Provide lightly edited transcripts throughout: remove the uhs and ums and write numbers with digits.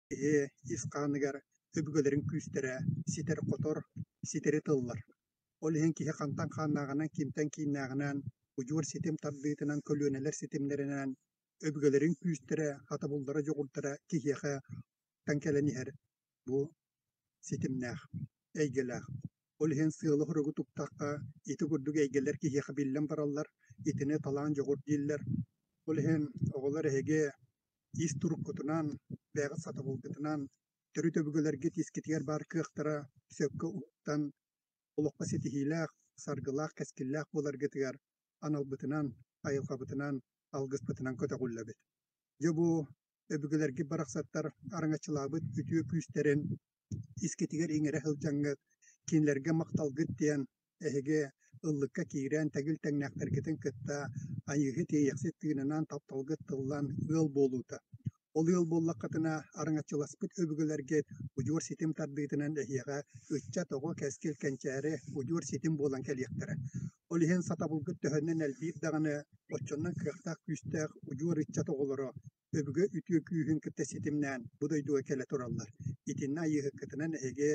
Киһи ис хааныгар өбүгэлэрин күүстэрэ ситэр-хотор, ситэри тыллар. Ол иһин киһи хантан хааннааҕынан, кимтэн кииннээҕинэн, удьуор ситим тардыытынан, көлүөнэлэр ситимнэринэн өбүгэлэрин күүстэрэ, хатабыллара, дьоҕурдара киһиэхэ тан кэлэн иһэр бу ситимнээх, эйгэлээх. Ол иһин сыалы-соругу туттахха, ити курдук эйгэлэр киһиэхэ биллэн бараллар, итини талаан дьоҕур дииллэр. Ол иһин оҕолор эһиги ис туруккутунан, бэйэҕит сатабылгытынан, төрүт өбүгэлэргит искитигэр баар кыахтара сөпкө уһуктан, олоххо ситиһиилээх, саргылаах, кэскиллээх буоларгытыгар аналбытынан, айылҕабытынан, алгыспытынан көтөҕүллэбит. Дьэ бу өбүгэлэргит барахсаттар араҥаччылаабыт үтүө күүстэрин искитигэр иҥэрэ сылдьаҥҥыт, кинилэргэ махталгыт диэн эһиги ыллыкка киирэн тэгил тэҥнээхтэргитин кытта Айыыһыт Иэйэхсит тыынынан тапталгыт тыллан ыал буолуута. Ол ыал буоллаххытына, араҥаччыласпыт өбүгэлэргит удьуор ситим тардыытынан эһиэхэ ыччат, оҕо, кэскил, кэнчээри удьуор ситим буолан кэлиэхтэрэ. Ол иһин сатабылгыт төһөнөн элбиир даҕаны, оччонон кыахтаах күүстээх удьуор ыччат оҕолоро өбүгэ үтүө күүһүн кытта ситимнээн бу дойдуга кэлэ тураллар. Итиннэ айыыһыккытынан эһиги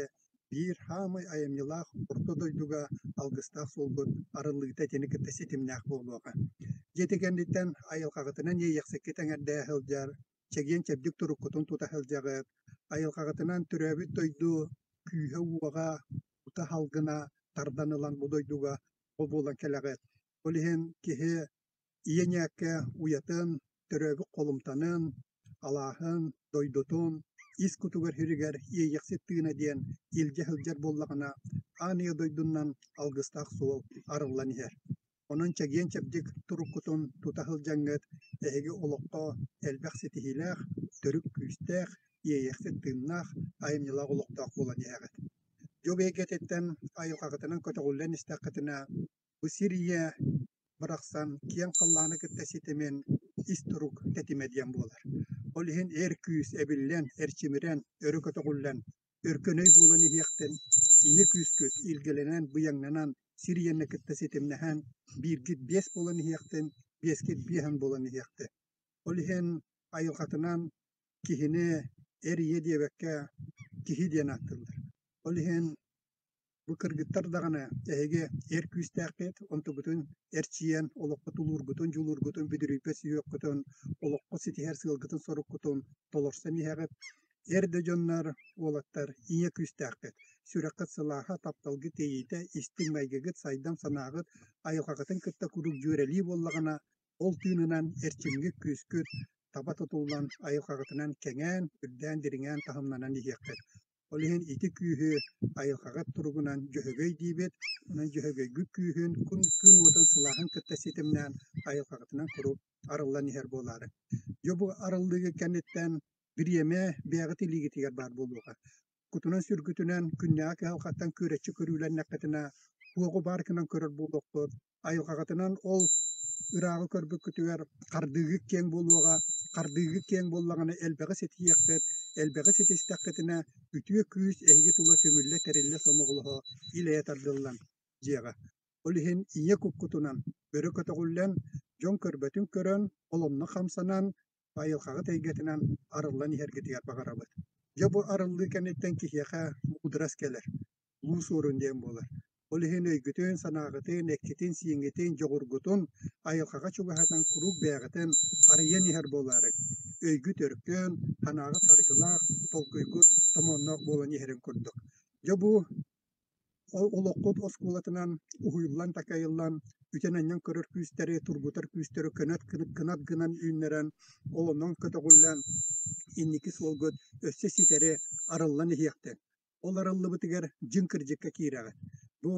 биир саамай айымньылаах орто дойдуга алгыстаах суолгут арыллыыта итини кытта ситимнээх буолуоҕа. Дьиэ ити кэнниттэн айылҕаҕытынан иэйэхсиккит эҥэрдээһэ сылдьар, чэгиэн-чэбдик туруккутун тута сылдьаҕыт, айылҕаҕытынан төрөөбүт дойду күүһэ-уоҕа, ута салгына тардан ылан бу дойдуга ол буолан кэлэҕит. Ол иһин киһи ийэ ньээккэ уйатын, төрөөбүт холумтанын, алааһын, дойдутун ис кутугар сиригэр иэйэхсит тыына диэн илдьэ сылдьар буоллаҕына, аан ийэ дойдунан алгыстаах суол арыллан иһэр. Онон чэгиэн-чэбдик туруккутун тута сылдьаҥҥыт, эһиги олоххо элбэх ситиһиилээх, төрүт күүстээх, иэйэхсит тыыннаах, айымньылаах олохтоох буолан иһэҕит. Дьол эйгэтиттэн айылҕаҕытынан көтөҕүллэн истэххитинэ, бу сир ийэ барахсан киэҥ халлааны кытта ситимин ис турук тэтимэ диэн буолар. Ол иһин эр күүс эбиллэн, эрчимирэн, өрө көтөҕүллэн, өркөн өй буолан иһиэхтин, ийэ күүскүт илгэлэнэн, быйаҥнанан, сир ийэни кытта ситимнэһэн, бииргит биэс буолан иһиэхтин, биэскит биэһэн буолан иһиэхтин. Ол иһин айылҕатынан киһини эр ийэ диэбэккэ киһи диэн ааттыыллар. Ол иһин бу кыргыттар даҕаны эһиги эр күүстээххит, онтугутун эрчийэн, олоххо тулуургутун, дьулуургутун бүдүрүйбэт сүһүөххүтүн, олоххо ситиһэр сыалгытын-соруккутун толорсон иһэҕит. Эр да дьоннор, уолаттар, ийэ күүстээххит, сүрэххит сылааһа, тапталгыт иэйиитэ, истиҥ майгыгыт, сайдам санааҕыт айылҕаҕытын кытта куруук дьүөрэлии буоллаҕына, ол тыынынан эрчимҥит, күүскүт таба тутуллан, айылҕаҕытынан кэҥээн, үрдээн, дириҥээн таһымнанан иһиэххит. Ол иһин ити күүһү айылҕаҕыт туругунан дьөһөгөй диибит, онон дьөһөгөйгүт күүһүн күн, күн уотун сылааһын кытта ситимнээн айылҕаҕытынан куруук арыллан иһэр буолаары. Дьэ бу арыллыыгыт кэнниттэн бириэмэ бэйэҕит илиигитигэр баар буолуоҕа. Кутунан-сүргүтүнэн күннээҕи кыһалҕаттан күөрэччи көрүүлэннэххитинэ, туоҕу баар гынан көрөр буолуоххут, айылҕаҕытынан ол ырааҕы көрбүккүтүгэр хардыыгыт киэҥ буолуоҕа, хардыыгыт киэҥ буоллаҕына элбэҕи ситиһиэххит, элбэҕи ситистэххитинэ үтүө күүс эһиги тула түмүллэ, тэриллэ, сомоҕолоһо, ил-эйэ тардыллан дьиэҕэ. Ол иһин ийэ куккутунан өрө көтөҕүллэн, дьон көрбөтүн көрөн, ол онно хамсанан, айылҕаҕыт эйгэтинэн арыллан иһэргитигэр баҕарабыт. Дьэ бу арыллыы кэнниттэн киһиэхэ муударас кэлэр, улуу суорун диэн буолар. Ол иһин өйгүтүн, санааҕытын, эккитин-сииҥҥитин, дьоҕургутун айылҕаҕа чугаһатан куруук бэйэҕитин арыйан иһэр буолаарыҥ. Өйгүт өркөн, санааҕыт аргылаах, толкуйгут томоонноох буолан иһэрин курдук. Дьэ бу Ол олоххут оскуолатынан уһуйуллан-такайыллан, үтэн-анньан көрөр күүстэри, тургутар күүстэри кынат кынат гынан үүннэрэн, олонон көтөҕүллэн, инники суолгут өссө ситэри арыллан иһиэхтин. Ол арыллыбытыгар дьиҥ кырдьыкка киирэҕит. Бу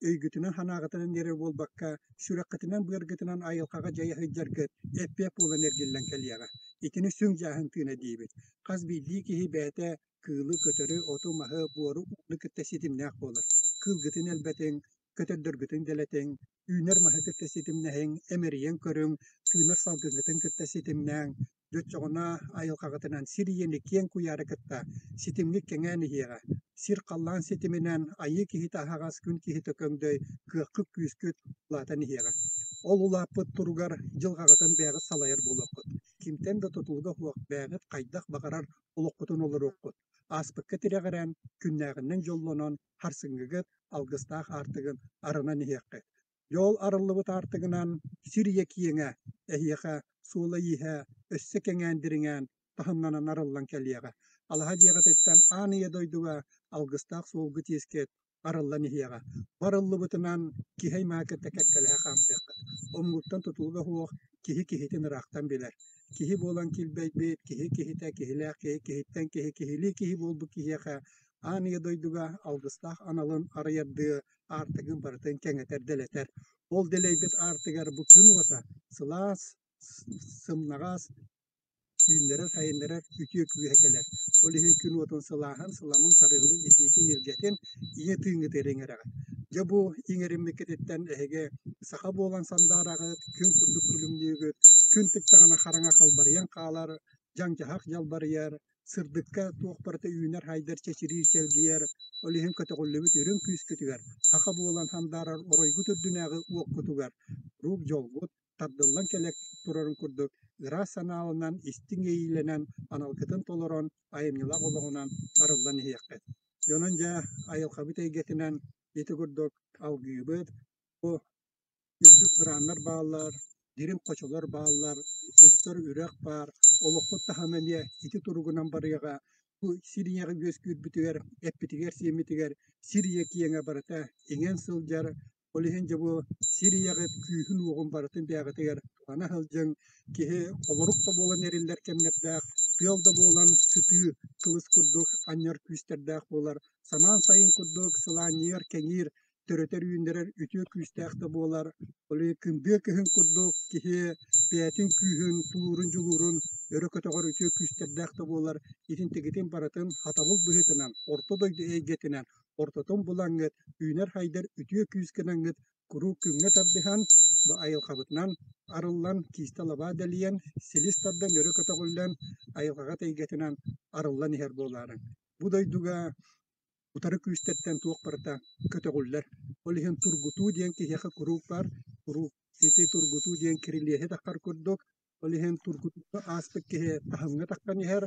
өйгүтүнэн-санааҕытынан эрэ буолбакка, сүрэххитинэн-быаргытынан айылҕаҕа дьайа сылдьаргыт эппиэт буолан эргиллэн кэлиэҕэ. Итини сүҥ дьааһын тыына диибит. Хас биирдии киһи бэйэтэ кыылы, көтөрү, оту-маһы, буору, ууну кытта ситимнээх буолар. Кыылгытын элбэтиҥ, көтөрдөргүтүн дэлэтиҥ, үүнэр маһы кытта ситимнэһиҥ, эмэрийэн көрүҥ, тыынар салгыҥҥытын кытта ситимнээҥ. Дьэ оччоҕуна айылҕаҕытынан сир ийэни киэҥ куйаары кытта ситимҥит кэҥээн иһиэҕэ. Сир-халлаан ситиминэн айыы киһитэ аһаҕас, күн киһитэ көҥдөй, кыаххыт-күүскүт улаатан иһиэҕэ. Ол улааппыт туругар дьылҕаҕытын бэйэҕит салайар буолуоххут. Кимтэн да тутулуга суох бэйэҕит хайдах баҕарар олоххутун олоруоххут. Ааспыкка тирэҕирэн, күннээҕинэн дьоллонон, харсыҥҥыгыт алгыстаах аартыгын арынан иһиэххит. Дьол арыллыбыт аартыгынан сир ийэ киэҥэ, эһиэхэ суола-ииһэ өссө кэҥээн дириҥээн, таһымнанан арыллан кэлиэҕэ. Алаһа дьиэҕититтэн аан ийэ дойдуга алгыстаах суолгут иискит арыллан иһиэҕэ. Барыллыбытынан киһи аймаҕы кытта кэккэлэһэ хаамсыаххыт. Омугуттан тутулуга суох киһи киһитин ыраахтан билэр. Киһи буолан килбэйбит, киһи киһитэ, киһилээх киһи, киһиттэн киһи, киһилии киһи буолбут киһиэхэ аан ийэ дойдуга алгыстаах аналын арыйардыы аартыгын барытын кэҥэтэр, дэлэтэр. Ол дэлэйбит аартыгар бу күн уота сылаас, сымнаҕас, үүннэрэр-сайыннарар үтүө күүһэ кэлэр. Ол иһин күн уотун сылааһын, сыламын, сарыалын, итиитин, илгэтин ийэ тыыҥҥытыгар иҥэрэҕит. Дьэ бу иҥэриммиккититтэн эһиги саха буолан сандаараҕыт, күн курдук күлүмнүүгүт, күн тыктаҕына хараҥа халбарыйан хаалар, дьаҥ-дьаһах дьалбарыйар, сырдыкка туох барыта үүнэр-сайдар, чэчириир, чэлгийэр, ол иһин көтөҕүллүбүт үрүҥ күүскүтүгэр, саха буолан сандаарар оройгут үрдүнээҕи уоккутугар куруук дьолгут тардыллан кэлэ турарын курдук ыраас санааланан, истиҥ иэйиилэнэн, аналгытын толорон, айымньылаах олоҕунан арыллан иһиэххит. Дьонун дьэ айылҕабыт эйгэтинэн ити курдук алгыыбыт. Бу үрдүк бырааннар бааллар, дириҥ хочолор бааллар, устар үрэх баар, олохпут таһыма эмиэ ити туругунан барыаҕа. Бу сир ийэҕэ үөскүүрбүтүгэр, эппитигэр-сиэммитигэр сир ийэ киэҥэ барыта иҥэн сылдьар. Ол иһин дьэ бу сир ийэҕит күүһүн-уоҕун барытын бэйэҕитигэр туһана сылдьыҥ. Киһи холорук да буолан эриллэр кэмнэрдээх, тыал да буолан сытыы кылыс курдук анньар күүстэрдээх буолар. Самаан сайын курдук сылаанньыйар, кэҥиир, төрөтөр-үүннэрэр үтүө күүстээх да буолар. Ол иһин кындыа кыһын курдук киһи бэйэтин күүһүн, тулуурун, дьулуурун өрө көтөҕөр үтүө күүстэрдээх да буолар. Итинтигитин барытын хатабыл быһыытынан, орто дойду эйгэтинэн ортотун булаҥҥыт, үүнэр-сайдар үтүө күүс гынаҥҥыт куруук күҥҥэ тардыһан, бу айылҕабытынан арыллан, киистэ лабаа дэлийэн, силис тардан өрө көтөҕүллэн, айылҕаҕа эйгэтинэн арыллан иһэр буолаарыҥ. Бу дойдуга утары күүстэртэн туох барыта көтөҕүллэр. Ол иһин тургутуу диэн киһиэхэ куруук баар, куруук ити тургутуу диэн кирилиэһи таххар курдук, ол иһин тургутууну ааспыт киһи таһымҥа таххан иһэр.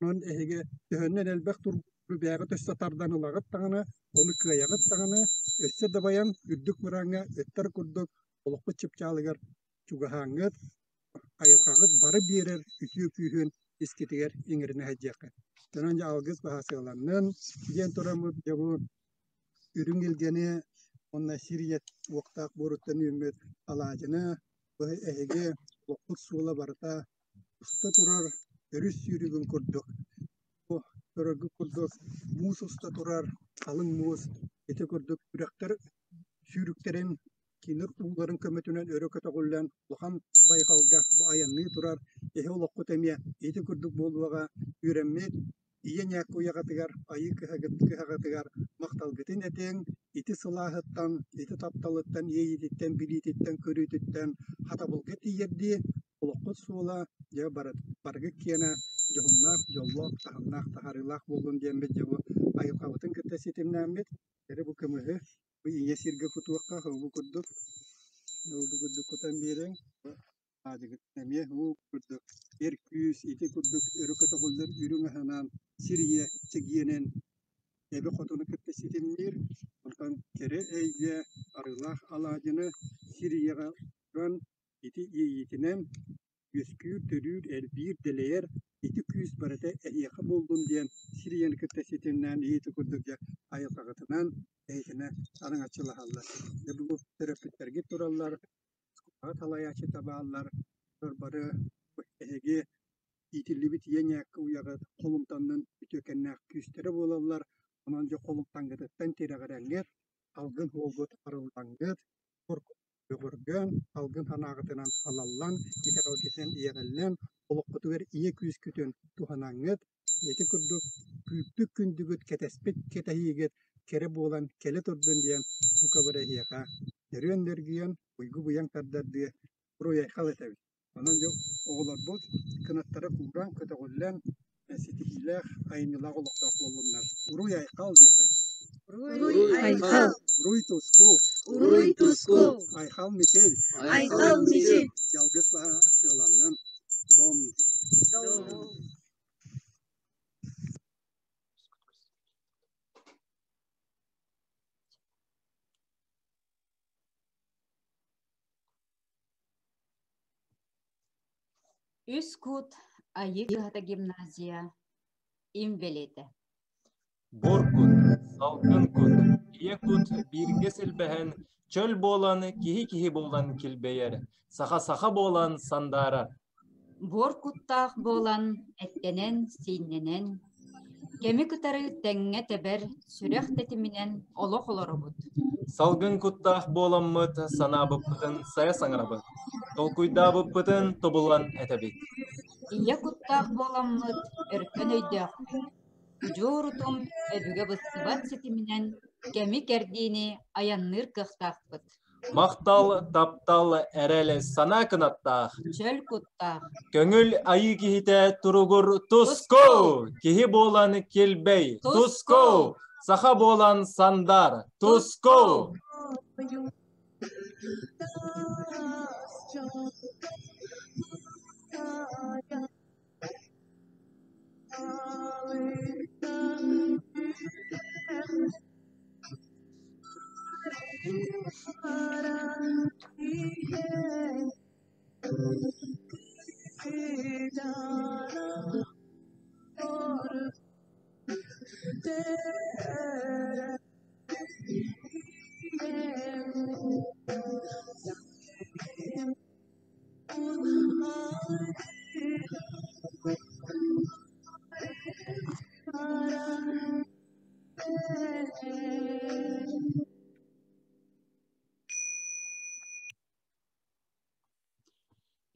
Онон эһиги төһөннөн элбэх тургутууну бэйэҕит өссө тардан ылаҕыт даҕаны, ону кыайаҕыт даҕаны, өссө дабайан үрдүк мырааҥҥа ыттар курдук олоххут чыпчаалыгар чугаһааҥҥыт, айылҕаҕыт бары биэрэр үтүө күүһүн искитигэр иҥэринэ сылдьыаххыт. Онон дьэ алгыс баһа сыаланнын диэн тураммыт дьэ бу үрүҥ илгэни уонна сир ийэ уохтаах буоруттан үүммүт алаадьыны бу эһиги олоххут суола барыта уста турар өрүс сүүрүгүн курдук бу көрөргүт курдук муус уста турар халыҥ муус ити курдук үрэхтэр сүүрүктэрин кинир ууларын көмөтүнэн өрө көтөҕүллэн улахан байҕалга бу айанныы турар эһи олоххут эмиэ ити курдук буолуоҕа үөрэммит ийэ ньээккэ уйаҕатыгар айыы кыһаҕытыгар махталгытын этиҥ ити сылааһыттан ити тапталыттан иэйиититтэн билиититтэн көрүүтүттэн хатабылга тиийэрдии олоххут суола дьэ барыгыт киэнэ дьоһуннаах дьоллоох таһымнаах таһаарыылаах буоллун диэммит дьэ бу айылҕабытын кытта ситимнээммит эрэ бу кымыһы бу ийэ сиргэ кутуохха бу курдук бу курдук кутан биэриҥ Аадьыгыт эмиэ уу курдук эр күүс ити курдук өрө көтөҕүллэр үрүҥ аһынан сир ийэ чэгиэнин эбэ хотуну кытта ситимниир, онтон кэрэ эйгэ арыылаах алаадьыны сир ийэҕэ туран ити иэйиитинэн үөскүүр, төрүүр, элбиир, дэлэйэр ити күүс барыта эһиэхэ буоллун диэн сир ийэни кытта ситимнээн ити курдук дьэ айылҕаҕытынан эһитинэ араҥаччылаһаллар. Дьэ бу төрөппүттэргит тураллар, салайааччыта бааллар, бары эһиги иитиллибит ийэ ньээккэ уйаҕыт холумтаннын үтүөкэннээх күүстэрэ буолаллар, онон дьэ холумтаҥҥытыттан тирэҕирэҥҥит, алгын уолгут арыллаҥҥыт, бөҕөргөөн, алгын санааҕытынан халаллан, итэҕэлгитинэн иэҕиллэн, олоххутугар ийэ күүскүтүн туһанаҥҥыт, ити курдук күүппүт күндүгүт, кэтэспит кэтэһиигит кэрэ буолан кэлэ турдун диэн бука бары эһиэхэ нөрүөн-нөргүйэн, уйгу-быйаҥ тардардыы уруй-айхал этэбит. Онон дьэ оҕолорбут кынаттара кууран, көтөҕүллэн, ситиһиилээх, айымньылаах олохтоох буоллуннар. Уруй-айхал диэххэ. Уруй-айхал! Уруй-туску! Уруй туску! Айхал Мичил! Айхал Мичил! Дьалгыс баһа сыаланнын! Дом! Дом! Үс кут Айыы кыһата гимназия им бэлиэтэ. Буор кут, салгын кут, ийэ кут бииргэ силбэһэн, чөл буолан, киһи-киһи буолан килбэйэр, саха-саха буолан сандаарар. Буор куттаах буолан, эттэнэн-сииннэнэн, кэми кытары тэҥҥэ тэбэр сүрэх тэтиминэн олох олоробут. Салгын куттаах буоламмыт санаабыппытын сайа саҥарабыт, толкуйдаабыппытын тобулан этэбит. Ийэ куттаах буоламмыт өркөн өйдөөхпүт, удьуор утум өбүгэ быстыбат ситиминэн кэми-кэрдиини айанныыр кыахтаахпыт. Махтал, таптал, эрэл санаа кынаттаах, Чөл куттаах, көҥүл айыы киһитэ туругур туску! Киһи буолан килбэй, туску! Саха буолан сандар, туску!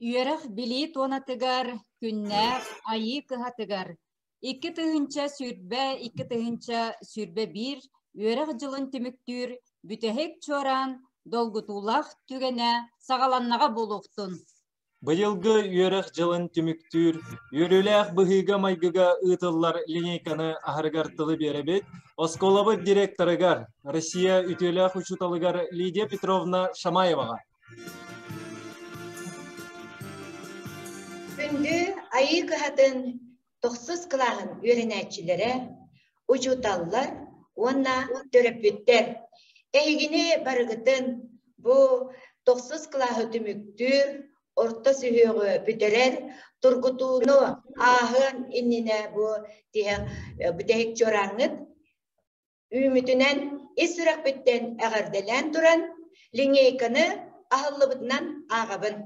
Үөрэх билии туонатыгар, күннээх айыы кыһатыгар 2020-2021 үөрэх дьылын түмүктүүр бүтэһик чуораан долгутуулаах түгэнэ саҕаланнаҕа буолуохтун. Быйылгы үөрэх дьылын түмүктүүр, үөрүүлээх быһыыга-майгыга ыытыллар линейканы аһарыгар тылы биэрэбит оскуолабыт директорыгар, Россия үтүөлээх учууталыгар Лидия Петровна Шамаеваҕа. Күндү Айыы кыһатын тохсус кылааһын үөрэнээччилэрэ, учууталлар уонна төрөппүттэр, эһигини барыгытын бу тохсус кылааһы түмүктүүр, орто сүһүөҕү бүтэрэр тургутууну ааһыан иннинэ бу тиһэх бүтэһик чуорааҥҥыт үүмүтүнэн ис сүрэхпиттэн эҕэрдэлээн туран линейканы аһыллыбытынан ааҕабын.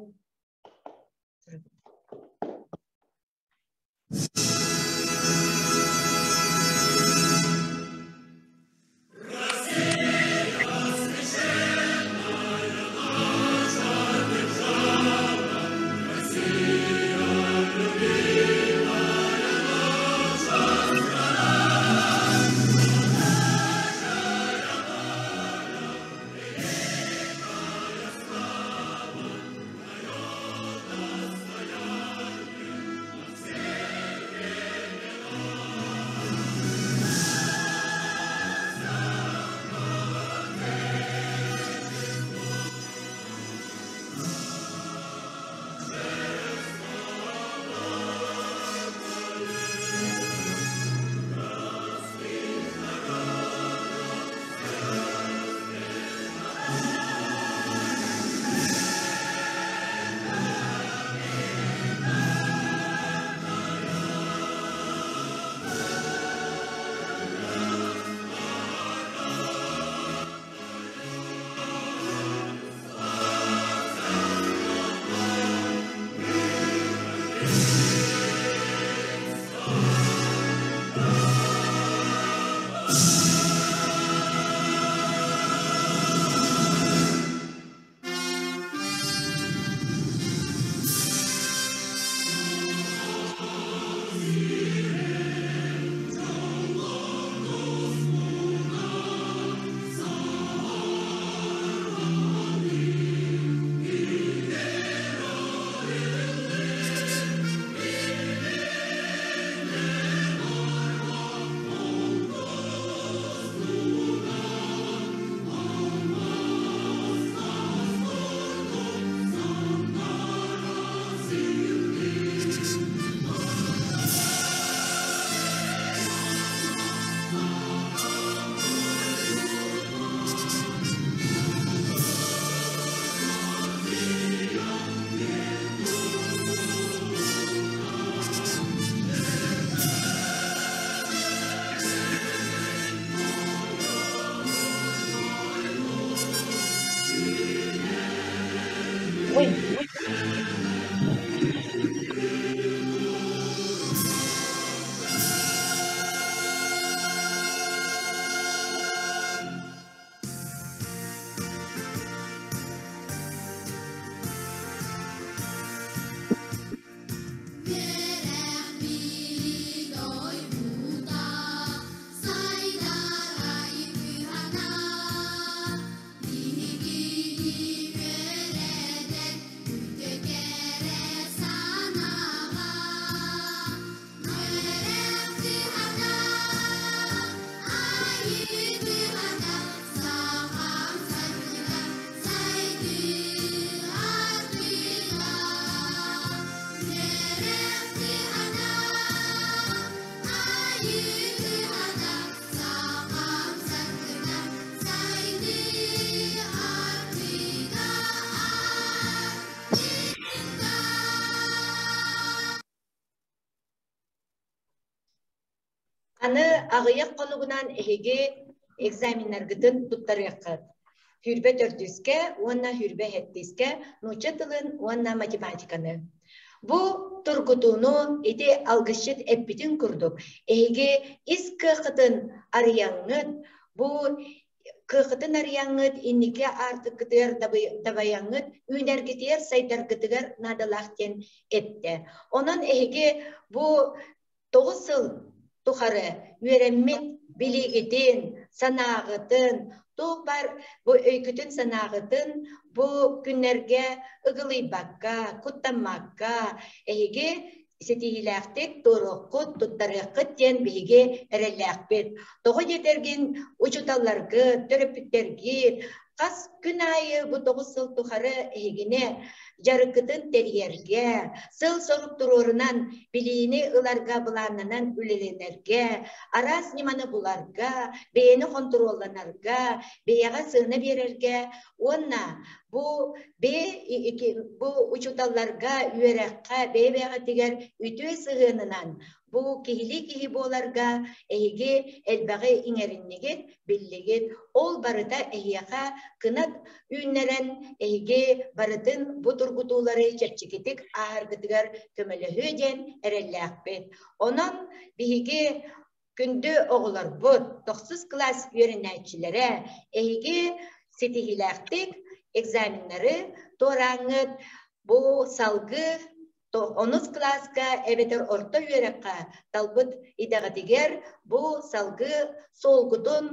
Аны аҕыйах хонугунан эһиги экзаменнаргытын туттарыаххыт. Хүрбэ төрдүскэ уонна хүрбэ сэттискэ нуучча тылын уонна математиканы. Бу тургутууну ити алгысчыт эппитин курдук эһиги ис кыаххытын арыйаҥҥыт, бу кыаххытын арыйаҥҥыт, инники аартыккытыгар дабайаҥҥыт, үүнэргитигэр, сайдаргытыгар наадалаах диэн эттэ. Онон эһиги бу 9 сыл тухары үөрэммит билиигитин, санааҕытын, туох баар бу өйгүтүн-санааҕытын бу күннэргэ ыгылыйбакка, куттаммакка эһиги ситиһиилээхтик туоруоххут, туттарыаххыт диэн биһиги эрэллээхпит. Тоҕо диэтэргин учууталларгыт, төрөппүттэргит хас күн аайы бу 9 сыл тухары эһигини дьарыккытын тэрийэргэ, сыл-сорук туруорунан билиини ыларга былааннанан үлэлэнэргэ, араас ньыманы буларга, бэйэни хонтуруолланарга, бэйэҕэ сыана биэрэргэ уонна бу бэйэ бу учууталларга үөрэххэ бэйэ-бэйэҕитигэр үтүө сыһыанынан бу киһилии киһи буоларга эһиги элбэҕи иҥэриннигит, биллигит. Ол барыта эһиэхэ кынат үүннэрэн эһиги барытын бу тургутуулары чэпчэкитик ааһаргытыгар көмөлөһүө диэн эрэллээхпит. Онон биһиги күндү оҕолорбут, тохсус кылаас үөрэнээччилэрэ, эһиги ситиһиилээхтик экзаменнары туорааҥҥыт бу салгыы онус кылааска эбэтэр орто үөрэххэ талбыт идэҕитигэр бу салгыы суолгутун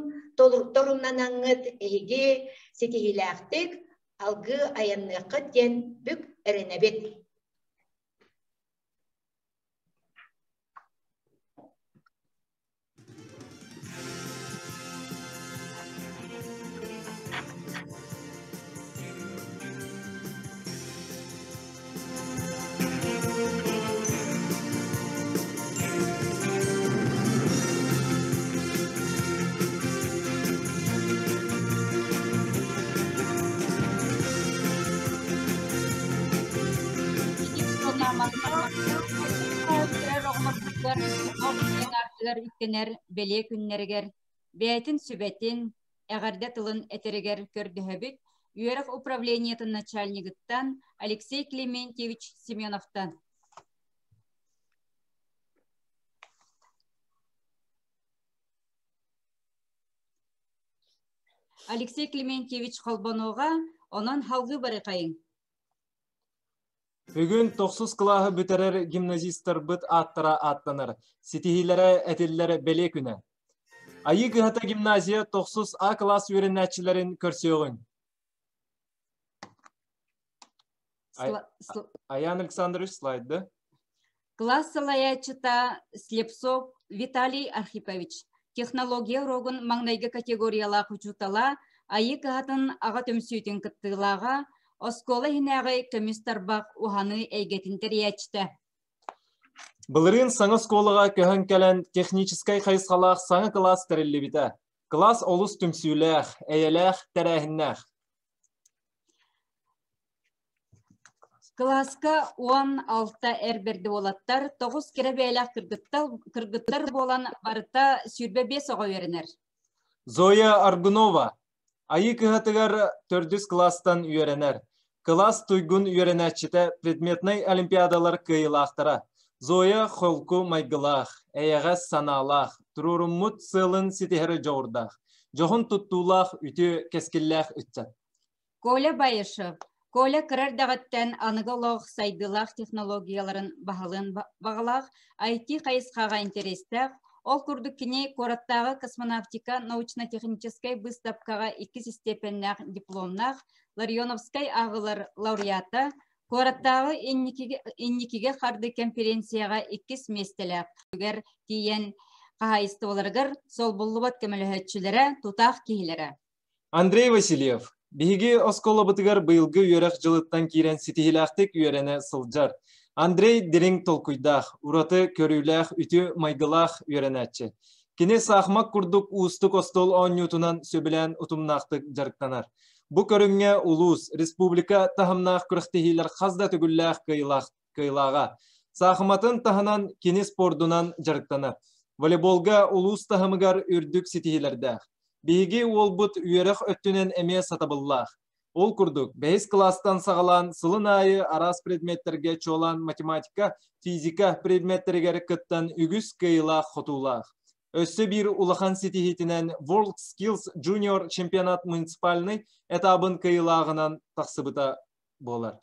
торумнанаҥҥыт эһиги ситиһиилээхтик алгыы айанныаххыт диэн бүк эрэнэбит. Артыгар үктэнэр бэлиэ күннэригэр бэйэтин сүбэтин, эҕэрдэ тылын этэригэр көрдөһөбүт үөрэх управлениетын начальнигыттан Алексей Клементьевич Семеновтан. Алексей Клементьевич Холбонуоҕа, онон халгыы барыхайыҥ. Бүгүн тохсус кылааһы бүтэрэр гимназистарбыт ааттара ааттанар, ситиһиилэрэ этиллэр бэлиэ күнэ. Айыы кыһата гимназия тохсус А кылаас үөрэнээччилэрин көрсүөҕүҥ. Аян Александрович слайды. Класс салайааччыта Слепцов Виталий Архипович, технология уруогун маҥнайгы категориялаах учуутала, Айыы кыһатын аҕа түмсүүтүн кыттыылааҕа, оскуола иһинээҕи көмүс тарбах уһаныы эйгэтин тэрийээччитэ. Былырыын саҥа оскуолаҕа көһөн кэлэн техническэй хайысхалаах саҥа кылаас тэриллибитэ. Кылаас олус түмсүүлээх, эйэлээх, тэрээһиннээх. Кылааска 16 эр бэрди уолаттар, 9 кэрэ бэйэлээх кыргыттар буолан барыта 25 оҕо үөрэнэр. Зоя Аргунова Айыы кыһатыгар төрдүс кылаастан үөрэнэр. Кылаас туйгун үөрэнээччитэ предметнай олимпиадалар кыайыылаахтара. Зоя холку майгылаах, эйэҕэс санаалаах, туруоруммут сыалын ситиһэр дьоҕурдаах, дьоһун туттуулаах үтүө кэскиллээх ыччат. Коля Баишев. Коля кыра эрдэҕиттэн аныгы олох сайдыылаах технологияларын баһылыан баҕалаах, IT хайысхаҕа интэриэстээх, ол курдук кини куораттааҕы космонавтика научно-техническэй быыстапкаҕа иккис истиэпэннээх дипломнаах Ларионовскай ааҕылар лауреата, куораттааҕы инникигэ харды конференцияҕа иккис миэстэлээх тиийэн хаһаайыстыбаларыгар солбуллубат көмөлөһөөччүлэрэ, тутаах киһилэрэ. Андрей Васильев, биһиги оскуолабытыгар быйылгы үөрэх дьылыттан киирэн ситиһиилээхтик үөрэнэ сылдьар. Андрей дириҥ толкуйдаах, ураты көрүүлээх, үтүө майгылаах үөрэнээччи. Кини саахымат курдук уустук остуол оонньуутунан сөбүлээн утумнаахтык дьарыктанар. Бу көрүҥҥэ улуус, республика таһымнаах күрэхтэһиилэр хас да төгүллээх кыайыылааҕа. Саахыматын таһынан кини спордунан дьарыктанар. Волейболга улуус таһымыгар үрдүк ситиһиилэрдээх. Биһиги уолбут үөрэх өттүнэн эмиэ сатабыллаах. Ол курдук, бэһис кылаастан саҕалаан сылын аайы араас предметтэргэ чуолаан математика, физика предметтэригэр кыттан үгүс кыайыылаах-хотуулаах. Өссө биир улахан ситиһиитинэн World Skills Junior чемпионат муниципальнай этабын кыайыылааҕынан тахсыбыта буолар.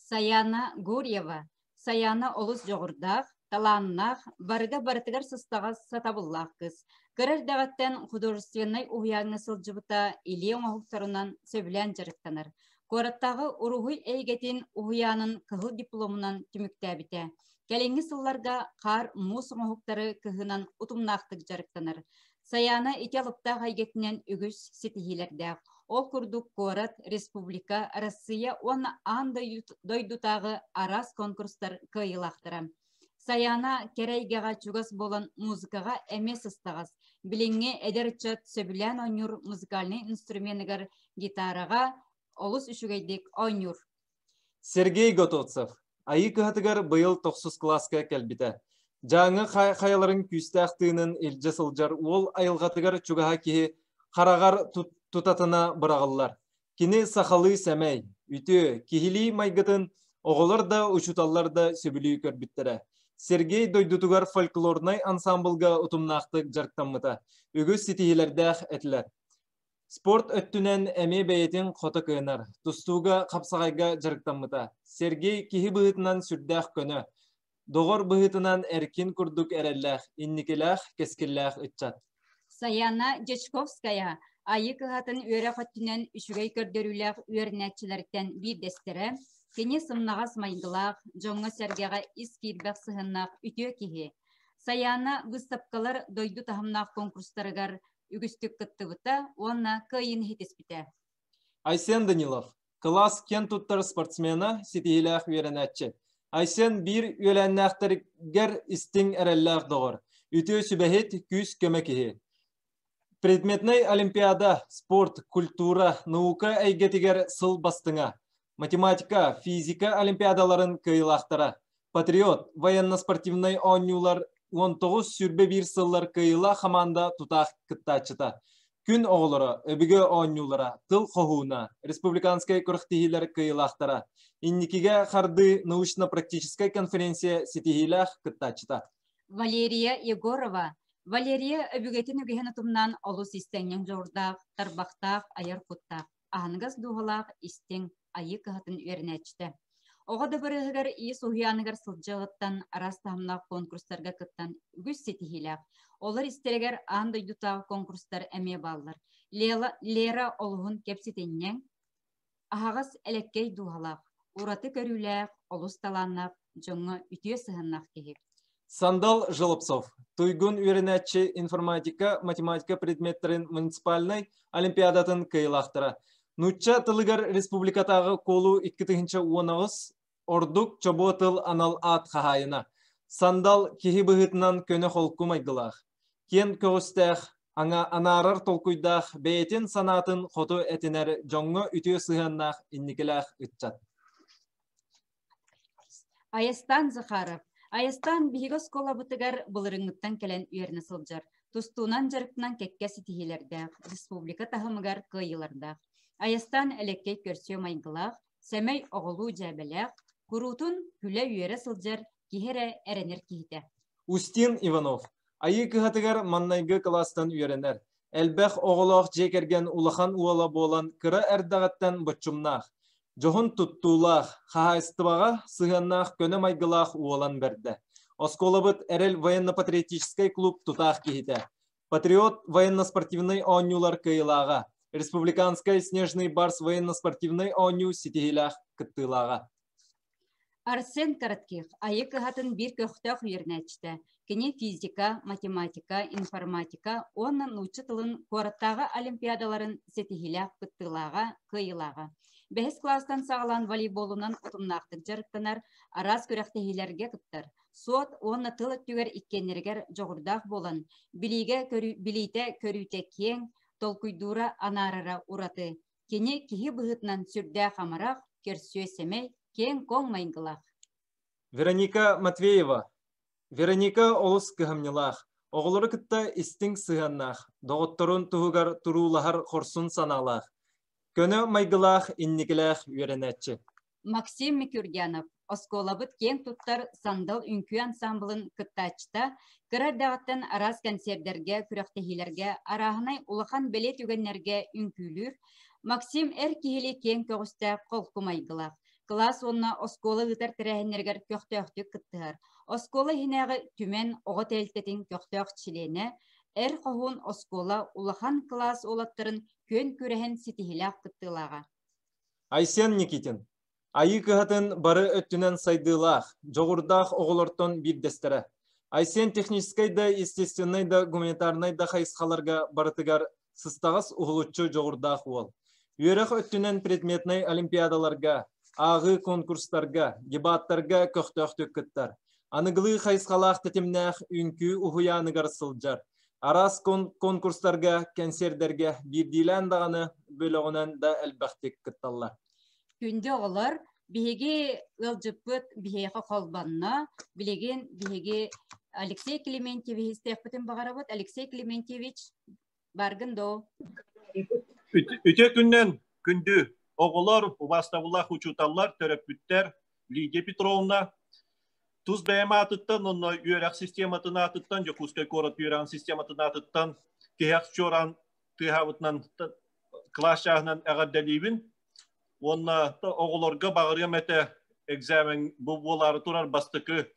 Саяна Гурьева. Саяна олус дьоҕурдаах, талааннаах, барыга барытыгар сыстаҕас сатабыллаах кыыс. Кыра эрдэҕиттэн художественнай уһуйааҥҥа сылдьыбыта, илии оҥоһуктарынан сөбүлээн дьарыктанар. Куораттааҕы уруһуй эйгэтин уһуйаанын кыһыл дипломунан түмүктээбитэ. Кэлиҥҥи сылларга хаар муус оҥоһуктары кыһынан утумнаахтык дьарыктанар. Сайаана ити алыптаах эйгэтинэн үгүс ситиһиилэрдээх. Ол курдук куорат, республика, Россия уонна аан дойдутааҕы араас конкурстар кыайыылаахтара. Сайаана кэрэ эйгэҕэ чугас буолан музыкаҕа эмиэ сыстаҕас. Билиҥҥи эдэр ыччат сөбүлээн оонньуур музыкальнай инструменыгар гитараҕа олус үчүгэйдик оонньуур. Сергей Готовцев Айыы кыһатыгар быйыл тохсус кылааска кэлбитэ. Дьааҥы хайаларын күүстээх тыынын илдьэ сылдьар уол айылҕатыгар чугаһа киһи хараҕар тутатына быраҕыллар. Кини сахалыы сэмэй, үтүө, киһилии майгытын оҕолор да, учууталлар да сөбүлүү көрбүттэрэ. Сергей дойдутугар фольклорнай ансаамбылга утумнаахтык дьарыктаммыта. Үгүс ситиһиилэрдээх этилэр. Спорт өттүнэн эмиэ бэйэтин хото кыанар, тустууга, хапсаҕайга дьарыктаммыта. Сергей киһи быһыытынан сүрдээх көнө, доҕор быһыытынан эркин курдук эрэллээх, инникилээх, кэскиллээх ыччат. Саяна Дьячковская Айыы кыһатын үөрэх өттүнэн үчүгэй көрдөрүүлээх үөрэнээччилэриттэн биирдэстэрэ. Кини сымнаҕас майгылаах, дьоҥҥо-сэргэҕэ ис киирбэх сыһыаннаах үтүө киһи. Саяна быыстапкалар дойду таһымнаах конкурстарыгар үгүстүк кыттыбыта уонна кыайыыны ситиспитэ. Айсен Данилов, кылаас киэн туттар спортсмена, ситиһиилээх үөрэнээччи. Айсен биир үөлээннээхтэригэр истиҥ эрэллээх доҕор, үтүө сүбэһит, күүс-көмө киһи. Предметнэй олимпиада, спорт, культура, наука эйгэтигэр сыл бастыҥа. Математика, физика олимпиадаларын кыайыылаахтара. Патриот военно-спортивнай оонньуулар 19-21 сыллар кыайыылаах хамаанда тутаах кыттааччыта. Күн оҕолоро, өбүгэ оонньуулара, тыл хоһууна, республиканскай күрэхтэһиилэр кыайыылаахтара. Инникигэ хардыы научно-практическай конференция ситиһиилээх кыттааччыта. Валерия Егорова. Валерия өбүгэтин үгэһин утумнаан олус истэҥньэҥ дьоҕурдаах, тарбахтаах, айар куттаах. аһыныгас дууһалаах истиҥ Айыы кыһатын үөрэнээччитэ. Оҕо дыбарыаһыгар иис уһуйааныгар сылдьыаҕыттан араас таһымнаах конкурстарга кыттан үгүс ситиһиилээх. Олор истэригэр аан дойдутааҕы конкурстар эмиэ бааллар. Лела, Лера олуһун кэпсэтинньэҥ, аһаҕас элэккэй дууһалаах, ураты көрүүлээх, олус талааннаах, дьоҥҥо үтүө сыһыаннаах киһи. Сандал Желобцов, туйгун үөрэнээччи информатика, математика предметтэрин муниципальнай олимпиадатын кыайыылаахтара. Нуучча тылыгар республикатааҕы куолу 2018 ордук чобуо тыл анал аат хаһаайына. Сандал киһи быһыытынан көнө холку майгылаах, киэн көҕүстээх, анаарар толкуйдаах, бэйэтин санаатын хоту этинэр дьоҥҥо үтүө сыһыаннаах инникилээх ыччат. Айастаан Захаров. Айастаан биһиги оскуолабытыгар былырыыҥҥыттан кэлэн үөрэнэ сылдьар. Тустуунан дьарыктанан кэккэ ситиһиилэрдээх, республика таһымыгар кыайыылардаах. Айастаан элэккэй көрсүө майгылаах, сэмэй оҕолуу дьээбэлээх, куруутун күлэ-үөрэ сылдьар киһи эрэ эрэнэр киһитэ. Устин Иванов Айыы кыһатыгар маннайгы кылаастан үөрэнэр. Элбэх оҕолоох дьиэ кэргэн улахан уола буолан кыра эрдэҕиттэн боччумнаах. Дьоһун туттуулаах, хаһаайыстыбаҕа сыһыаннаах көнө майгылаах уолан бэрдэ. Оскуолабыт Эрэл военно-патриотическай клуб тутаах киһитэ. Патриот военно-спортивнай оонньуулар кыайыылааҕа, Республиканскай Снежный барс военно-спортивнай оонньуу ситиһиилээх кыттыылааҕа. Арсен Коротких Айыы кыһатын биир көхтөөх үөрэнээччитэ. Кини физика, математика, информатика уонна нуучча тылын куораттааҕы олимпиадаларын ситиһиилээх кыттыылааҕа, кыайыылааҕа. Бэһис кылаастан саҕалаан волейболунан утумнаахтык дьарыктанар, араас күрэхтэһиилэргэ кыттар. Суот уонна тыл өттүгэр иккиэннэригэр дьоҕурдаах буолан, билиигэ көрүү, билиитэ көрүүтэ киэҥ, толкуйдуура анаарара ураты. Кини киһи быһыытынан сүрдээх амарах, көрсүө-сэмэй, киэҥ-куоҥ майгылаах. Вероника Матвеева. Вероника олус кыһамньылаах, оҕолору кытта истиҥ сыһыаннаах, доҕотторун туһугар туруулаһар хорсун санаалаах, көнө майгылаах, инникилээх үөрэнээччи. Максим Микюрдянов оскуолабыт киэҥ туттар «Сандал» үҥкүү ансаамбылын кыттааччыта, кыра эрдэҕиттэн араас кэнсиэрдэргэ, күрэхтэһиилэргэ, арааһынай улахан бэлиэ түгэннэргэ үҥкүүлүүр. Максим эр киһилии киэҥ көҕүстээх холку майгылаах. Кылаас уонна оскуола ыытар тэрээһиннэригэр көхтөөхтүк кыттыһар. Оскуола иһинээҕи Түмэн оҕо тэрилтэтин көхтөөх чилиэнэ, Эр хоһуун оскуола улахан кылаас уолаттарын күөн күрэһин ситиһиилээх кыттыылааҕа. Айсен Никитин Айыы кыһатын бары өттүнэн сайдыылаах, дьоҕурдаах оҕолортон биирдэстэрэ. Айсен техническэй да, естественнэй да, гуманитарнай да хайысхаларга барытыгар сыстаҕас уһулуччу дьоҕурдаах уол. Үөрэх өттүнэн предметнэй олимпиадаларга, ааҕыы конкурстарга, дебаттарга көхтөөхтүк кыттар. Аныгылыы хайысхалаах тэтимнээх үҥкүү уһуйааныгар сылдьар. Араас конкурстарга, кэнсиэрдэргэ биирдиилээн даҕаны, бөлөҕүнэн да элбэхтик кытталлар. Күндү оҕолор, биһиги ыалдьыппыт биһиэхэ холбонно. Билигин биһиги Алексей Климентьевич истиэхпитин баҕарабыт. Алексей Климентьевич, баргын доо. Үтүө күннэн күндү оҕолор, убаастабыллаах учууталлар, төрөппүттэр, Лидия Петровна, тус бэйэм аатыттан уонна үөрэх систематын аатыттан, Дьокуускай куорат үөрэҕин систематын аатыттан тиһэх чуораан тыаһаабытынан кылаас чааһынан эҕэрдэлиибин. Уонна оҕолорго баҕарыам этэ экзамен бу буолаары турар бастакы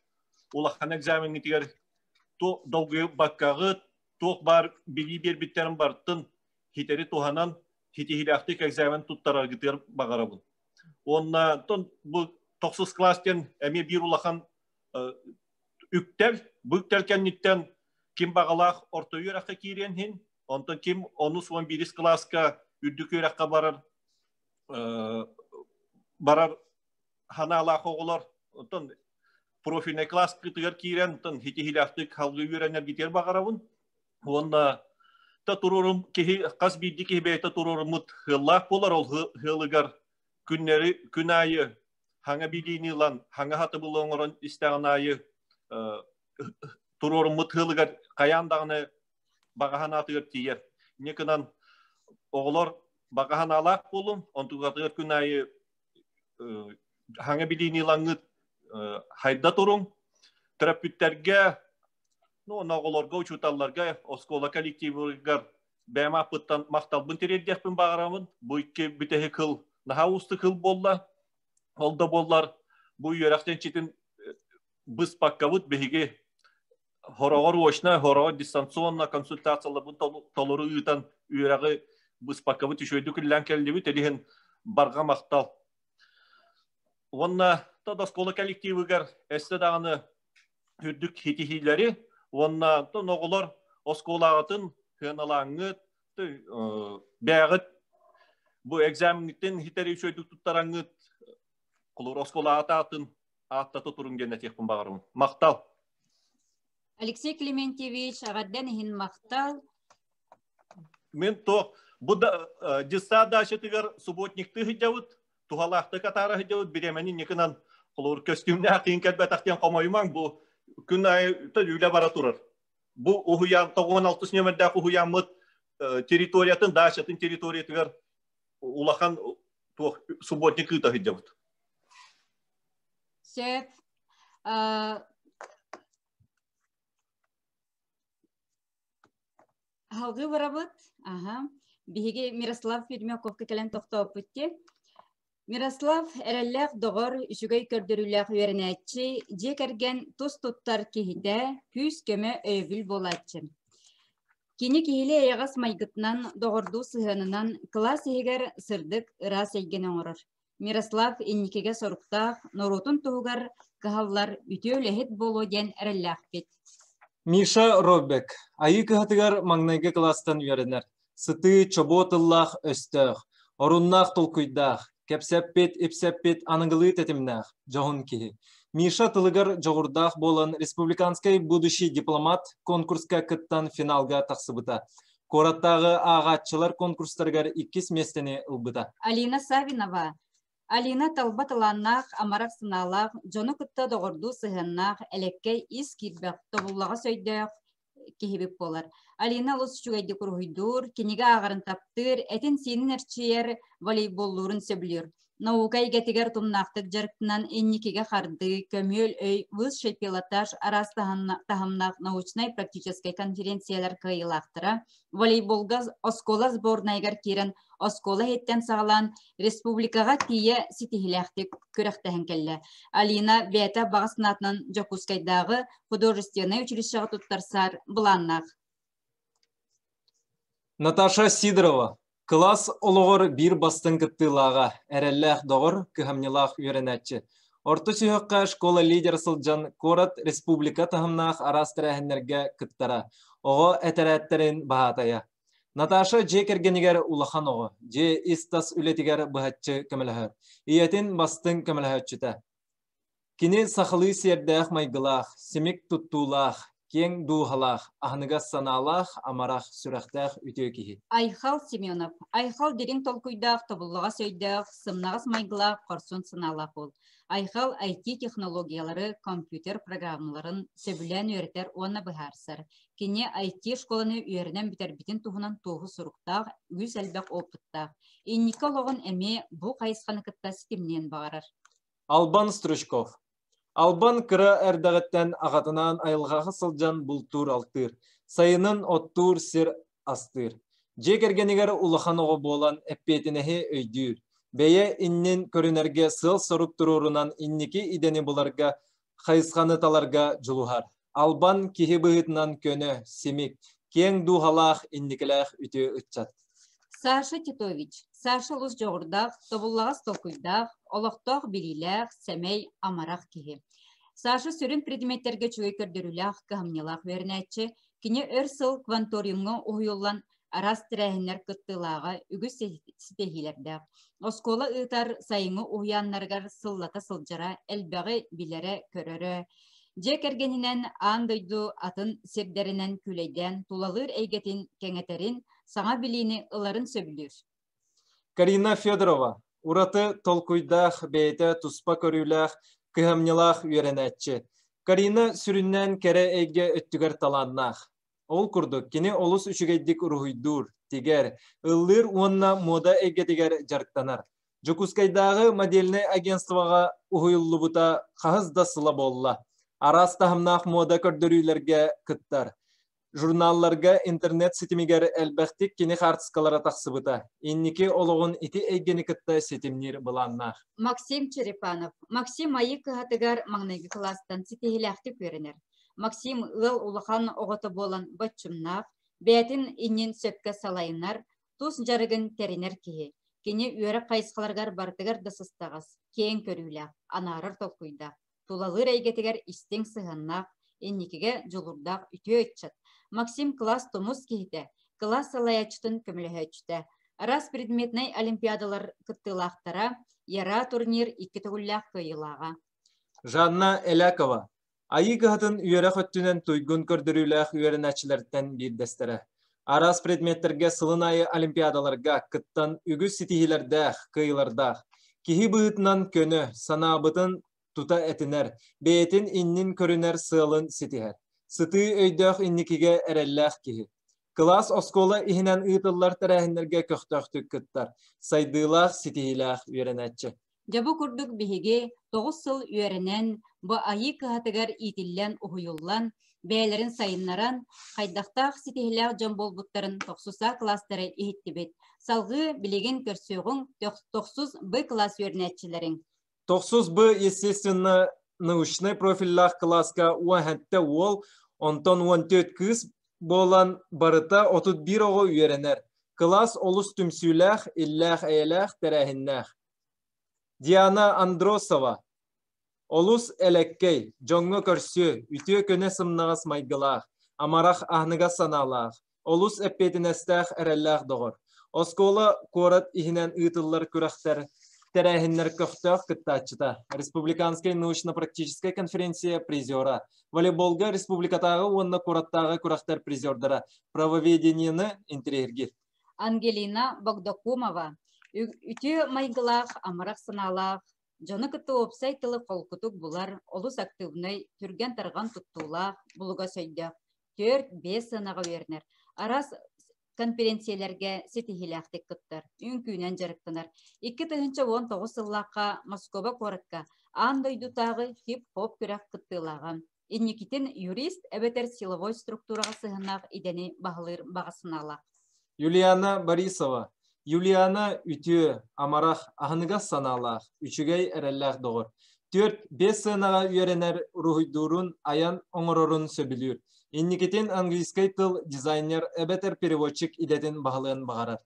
улахан экзамеҥҥитигэр долгуйбаккаҕыт, туох баар билии биэрбиттэрин барытын хитэри туһанан ситиһиилээхтик экзамен туттараргытыгар баҕарабын. Уонна бу тохсус класс диэн эмиэ биир улахан үктэл. Бу үктэл кэнниттэн ким баҕалаах орто үөрэххэ киириэн иһин, онтон ким онус уон биирис кылааска үрдүк үөрэххэ барар барар ханаалаах оҕолор оттон профильнай класскытыгар киирэн оттон ситиһиилээхтик салгыы үөрэнэргитигэр баҕарабын. Уонна та туруорум киһи хас биирдии киһи бэйэтэ туруоруммут сыаллаах буолар ол сыалыгар күннэри күн аайы хаҥа билиини ылан хаҥа хатыбылы оҥорон истэҕин аайы туруоруммут сыалыгар хайаан даҕаны баҕа санаатыгар тиийэр. Инньэ гынан оҕолор баҕа санаалаах буолун, онтугатыгар күн аайы хаҥа билиини ылаҥҥыт хайда туруҥ. Төрөппүттэргэ Ну, оҕолорго, учууталларга, оскуола коллективыгар бэйэм ааппыттан махталбын тириэрдиэхпин баҕарабын. Бу икки бүтэһик кыл наһаа уустук кыл буолла. Ол да буоллар, бу үөрэх чэнчитин быспаккабыт биһиги хороҕор очно, хороҕор дистанционно консультацияларбын толору ыытан үөрэҕи быспаккабыт үчүгэйдик үлэлээн кэллибит. Илиһин барҕа махтал. Уонна да оскуола коллективыгар өссө даҕаны үрдүк ситиһиилэри уонна оҕолор оскуолаҕытын сыаналааҥҥыт бэйэҕит бу экзамеҥҥытын хитэри үчүгэйдик туттараҥҥыт холобур оскуолаҕыт аатын ааттата туруҥ диэн этиэхпин баҕарабын. Махтал! Алексей Климентьевич, эҕэрдэн иһин махтал. Мин то бу да дьыссаат дачатыгар субботниктыы сылдьабыт, туһалаахтык атаара сылдьабыт бириэмэни инникинэн холобур көстүүмнээх киин кэлбэтэх диэн хомойумаҥ бу күн аайы үлэ бара турар. Бу уһуйаан 96 нөмердээх уһуйааммыт территориятын, дачатын территориятыгар улахан туох субботник ыыта сылдьабыт. Сөп. Аһалгыы барабыт. Аха. Биһиги Мирослав Пермяковка кэлэн тохтооппут дии. Мирослав эрэллээх доҕор, үчүгэй көрдөрүүлээх үөрэнээччи, дьиэ кэргэн тус туттар киһитэ, күүс-көмө, өйөбүл буолааччы. Кини киһилии эйэҕэс майгытынан, доҕордуу сыһыанынан кылаас иһигэр сырдык, ыраас эйгэни оҥорор. Мирослав инникигэ соруктаах, норуотун туһугар кыһаллар үтүө үлэһит буолуо диэн эрэллээхпит. Миша Роббек Айыы кыһатыгар маҥнайгы кылаастан үөрэнэр. Сытыы, чобуо тыллаах өстөөх, оруннаах толкуйдаах, кэпсэппит, ипсэппит аныгылыы тэтимнээх, дьоһун киһи. Миша тылыгар дьоҕурдаах буолан республиканскай «Будущий дипломат» конкурска кыттан финалга тахсыбыта. Куораттааҕы ааҕааччылар конкурстарыгар иккис миэстэни ылбыта. Алина Савинова Алина талба талааннаах, амарах санаалаах, дьону кытта доҕордуу сыһыаннаах, элэккэй, ис киирбэх, тобуллаҕас өйдөөх киһибит буолар. Алина олус үчүгэйдик уруһуйдуур, кинигэ ааҕарын таптыыр, этин-сиинин эрчийэр, волейболлуурун сөбүлүүр. Наука эйгэтигэр тумнаахтык дьарыктанан инникигэ хардыы, көмүөл өй, высший пилотаж араас таһымнаах научнай-практическай конференциялар кыайыылаахтара, волейболга оскуола сборнайыгар киирэн оскуола иһиттэн саҕалаан республикаҕа тиийэ ситиһиилээхтик күрэхтэһэн кэллэ. Алина бэйэтэ баҕа санаатынан Дьокуускайдааҕы художественнай училищеҕа туттарсар былааннаах. Наташа Сидорова кылаас олоҕор биир бастыҥ кыттыылааҕа, эрэллээх доҕор, кыһамньылаах үөрэнээччи. Орто сүһүөххэ школа лидера сылдьан куорат республика таһымнаах араас тэрээһиннэргэ кыттара, оҕо этэрээттэрин баһаатайа. Наташа дьиэ кэргэнигэр улахан оҕо, дьиэ ис-тас үлэтигэр быһаччы көмөлөһөр. Ийэтин бастыҥ көмөлөһөөччүтэ. Кини сахалыы сиэрдээх майгылаах, симик туттуулаах, киэҥ дууһалаах, аһыныгас санаалаах, амарах, сүрэхтээх үтүө киһи. Айхал Семенов. Айхал дириҥ толкуйдаах, тобуллаҕас өйдөөх, сымнаҕас майгылаах, хорсун санаалаах уол. Айхал IT-технологиялары, компьютер программаларын сөбүлээн үөрэтэр уонна быһаарсар. Кини IT-школаны үөрэнэн бүтэрбитин туһунан туоһу суруктаах, үгүс элбэх опыттаах. Инники олоҕун эмиэ бу хайысханы кытта ситимниэн баҕарар. Албан Стручков. Албан кыра эрдэҕиттэн аҕатынаан айылҕаҕа сылдьан бултуур-алтыыр, сайынын оттуур сир астыыр. Дьиэ кэргэнигэр улахан оҕо буолан эппиэтинэһи өйдүүр, бэйэ иннин көрүнэргэ сыал-сорук туруорунан инники идэни буларга, хайысханы таларга дьулуһар. Албан киһи быһыытынан көнө, симик, киэҥ дууһалаах, инникилээх үтүө ыччат. Саша Титович. Саша олус дьоҕурдаах, тобуллаҕас толкуйдаах, олохтоох билиилээх, сэмэй, амарах киһи. Саша сүрүн предметтэргэ үчүгэй көрдөрүүлээх, кыһамньылаах үөрэнээччи. Кини өр сыл кванториумҥа уһуйуллан араас тэрээһиннэр кыттыылааҕа үгүс ситиһиилэрдээх. Оскуола ыытар сайыҥҥы уһуйааннарыгар сыллата сылдьара, элбэҕи билэрэ-көрөрө. Дьиэ кэргэнинэн аан дойду атын сирдэринэн күүлэйдээн тулалыыр эйгэтин кэҥэтэрин, саҥа билиини ыларын сөбүлүүр. Карина Федорова ураты толкуйдаах, бэйэтэ туспа көрүүлээх, кыһамньылаах үөрэнээччи. Карина сүрүннээн кэрэ эйгэ өттүгэр талааннаах. Ол курдук, кини олус үчүгэйдик уруһуйдуур, тигэр, ыллыыр уонна муода эйгэтигэр дьарыктанар. Дьокуускайдааҕы модельнай агентствоҕа уһуйуллубута хаһыс да сыла буолла. Араас таһымнаах муода көрдөрүүлэргэ кыттар. Журналларга, интернет ситимигэр элбэхтик кини хаартыскалара тахсыбыта. Инники олоҕун ити эйгэни кытта ситимниир былааннаах. Максим Черепанов. Максим Айыы кыһатыгар маҥнайгы кылаастан ситиһиилээхтик үөрэнэр. Максим ыал улахан оҕото буолан боччумнаах, бэйэтин иннин сөпкө салайынар, тус дьарыгын тэринэр киһи. Кини үөрэх хайысхаларыгар барытыгар да сыстаҕас, киэҥ көрүүлээх, анаарар толкуйдаах, тулалыыр эйгэтигэр истиҥ сыһыаннаах, инникигэ дьулуурдаах үтүө ыччат. Максим кылаас тумус киһитэ, кылаас салайааччытын көмөлөһөөччүтэ. Араас предметнэй олимпиадалар кыттыылаахтара, Яра турнир икки төгүллээх кыайыылааҕа. Жанна Элякова Айыы кыһатын үөрэх өттүнэн туйгун көрдөрүүлээх үөрэнээччилэртэн биирдэстэрэ. Араас предметтэргэ сылын аайы олимпиадаларга кыттан үгүс ситиһиилэрдээх, кыайыылардаах. Киһи быһыытынан көнө, санаабытын тута этинэр, бэйэтин иннин көрүнэр сыалын ситиһэр. Сытыы өйдөөх инникигэ эрэллээх киһи. Кылаас оскуола иһинэн ыытыллар тэрээһиннэргэ көхтөөхтүк кыттар, сайдыылаах, ситиһиилээх үөрэнээччи. Дьэ бу курдук биһиги тоҕус сыл үөрэнэн, бу Айыы кыһатыгар иитиллэн, уһуйуллан, бэйэлэрин сайыннаран, хайдахтаах ситиһиилээх дьон буолбуттарын тохсус А кылаастары иһиттибит. Салҕыы билигин көрсүөҕүҥ тохсус Б кылаас үөрэнээччилэриҥ. Тохсус Б естественно научнай профиллаах кылааска уон уол, онтон 14 кыыс буолан барыта 31 оҕо үөрэнэр. Кылаас олус түмсүүлээх, иллээх-эйэлээх, тэрээһиннээх. Диана Андросова олус элэккэй, дьоҥҥо көрсүө, үтүө көнө сымнаҕас майгылаах, амарах аһыныгас санаалаах, олус эппиэтинэстээх эрэллээх доҕор. Оскуола куорат иһинэн ыытыллар күрэхтэр, тэрээһиннэр көхтөөх кыттааччыта, Республиканскай научно-практическай конференция призера, волейболга республикатааҕы уонна куораттааҕы күрэхтэр призердара, правоведениены интэриэһиргиир. Ангелина Богдокумова үтүө майгылаах, амарах санаалаах, дьону кытта уопсай тылы холкутук булар, олус актыыбынай, түргэн-тарҕан туттуулаах, булугас өйдөөх, 4-5 сыанаҕа үөрэнэр, араас конференциялэргэ ситиһиилээхтик кыттар, үҥкүүнэн дьарыктанар. 2019 сыллаахха Москва куоракка аан дойдутааҕы хип-хоп күрэх кыттыылааҕа. Инникитин юрист эбэтэр силовой структураҕа сыһыаннаах идэни баһылыыр баҕа санаалаах. Юлиана Борисова. Юлиана үтүө, амарах, аһыныгас санаалаах, үчүгэй эрэллээх доҕор. 4-5 сыанаҕа үөрэнэр уруһуйдуурун, айан оҥорорун сөбүлүүр. Инникитин английскай тыл дизайнер эбэтэр переводчик идэтин баһылыан баҕарар.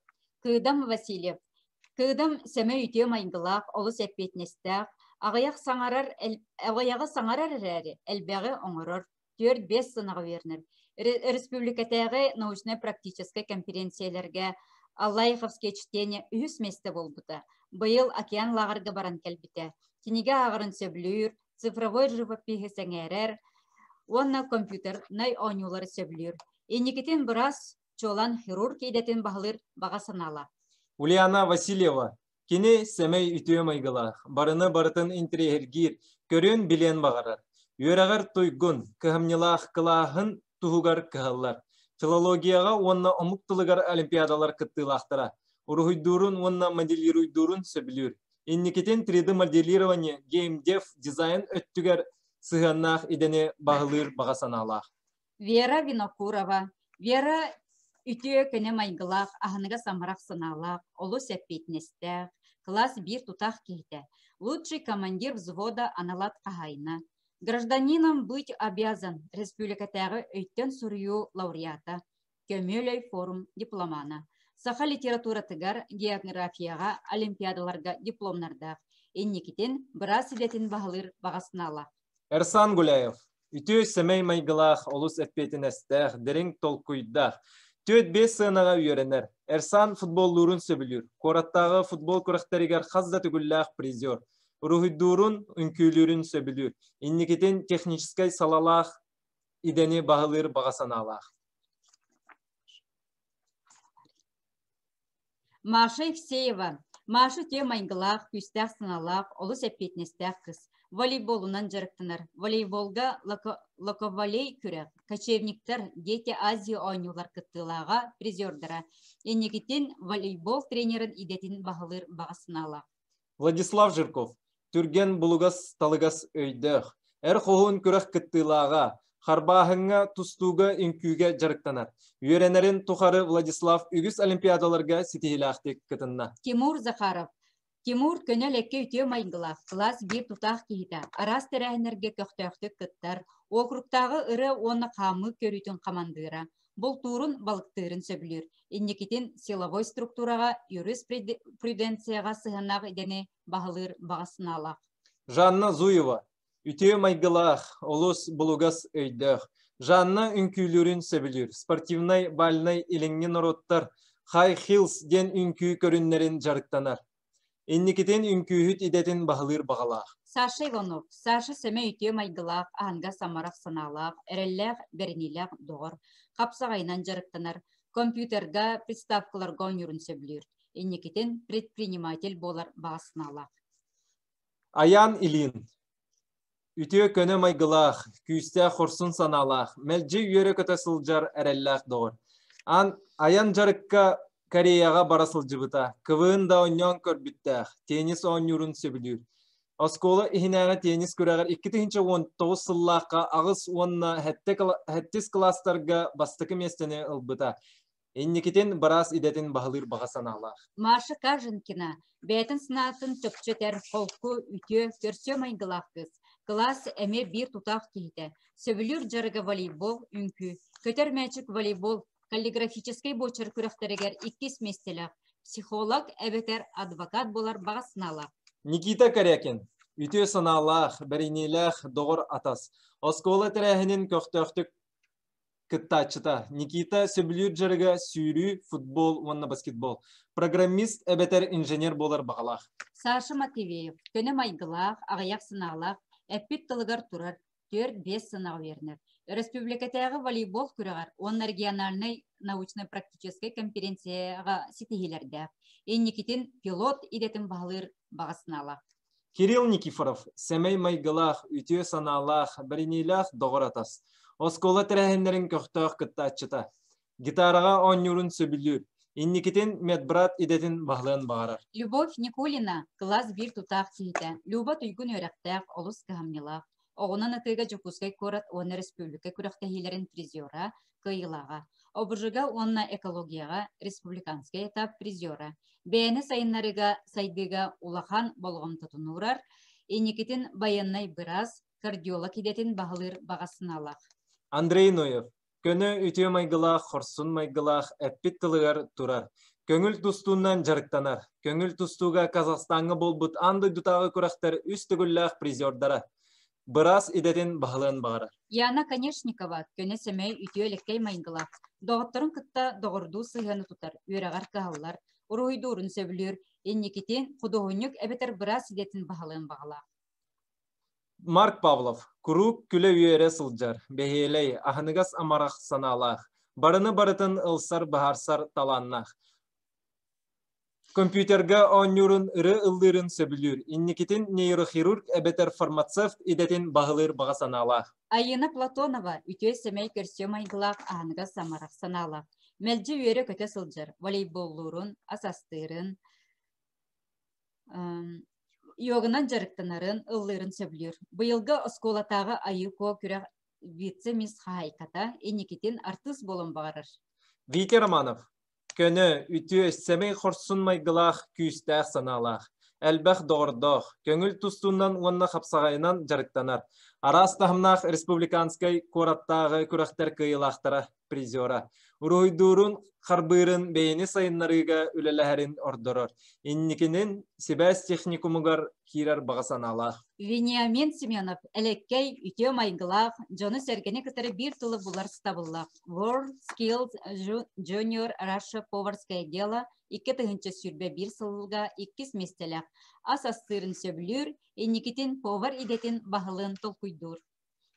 Кыдам Васильев. Кыдам сэмэй үтүө майгылаах, олус эппиэтинэстээх, аҕыйах саҥарар, аҕыйаҕы саҥарар эрээри, элбэҕи оҥорор, 4-5 сынаҕа үөрэнэр. Республикатааҕы научнай-практическай конференцияларга Аллаеховское чтение үһүс миэстэ буолбута. Быйыл океан лааҕырга баран кэлбитэ. Кинигэ ааҕарын сөбүлүүр, цифровой живопиһы сэҥээрэр уонна компьютернай оонньуулары сөбүлүүр. Инникитин быраас чуолан хирург идэтин баһылыыр баҕа санаалаах. Ульяна Васильева Кини сэмэй үтүө майгылаах, барыны барытын интэриэһиргиир, көрүөн-билиэн баҕарар. Үөрэҕэр туйгун, кыһамньылаах кылааһын туһугар кыһаллар. Филологияҕа уонна омук тылыгар олимпиадалар кыттыылаахтара. Уруһуйдуурун уонна моделируйдуурун сөбүлүүр. Инникитин 3D-моделирование, геймдев дизайн өттүгэр сыһыаннаах идэни баһылыыр баҕа санаалаах. Вера Винокурова. Вера үтүө көнө майгылаах, аһыныгас амарах санаалаах, олус эппиэтинэстээх, кылаас биир тутаах киһитэ. Лучший командир взвода аналат хаһаайына. Гражданином быть обязан республикатааҕы өйтөн суруйуу лауреата, Көмүөл өй форум дипломана. Саха литературатыгар, географияҕа, олимпиадаларга дипломнардаах. Инникитин быраас идэтин баһылыыр баҕа санаалаах. Эрсан Гуляев Үтүө сэмэй майгылаах, олус эппиэтинэстээх, дириҥ толкуйдаах. 4-5 сыанаҕа үөрэнэр. Эрсан футболлуурун сөбүлүүр. Куораттааҕы футбол күрэхтэригэр хас да төгүллээх призер. Уруһуйдуурун, үҥкүүлүүрүн сөбүлүүр. Инникитин техническэй салалаах идэни баһылыыр баҕа санаалаах. Маша Евсеева. Маша үтүө майгылаах, күүстээх санаалаах, олус эппиэтинэстээх кыыс. Волейболунан дьарыктанар. Волейболга локоволей күрэх, кочевниктар, Дети Азии оонньуулар кыттыылааҕа, призердара. Инникитин волейбол тренерин идэтин баһылыыр баҕа санаалаах. Владислав Жирков түргэн булугас талыгас өйдөөх, эр хоһуун күрэх кыттыылааҕа, харбааһыҥҥа, тустууга, үҥкүүгэ дьарыктанар. Үөрэнэрин тухары Владислав үгүс олимпиадаларга ситиһиилээхтик кытынна. Тимур Захаров Тимур көнө элекке үтүө майгылаах, кылаас биир тутаах киһитэ, араас тэрээһиннэргэ көхтөөхтүк кыттар, уокуруктааҕы ырыа уонна хаамыы көрүүтүн хамандыыра, бултуурун, балыктыырын сөбүлүүр. Инникитин силовой структураҕа юриспруденцияҕа сыһыаннаах идэни баһылыыр баҕа санаалаах. Жанна Зуева үтүө майгылаах, олус булугас өйдөөх. Жанна үҥкүүлүүрүн сөбүлүүр. Спортивнай, бальнай илиҥҥи норуоттар High Heels диэн үҥкүү көрүннэрин дьарыктанар. Инникитин үҥкүүһүт идэтин баһылыыр баҕалаах. Саша Иванов. Саша сэмэй үтүө майгылаах, аһыныгас амарах санаалаах, эрэллээх, бэриниилээх доҕор. Хапсаҕайынан дьарыктанар. Компьютерга, приставкаларга оонньуурун сөбүлүүр. Инникитин предприниматель буолар баҕа санаалаах. Аян Ильин. Үтүө көнө майгылаах, күүстээх хорсун санаалаах, мэлдьи үөрэ-көтө сылдьар эрэллээх доҕор. Ан айан дьарыкка Кореяҕа бара сылдьыбыта, КВН да оонньоон көрбүттээх, теннис оонньуурун сөбүлүүр. Оскуола иһинээҕи теннис күрэҕэр 2019 сыллаахха аҕыс уонна сэттис кылаастарга бастакы миэстэни ылбыта. Инникитин быраас идэтин баһылыыр баҕа санаалаах. Маша Каженкина бэйэтин санаатын чопчу этэр, холку, үтүө, көрсүө майгылаах кыыс. Кылаас эмиэ биир тутаах киһитэ. Сөбүлүүр дьарыга волейбол, үҥкүү, көтөр мээчик волейбол, каллиграфическай буочар күрэхтэригэр иккис миэстэлээх, психолог эбэтэр адвокат буолар баҕа санаалаах. Никита Корякин үтүө санаалаах, бэриниилээх доҕор атас. Оскуола тэрээһинин көхтөөхтүк кыттааччыта. Никита сөбүлүүр дьарыга сүүрүү, футбол уонна баскетбол. Программист эбэтэр инженер буолар баҕалаах. Саша Матвеев көнө майгылаах, аҕыйах санаалаах, эппит тылыгар турар, 4-5 сынаҕа үөрэнэр. Өрөспүүбүлүкэтээҕи волейбол күрэҕэр уонна региональнай научнай-практическай конференцияҕа ситиһиилэрдээх. Инникитин пилот идэтин баһылыыр баҕа санаалаах. Кирилл Никифоров сэмэй майгылаах, үтүө санаалаах, бэриниилээх доҕор атас. Оскуола тэрээһиннэрин көхтөөх кыттааччыта. Гитараҕа оонньуурун сөбүлүүр. Инникитин медбрат идэтин баһылыан баҕарар. Любовь Никулина кылаас биир тутаах киһитэ. Люба туйгун үөрэхтээх, олус кыһамньылаах. Оҕунан ытыыга Дьокуускай куорат уонна республика күрэхтэһиилэрин призера, кыайыылааҕа. ОБЖ-га уонна экологияҕа республиканскай этап призера. Бэйэни сайыннарыыга, сайдыыга улахан болҕомтотун уурар. Инникитин байыаннай быраас, кардиолог идэтин баһылыыр баҕа санаалаах. Андрей Ноев Көнө үтүө майгылаах, хорсун майгылаах, эппит тылыгар турар. Көҥүл тустуунан дьарыктанар. Көҥүл тустууга Казахстаҥҥа буолбут аан дойдутааҕы күрэхтэр үс төгүллээх призердара. Быраас идэтин баһылыан баҕарар. Яна Конешникова көнө сэмэй үтүө элэккэй майгылаах. Доҕотторун кытта доҕордуу сыһыаны тутар, үөрэҕэр кыһаллар, уруһуйдуурун сөбүлүүр, инникитин худуоһунньук эбэтэр быраас идэтин баһылыан баҕалаах. Марк Павлов куруук күлэ-үөрэ сылдьар, бэһиэлэй, аһыныгас амарах санаалаах, барыны барытын ылсар-баһарсар талааннаах. Компьютерга оонньуурун ырыа ыллыырын сөбүлүүр, инникитин нейрохирург эбэтэр фармацевт идэтин баһылыыр баҕа санаалаах. Айыына Платонова үтүө сэмэй көрсүө майгылаах аһыныгас амарах санаалаах. Мэлдьи үөрэ-көтө сылдьар, волейболлуурун, ас астыырын, Йоганан дьарыктанарын, ыллыырын сөбүлүүр. Быйылгы оскуолатааҕы Айыы Куо күрэх вице-мисс хаһаайката инникитин артыыс буолуон баҕарар. Витя Романов көнө, үтүө, сэмэй хорсун майгылаах, күүстээх санаалаах, элбэх доҕордоох, көҥүл тустуунан уонна хапсаҕайынан дьарыктанар. Араас таһымнаах республиканскай куораттааҕы күрэхтэр кыайыылаахтара призера. Уруһуйдуурун, харбыырын бэйэни сайыннарыыга үлэлэһэрин ордорор. Инникинин сибээс техникумугар киирэр баҕа санаалаах. Вениамин Семенов элэккэй, үтүө майгылаах, дьону-сэргэни кытары биир тылы булар сатабыллаах. World Skills Junior Russia Поварское дело 2021 сылга иккис миэстэлээх. Ас астыырын сөбүлүүр, инникитин повар идэтин баһылыан толкуйдуур.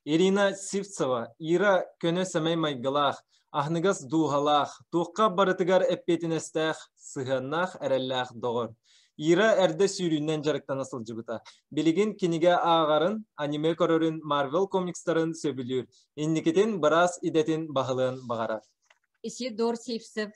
Ирина Сивцева, Ира көнө сэмэй майгылаах, аһыныгас дууһалаах, туохха барытыгар эппиэтинэстээх, сыһыаннаах, эрэллээх доҕор. Ира эрдэ сүүрүүнэн дьарыктана сылдьыбыта. Билигин кинигэ ааҕарын, аниме көрөрүн, Marvel комикстарын сөбүлүүр. Инникитин быраас идэтин баһылыан баҕарар. Исидор Сивцев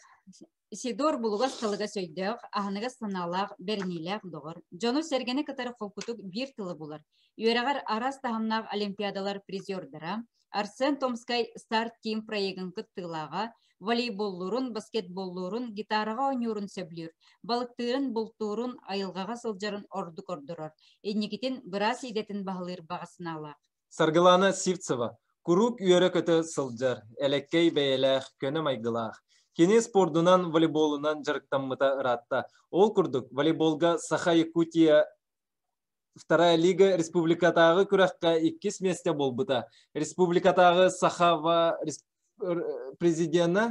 Исидор булугас тылыгас өйдөөх, аһыныгас санаалаах, бэриниилээх доҕор, дьону-сэргэни кытары холкутук биир тылы булар. Үөрэҕэр араас таһымнаах олимпиадалар призердара, Арсен Томскай Start Team проегын кыттыылааҕа, волейболлуурун, баскетболлуурун, гитараҕа оонньуурун сөбүлүүр, балыктыырын, бултуурун, айылҕаҕа сылдьарын ордук ордорор. Инникитин быраас идэтин баһылыыр баҕа санаалаах. Саргылана Сивцева куруук үөрэ-көтө сылдьар, элэккэй бэйэлээх, көнө майгылаах. Кини спордунан, волейболунан дьарыктаммыта ыраатта. Ол курдук, волейболга Саха-Якутия Вторая лига республикатааҕы күрэххэ иккис миэстэ буолбута. Республикатааҕы Сахава президена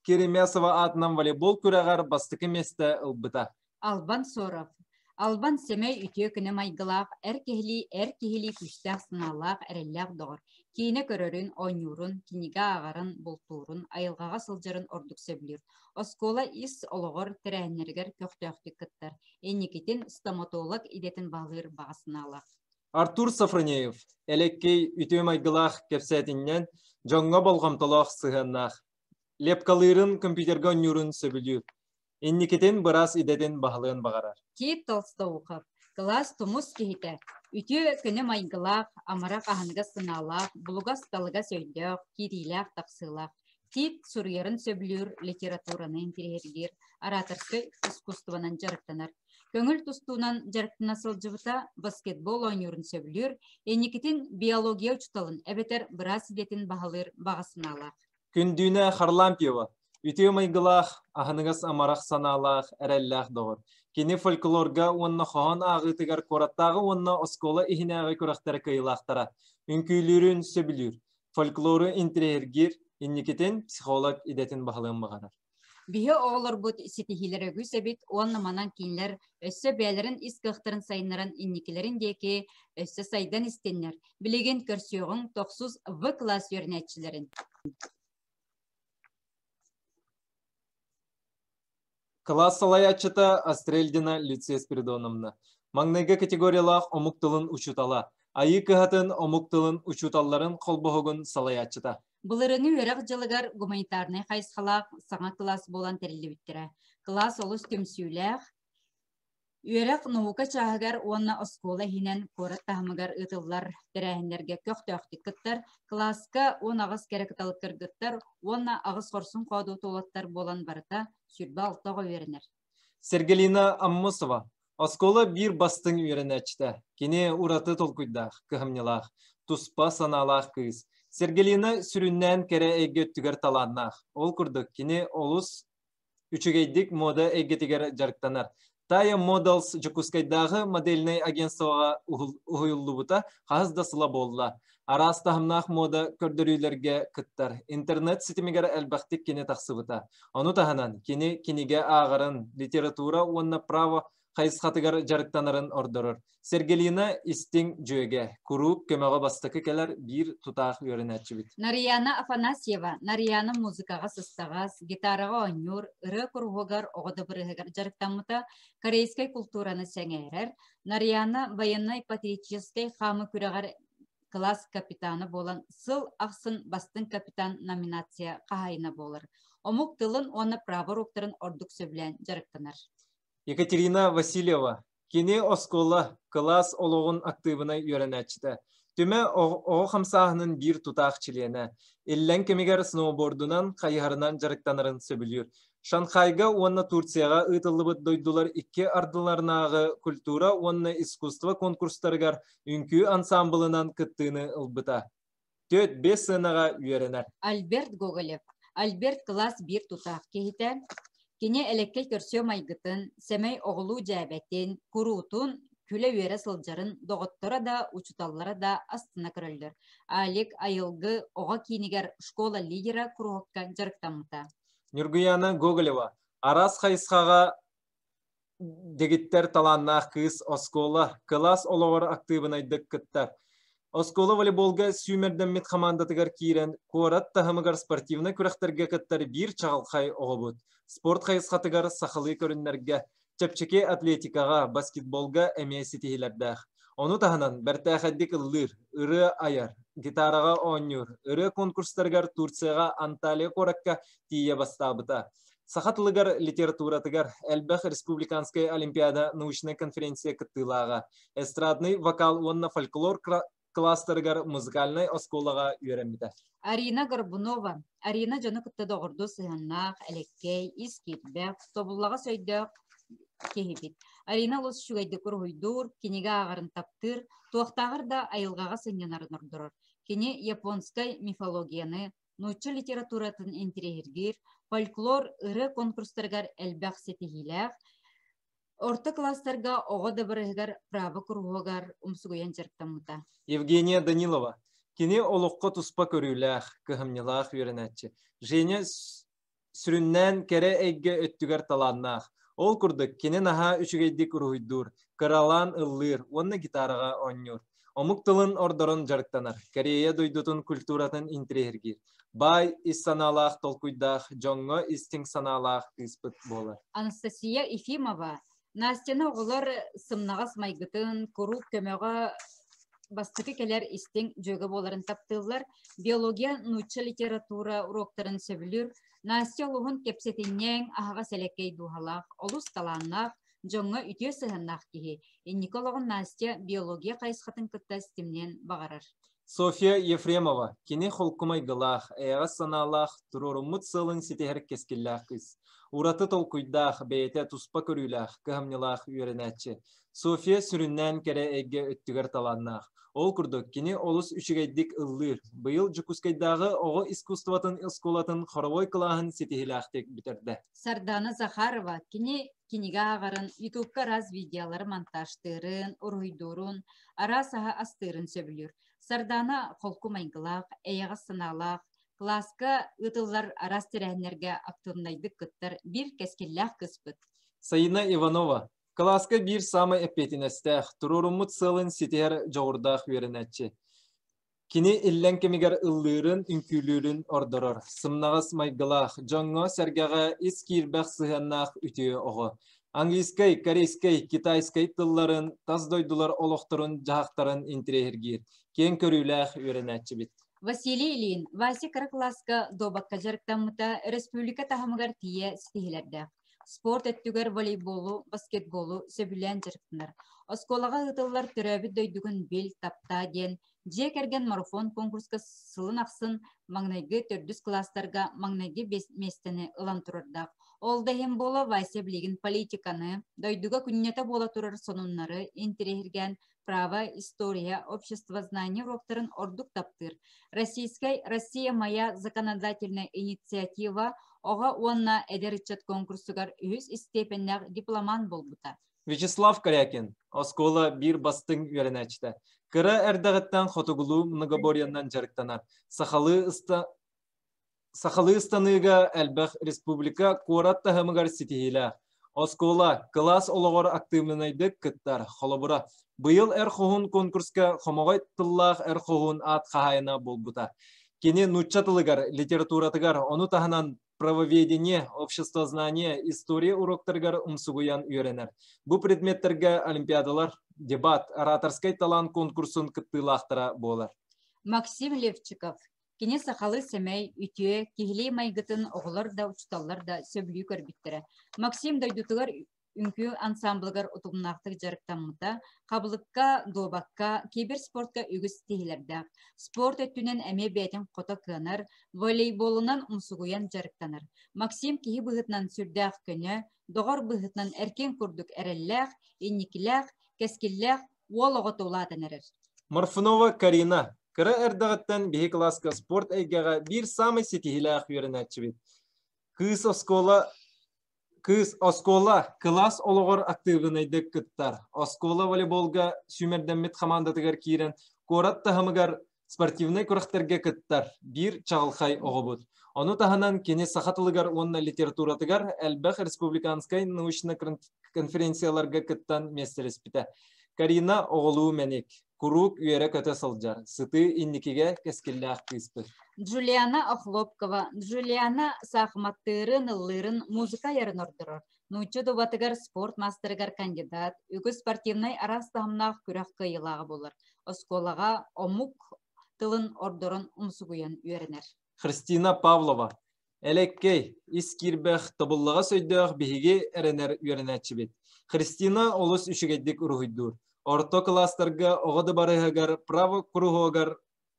Керемясова аатынан волейбол күрэҕэр бастакы миэстэ ылбыта. Албан Соров. Албан сэмэй үтүө күнэ майгылаах, эр киһилии эр киһилии күүстээх санаалаах, эрэллээх доҕор. Киинэ көрөрүн, оонньуурун, кинигэ ааҕарын, бултуурун, айылҕаҕа сылдьарын ордук сөбүлүүр. Оскуола ис олоҕор тэрээһиннэригэр көхтөөхтүк кыттар. Инникитин стоматолог идэтин баһылыыр баҕа санаалаах. Артур Софронеев элэккэй үтүө майгылаах кэпсээтинньэн, дьоҥҥо болҕомтолоох сыһыаннаах. Лепкалыырын, компьютерга оонньуурун сөбүлүүр. Инникитин быраас идэтин баһылыан баҕарар. Тит Толстоухов кылаас тумус киһитэ, үтүө көнө майгылаах, амарах аһыныгас санаалаах, булугас-талыгас өйдөөх, киириилээх-тахсыылаах. Тит суруйарын сөбүлүүр, литератураны интириэһиргиир, ораторскай искусствонан дьарыктанар. Көҥүл тустуунан дьарыктана сылдьыбыта, баскетбол оонньуурун сөбүлүүр, инникитин биология учууталын эбэтэр быраас идэтин баһылыыр баҕа санаалаах. Күндүүнэ Харлампьева. Үтүө майгылаах, аһыныгас амарах санаалаах, эрэллээх доҕор. Кини фольклорга уонна хоһоон ааҕыытыгар куораттааҕы уонна оскуола иһинээҕи күрэхтэрэ кыайыылаахтара. Үҥкүүлүүрүн сөбүлүүр. Фольклору интэриэһиргиир, инникитин психолог идэтин баһылыан баҕарар. Биһи оҕолорбут ситиһиилэрэ үгүс эбит уонна манан кинилэр өссө бэйэлэрин ис кыахтарын сайыннаран инникилэрин диэки өссө сайдан истиннэр. Билигин көрсүөҕүҥ тохсус В класс үөрэнээччилэрин. Кылаас салайааччыта Астрельдина Люция Спиридоновна. Маҥнайгы категориялаах омук тылын учуутала. Айыы кыһатын омук тылын учууталларын холбоһугун салайааччыта. Былырыыҥҥы үөрэх дьылыгар гуманитарнай хайысхалаах саҥа кылаас буолан тэриллибиттэрэ. Кылаас олус түмсүүлээх, Үөрэх наука чааһыгар уонна оскуола иһинэн куорат таһымыгар ыытыллар тэрээһиннэргэ көхтөөхтүк кыттар, кылааска 18 кэрэ кыталык кыргыттар уонна аҕыс хорсун хоодуот уолаттар буолан барыта 26 оҕо үөрэнэр. Сергелина Аммосова оскуола биир бастыҥ үөрэнээччитэ. Кини ураты толкуйдаах, кыһамньылаах, туспа санаалаах кыыс. Сергелина сүрүннээн кэрэ эйгэ өттүгэр талааннаах. Ол курдук кини олус үчүгэйдик мода эйгэтигэр дьарыктанар. Тая Models Дьокуускайдааҕы модельнай агентствоҕа уһуйуллубута хаһыс да сыла буолла. Араас таһымнаах мода көрдөрүүлэргэ кыттар. Интернет ситимигэр элбэхтик кини тахсыбыта. Ону таһынан кини кинигэ ааҕарын, литература уонна право хайысхатыгар дьарыктанарын ордорор. Сергелина истиҥ дьүөгэ, куруук көмөҕө бастакы кэлэр биир тутаах үөрэнээччибит. Нарияна Афанасьева Нарияна музыкаҕа сыстаҕас, гитараҕа оонньуур, ырыа куруһуогар оҕо дыбырыһыгар дьарыктаммыта, корейскай култуураны сэҥээрэр. Нарияна военнай-патриотическай хаамыы күрэҕэр кылаас капитана буолан сыл ахсын бастыҥ капитан номинация хаһаайына буолар. Омук тылын уонна право уруоктарын ордук сөбүлээн дьарыктанар. Екатерина Васильева кини оскуола, кылаас олоҕун актыыбынай үөрэнээччитэ. Түмэ оҕо хамсааһынын биир тутаах чилиэнэ. Иллэҥ кэмигэр сноубордунан, хайыһарынан дьарыктанарын сөбүлүүр. Шанхайга уонна Турцияҕа ыытыллыбыт дойдулар икки ардыларынааҕы культура уонна искусство конкурстарыгар үҥкүү ансаамбылынан кыттыыны ылбыта. 4-5 сыанаҕа үөрэнэр. Альберт Гоголев. Альберт кылаас биир тутаах киһитэ. Кини элэккэй көрсүө майгытын, сэмэй оҕолуу дьээбэтин, куруутун күлэ-үөрэ сылдьарын доҕотторо да, учууталлара да астына көрөллөр. Алик Айылгы оҕо киинигэр школа лидера куруһуокка дьарыктаммыта. Ньургуяна Гоголева араас хайысхаҕа Дэгиттэр талааннаах кыыс оскуола, кылаас олоҕор актыыбынайдык кыттар. Оскуола волейболга сүүмэрдэммит хамаандатыгар киирэн, куорат таһымыгар спортивнай күрэхтэргэ кыттар биир чаҕылхай оҕобут. Спорт хайысхатыгар сахалыы көрүннэргэ, чэпчэки атлетикаҕа, баскетболга эмиэ ситиһиилэрдээх. Ону таһынан бэртээхэйдик ыллыыр, ырыа айар, гитараҕа оонньуур, ырыа конкурстарыгар Турцияҕа Анталия куоракка тиийэ бастаабыта. Саха тылыгар, литературатыгар элбэх республиканскай олимпиада научнай конференция кыттыылааҕа, эстрадный вокал уонна фольклор класстарыгар музыкальнай оскуолаҕа үөрэммитэ. Арина Горбунова. Арина дьону кытта доҕордуу сыһыаннаах, элэккэй, ис киирбэх, тобуллаҕас өйдөөх киһибит. Арина олус үчүгэйдик уруһуйдуур, кинигэ ааҕарын таптыыр, туохтааҕар да айылҕаҕа сынньанарын ордорор. Кини японскай мифологияны, нуучча литературатын интириэһиргиир, фольклор, ырыа конкурстарыгар элбэх ситиһиилээх, орто класстарга оҕо дыбарыһыгар право куруһуогар умсугуйан дьарыктаммыта. Евгения Данилова. Кини олоххо туспа көрүүлээх, кыһамньылаах үөрэнээччи. Женя сүрүннээн кэрэ эйгэ өттүгэр талааннаах. Ол курдук, кини наһаа үчүгэйдик уруһуйдуур, кыралаан ыллыыр уонна гитараҕа оонньуур. Омук тылын ордорон дьарыктанар, Корея дойдутун культуратын интириэһиргиир. Баай ис санаалаах толкуйдаах, дьоҥҥо истиҥ санаалаах кыыспыт буолар. Анастасия Ефимова Настяны оҕолор сымнаҕас майгытын, куруук көмөҕө бастакы кэлэр истиҥ дьүөгэ буоларын таптыыллар. Биология, нуучча литература уруоктарын сөбүлүүр. Настя олуһун кэпсэтинньэҥ, аһаҕас элэккэй дууһалаах, олус талааннаах, дьоҥҥо үтүө сыһыаннаах киһи. Инники олоҕун Настя биология хайысхатын кытта ситимниэн баҕарар. Софья Ефремова кини холку майгылаах, эйэҕэс санаалаах, туруоруммут сыалын ситиһэр кэскиллээх кыыс. Ураты толкуйдаах, бэйэтэ туспа көрүүлээх, кыһамньылаах үөрэнээччи. Софья сүрүннээн кэрэ эйгэ өттүгэр талааннаах. Ол курдук, кини олус үчүгэйдик ыллыыр. Быйыл Дьокуускайдааҕы оҕо искусствотын оскуолатын хоровой кылааһын ситиһиилээхтик бүтэрдэ. Сардана Захарова кини кинигэ ааҕарын, ютубка араас видеолары монтажтыырын, уруһуйдуурун, араас аһы астыырын сөбүлүүр. Сардаана холку майгылаах, эйэҕэс санаалаах, кылааска ыытыллар араас тэрээһиннэргэ актыыбынайдык кыттар биир кэскиллээх кыыспыт. Саина Иванова кылааска биир саамай эппиэтинэстээх, туруоруммут сыалын ситиһэр дьоҕурдаах үөрэнээччи. Кини иллэҥ кэмигэр ыллыырын, үҥкүүлүүрүн ордорор, сымнаҕас майгылаах, дьоҥҥо-сэргэҕэ ис киирбэх сыһыаннаах үтүө оҕо. Английскай, корейскай, китайскай тылларын, тас дойдулар олохторун-дьаһахтарын интириэһиргиир, киэҥ көрүүлээх үөрэнээччибит. Василий Ильин Вася кыра кылааска дуобакка дьарыктаммыта республика таһымыгар тиийэ ситиһиилэрдээх. Спорт өттүгэр волейболу, баскетболу сөбүлээн дьарыктанар. Оскуолаҕа ыытыллар Төрөөбүт дойдугун бил, таптаа диэн дьиэ кэргэн марафон конкурска сылын ахсын маҥнайгы төрдүс кылаастарга маҥнайгы миэстэни ылан турардаах. Ол да иһин буола Вася билигин политиканы, дойдуга күннэтэ буола турар сонуннары интэриэһиргээн право, история, обществознание уроктарын ордук таптыыр. Российскай «Россия моя законодательная инициатива» оҕо уонна эдэр ыччат конкурсугар үһүс истиэпэннээх дипломант буолбута. Вячеслав Корякин, оскуола биир бастыҥ үөрэнээччитэ. Кыра эрдэҕиттэн хотугулуу многоборьенан дьарыктанар. Сахалыы ыста Сахалыы ыстаныыга элбэх республика куорат таһымыгар ситиһиилээх. Оскуола, кылаас олоҕор актыыбынайдык кыттар. Холобура, быйыл Эр хоһуун конкурска хомоҕой тыллаах Эр хоһуун аат хаһаайына буолбута. Кини нуучча тылыгар, литературатыгар, ону таһынан правоведение, обществознание, история уроктарыгар умсугуйан үөрэнэр. Бу предметтэргэ олимпиадалар, дебат, ораторскай талаан конкурсун кыттыылаахтара буолар. Максим Левчиков Кини сахалыы сэмэй, үтүө, киһилии майгытын оҕолор да, учууталлар да сөбүлүү көрбүттэрэ. Максим дойдутугар үҥкүү ансамблыгар утумнаахтык дьарыктаммыта, хабылыкка, дуобакка, киберспортка үгүс ситиһиилэрдээх. Спорт өттүнэн эмиэ бэйэтин хото кыанар, волейболунан умсугуйан дьарыктанар. Максим киһи быһыытынан сүрдээх көнө, доҕор быһыытынан эркин курдук эрэллээх, инникилээх, кэскиллээх уол оҕото улаатан эрэр. Морфунова Карина кыра эрдэҕиттэн биһи кылааска спорт эйгэҕэ биир саамай ситиһиилээх үөрэнээччибит. Кыыс оскуола Кыыс оскуола кылаас олоҕор актыыбынайдык кыттар. Оскуола волейболга сүүмэрдэммит хамаандатыгар киирэн куорат таһымыгар спортивнай күрэхтэргэ кыттар биир чаҕылхай оҕобут. Ону таһынан кини саха тылыгар уонна литературатыгар элбэх республиканскай научнай конференцияларга кыттан миэстэлэспитэ. Карина оҕолуу мэник, куруук үөрэ-көтө сылдьар, сытыы инникигэ кэскиллээх кыыспыт. Джулиана Охлопкова Джулиана саахыматтыырын, ыллыырын, музыка айарын ордорор. Нуучча дубатыгар спорт маастарыгар кандидат, үгүс спортивнай араас таһымнаах күрэх кыайыылааҕа буолар. Оскуолаҕа омук тылын ордорон умсугуйан үөрэнэр. Христина Павлова Элэккэй, ис киирбэх, тобуллаҕас өйдөөх биһиги эрэнэр үөрэнээччибит. Христина олус үчүгэйдик уруһуйдуур. Орто кылаастарга оҕо дыбарыһыгар право куруһуогар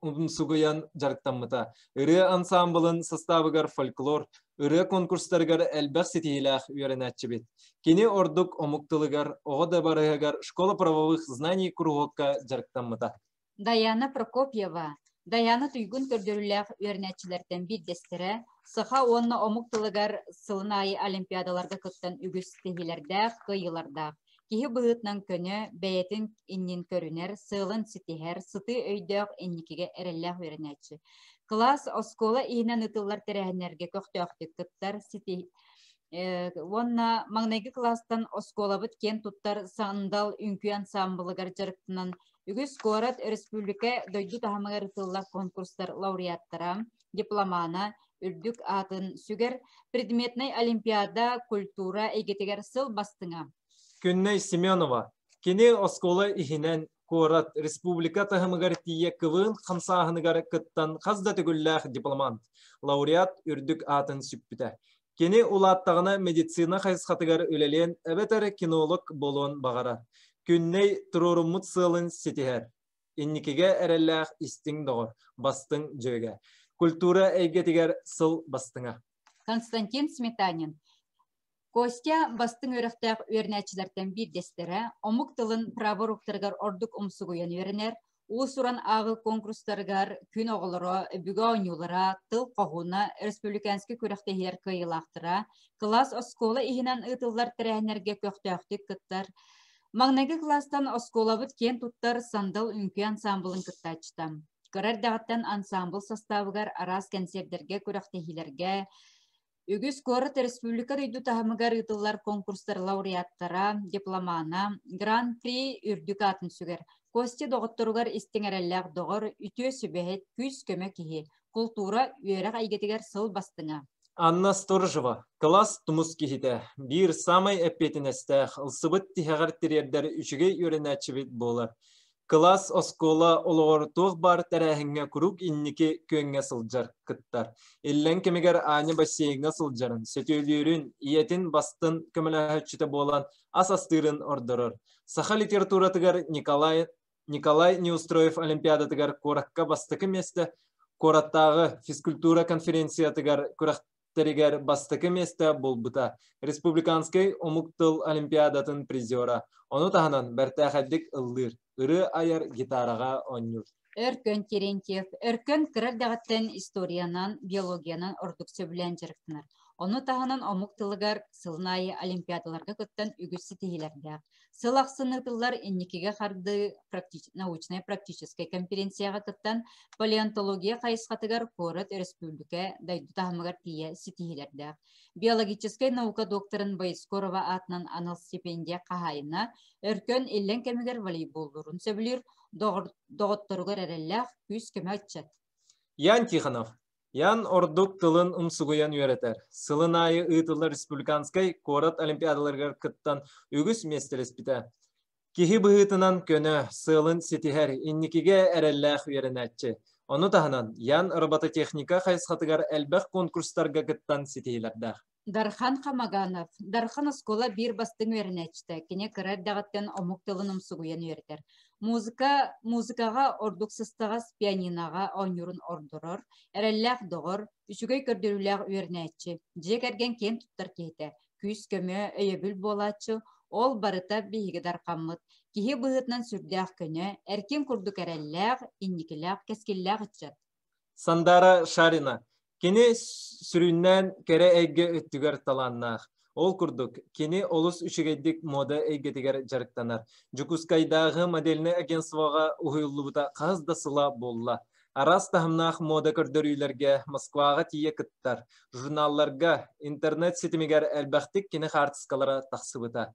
умсугуйан дьарыктаммыта. Ырыа ансаамбылын састаабыгар фольклор, ырыа конкурстарыгар элбэх ситиһиилээх үөрэнээччибит. Кини ордук омук тылыгар, оҕо дыбарыһыгар школа правовых знаний куруһуокка дьарыктаммыта. Даяна Прокопьева Даяна туйгун көрдөрүүлээх үөрэнээччилэртэн биирдэстэрэ, саха уонна омук тылыгар сылын аайы олимпиадаларга кыттан үгүс ситиһиилэрдээх, кыайыылардаах. Киһи быһыытынан көнө, бэйэтин иннин көрүнэр, сыалын ситиһэр, сытыы өйдөөх, инникигэ эрэллээх үөрэнээччи. Кылаас, оскуола иһинэн ыытыллар тэрээһиннэргэ көхтөөхтүк кыттар, уонна маҥнайгы кылаастан оскуолабыт киэн туттар Сандал үҥкүү ансаамбылыгар дьарыктанан үгүс куорат, республика, дойду таһымыгар ыытыллар конкурстар лауреаттара, дипломана, үрдүк аатын сүгэр предметнай олимпиада культура эйгэтигэр сыл бастыҥа. Күннэй Семенова. Кини оскуола иһинэн куорат, республика таһымыгар тиийэ квн хамсааһыныгар кыттан хас да төгүллээх дипломант, лауреат үрдүк аатын сүкпүтэ. Кини улааттаҕына медицина хайысхатыгар үлэлиэн эбэтэр кинолог буолуон баҕарар. Күннэй туруоруммут сыалын ситиһэр. Инникигэ эрэллээх истиҥ доҕор, бастыҥ дьүөгэ. Культура эйгэтигэр сыл бастыҥа. Константин Сметанин. Костя бастыҥ үөрэхтээх үөрэнээччилэртэн биирдэстэрэ, омук тылын право уруоктарыгар ордук умсугуйан үөрэнэр, уус-уран ааҕыы конкурстарыгар күн оҕолоро, өбүгэ оонньуулара, тыл хоһууна, республиканскай күрэхтэһиилэр кыайыылаахтара, кылаас оскуола иһинэн ыытыллар тэрээһиннэргэ көхтөөхтүк кыттар. Маҥнайгы кылаастан оскуолабыт киэн туттар Сандал үҥкүү ансаамбылын кыттааччыта. Кыра эрдэҕиттэн ансаамбыл састаабыгар араас кэнсиэрдэргэ, күрэхтэһиилэргэ, Үгүс куорат республика дойду таһымыгар ыытыллар конкурстар лауреаттара, дипломана, Гран-при үрдүк аатын сүгэр. Костя доҕотторугар истиҥ эрэллээх доҕор, үтүө сүбэһит, күүс-көмө киһи, култуура, үөрэх эйгэтигэр сыл бастыҥа. Анна Сторожева, кылаас тумус киһитэ, биир саамай эппиэтинэстээх, ылсыбыт тиһэҕэр тириэрдэр үчүгэй үөрэнээччибит буолар. Кылаас оскуола олоҕор туох баар тэрээһиҥҥэ куруук инники күөҥҥэ сылдьар, кыттар. Иллэҥ кэмигэр Аня бассейҥҥа сылдьарын, сөтүөлүүрүн, ийэтин бастын көмөлөһөөччүтэ буолан ас астыырын ордорор. Саха литературатыгар Николай Николай Неустроев олимпиадатыгар куоракка бастакы миэстэ, куораттааҕы физкультура конференциятыгар күрэх тэригэр бастакы миэстэ буолбута. Республиканскай омук тыл олимпиадатын призера. Ону таһынан бэртээхэйдик ыллыыр, ырыа айар гитараҕа оонньуур. Өркөн Терентьев Өркөн кыра эрдэҕиттэн историянан, биологиянан ордук сөбүлээн дьарыктанар. Ону таһынан омук тылыгар сылын аайы олимпиадаларга кыттан үгүс ситиһиилэрдээх. Сыл ахсын ыытыллар Инникигэ хардыы научнай-практическай конференцияҕа кыттан палеонтология хайысхатыгар куорат өрөспүүбүлүкэ дойду таһымыгар тиийэ ситиһиилэрдээх. Биологическай наука докторын Боискорова аатынан анал стипендия хаһаайына Өркөн иллэҥ кэмигэр волейболлуурун сөбүлүүр, доҕотторугар эрэллээх, күүс-көмө ыччат. Ян Тихонов Ян ордук тылын умсугуйан үөрэтэр. Сылын аайы ыытыллар республиканскай куорат олимпиадаларыгар кыттан үгүс миэстэлэспитэ. Киһи быһыытынан көнө, сыалын ситиһэр, инникигэ эрэллээх үөрэнээччи. Ону таһынан Ян робототехника хайысхатыгар элбэх конкурстарга кыттан ситиһиилэрдээх. Дархан Хамаганов. Дархан оскуола биир бастыҥ үөрэнээччитэ. Кини кыра эрдэҕиттэн омук тылын умсугуйан үөрэтэр. Музыка, музыкаҕа ордук сыстаҕас пианиноҕа оонньуурун ордорор, эрэллээх доҕор, үчүгэй көрдөрүүлээх үөрэнээччи, дьиэ кэргэн киэн туттар киһитэ, күүс-көмө, өйөбүл буолааччы, ол барыта биһиги Дархаммыт. Киһи быһыытынан сүрдээх көнө, эркин курдук эрэллээх, инникилээх, кэскиллээх ыччат. Сандара Шарина. Кини сүрүннээн кэрэ эйгэ өттүгэр талааннаах. Ол курдук, кини олус үчүгэйдик мода эйгэтигэр дьарыктанар. Дьокуускайдааҕы модельнай агентствоҕа уһуйуллубута хаһыс да сыла буолла. Араас таһымнаах мода көрдөрүүлэргэ Москваҕа тиийэ кыттар. Журналларга, интернет ситимигэр элбэхтик кини хаартыскалара тахсыбыта.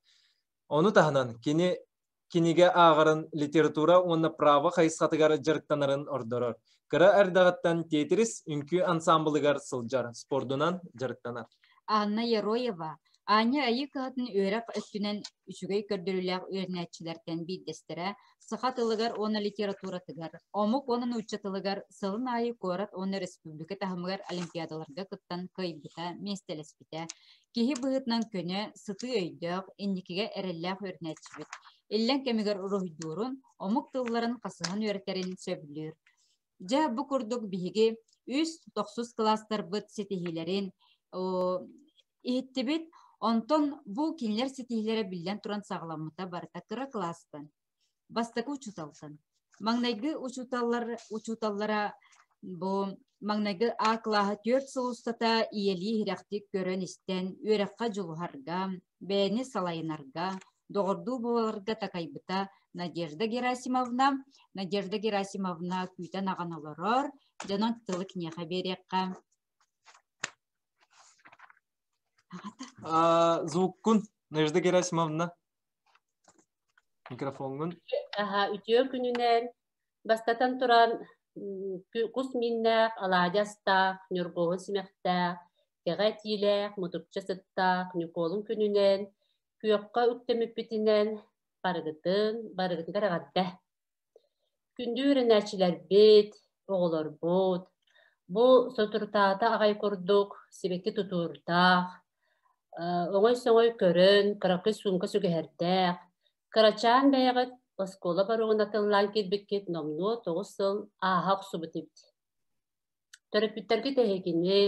Ону таһынан, кини кинигэ ааҕарын, литература уонна право хайысхатыгар дьарыктанарын ордорор. Кыра эрдэҕиттэн Тетрис үҥкүү ансаамбылыгар сылдьар, спордунан дьарыктанар. Анна Яроева Аня Айыы кыһатын үөрэх өттүнэн үчүгэй көрдөрүүлээх үөрэнээччилэртэн биирдэстэрэ, саха тылыгар уонна литературатыгар, омук уонна нуучча тылыгар сылын аайы куорат уонна республика таһымыгар олимпиадаларга кыттан кыайбыта, миэстэлэспитэ. Киһи быһыытынан көнө, сытыы өйдөөх, инникигэ эрэллээх үөрэнээччибит. Иллэҥ кэмигэр уруһуйдуурун, омук тылларын хасыһан үөрэтэрин сөбүлүүр. Дьэ, бу курдук биһиги үс тохсус кылаастарбыт ситиһиилэрин иһиттибит. Онтон бу кинилэр ситиһиилэрэ биллэн туран саҕаламмыта барыта кыра кылаастан. Бастакы учууталтан. Маҥнайгы учууталлар учууталлара бу маҥнайгы А кылааһы 4 сыл устата ийэлии иһирэхтик көрөн-истэн, үөрэххэ дьулуһарга, бэйэни салайынарга, доҕордуу буоларга такайбыта Надежда Герасимовна. Надежда Герасимовна күүтэн аҕан олорор, дьонон тылы киниэхэ биэриэххэ. Звуккун, Надежда Герасимовна. Микрофоҥҥун. Аһа, үтүө күнүнэн бастатан туран кус мииннээх, алаадьы астаах, ньургуһун симэхтээх, кэҕэ этиилээх, мутукча сыттаах Ньукуолун күнүнэн, күөххэ үктэммиппитинэн барыгытын, барыгытыгар эҕэрдэ! Күндү үөрэнээччилэрбит, оҕолорбут, бу соторутааҕыта аҕай курдук сибэкки тутуурдаах, оҥой-соҥой көрөн, кыракый суумка сүгэһэрдээх, кырачаан бэйэҕит Оскуола боруогун атыллаан киирбиккит номнуо 9 сыл ааһа охсубут эбит. Төрөппүттэргит эһигини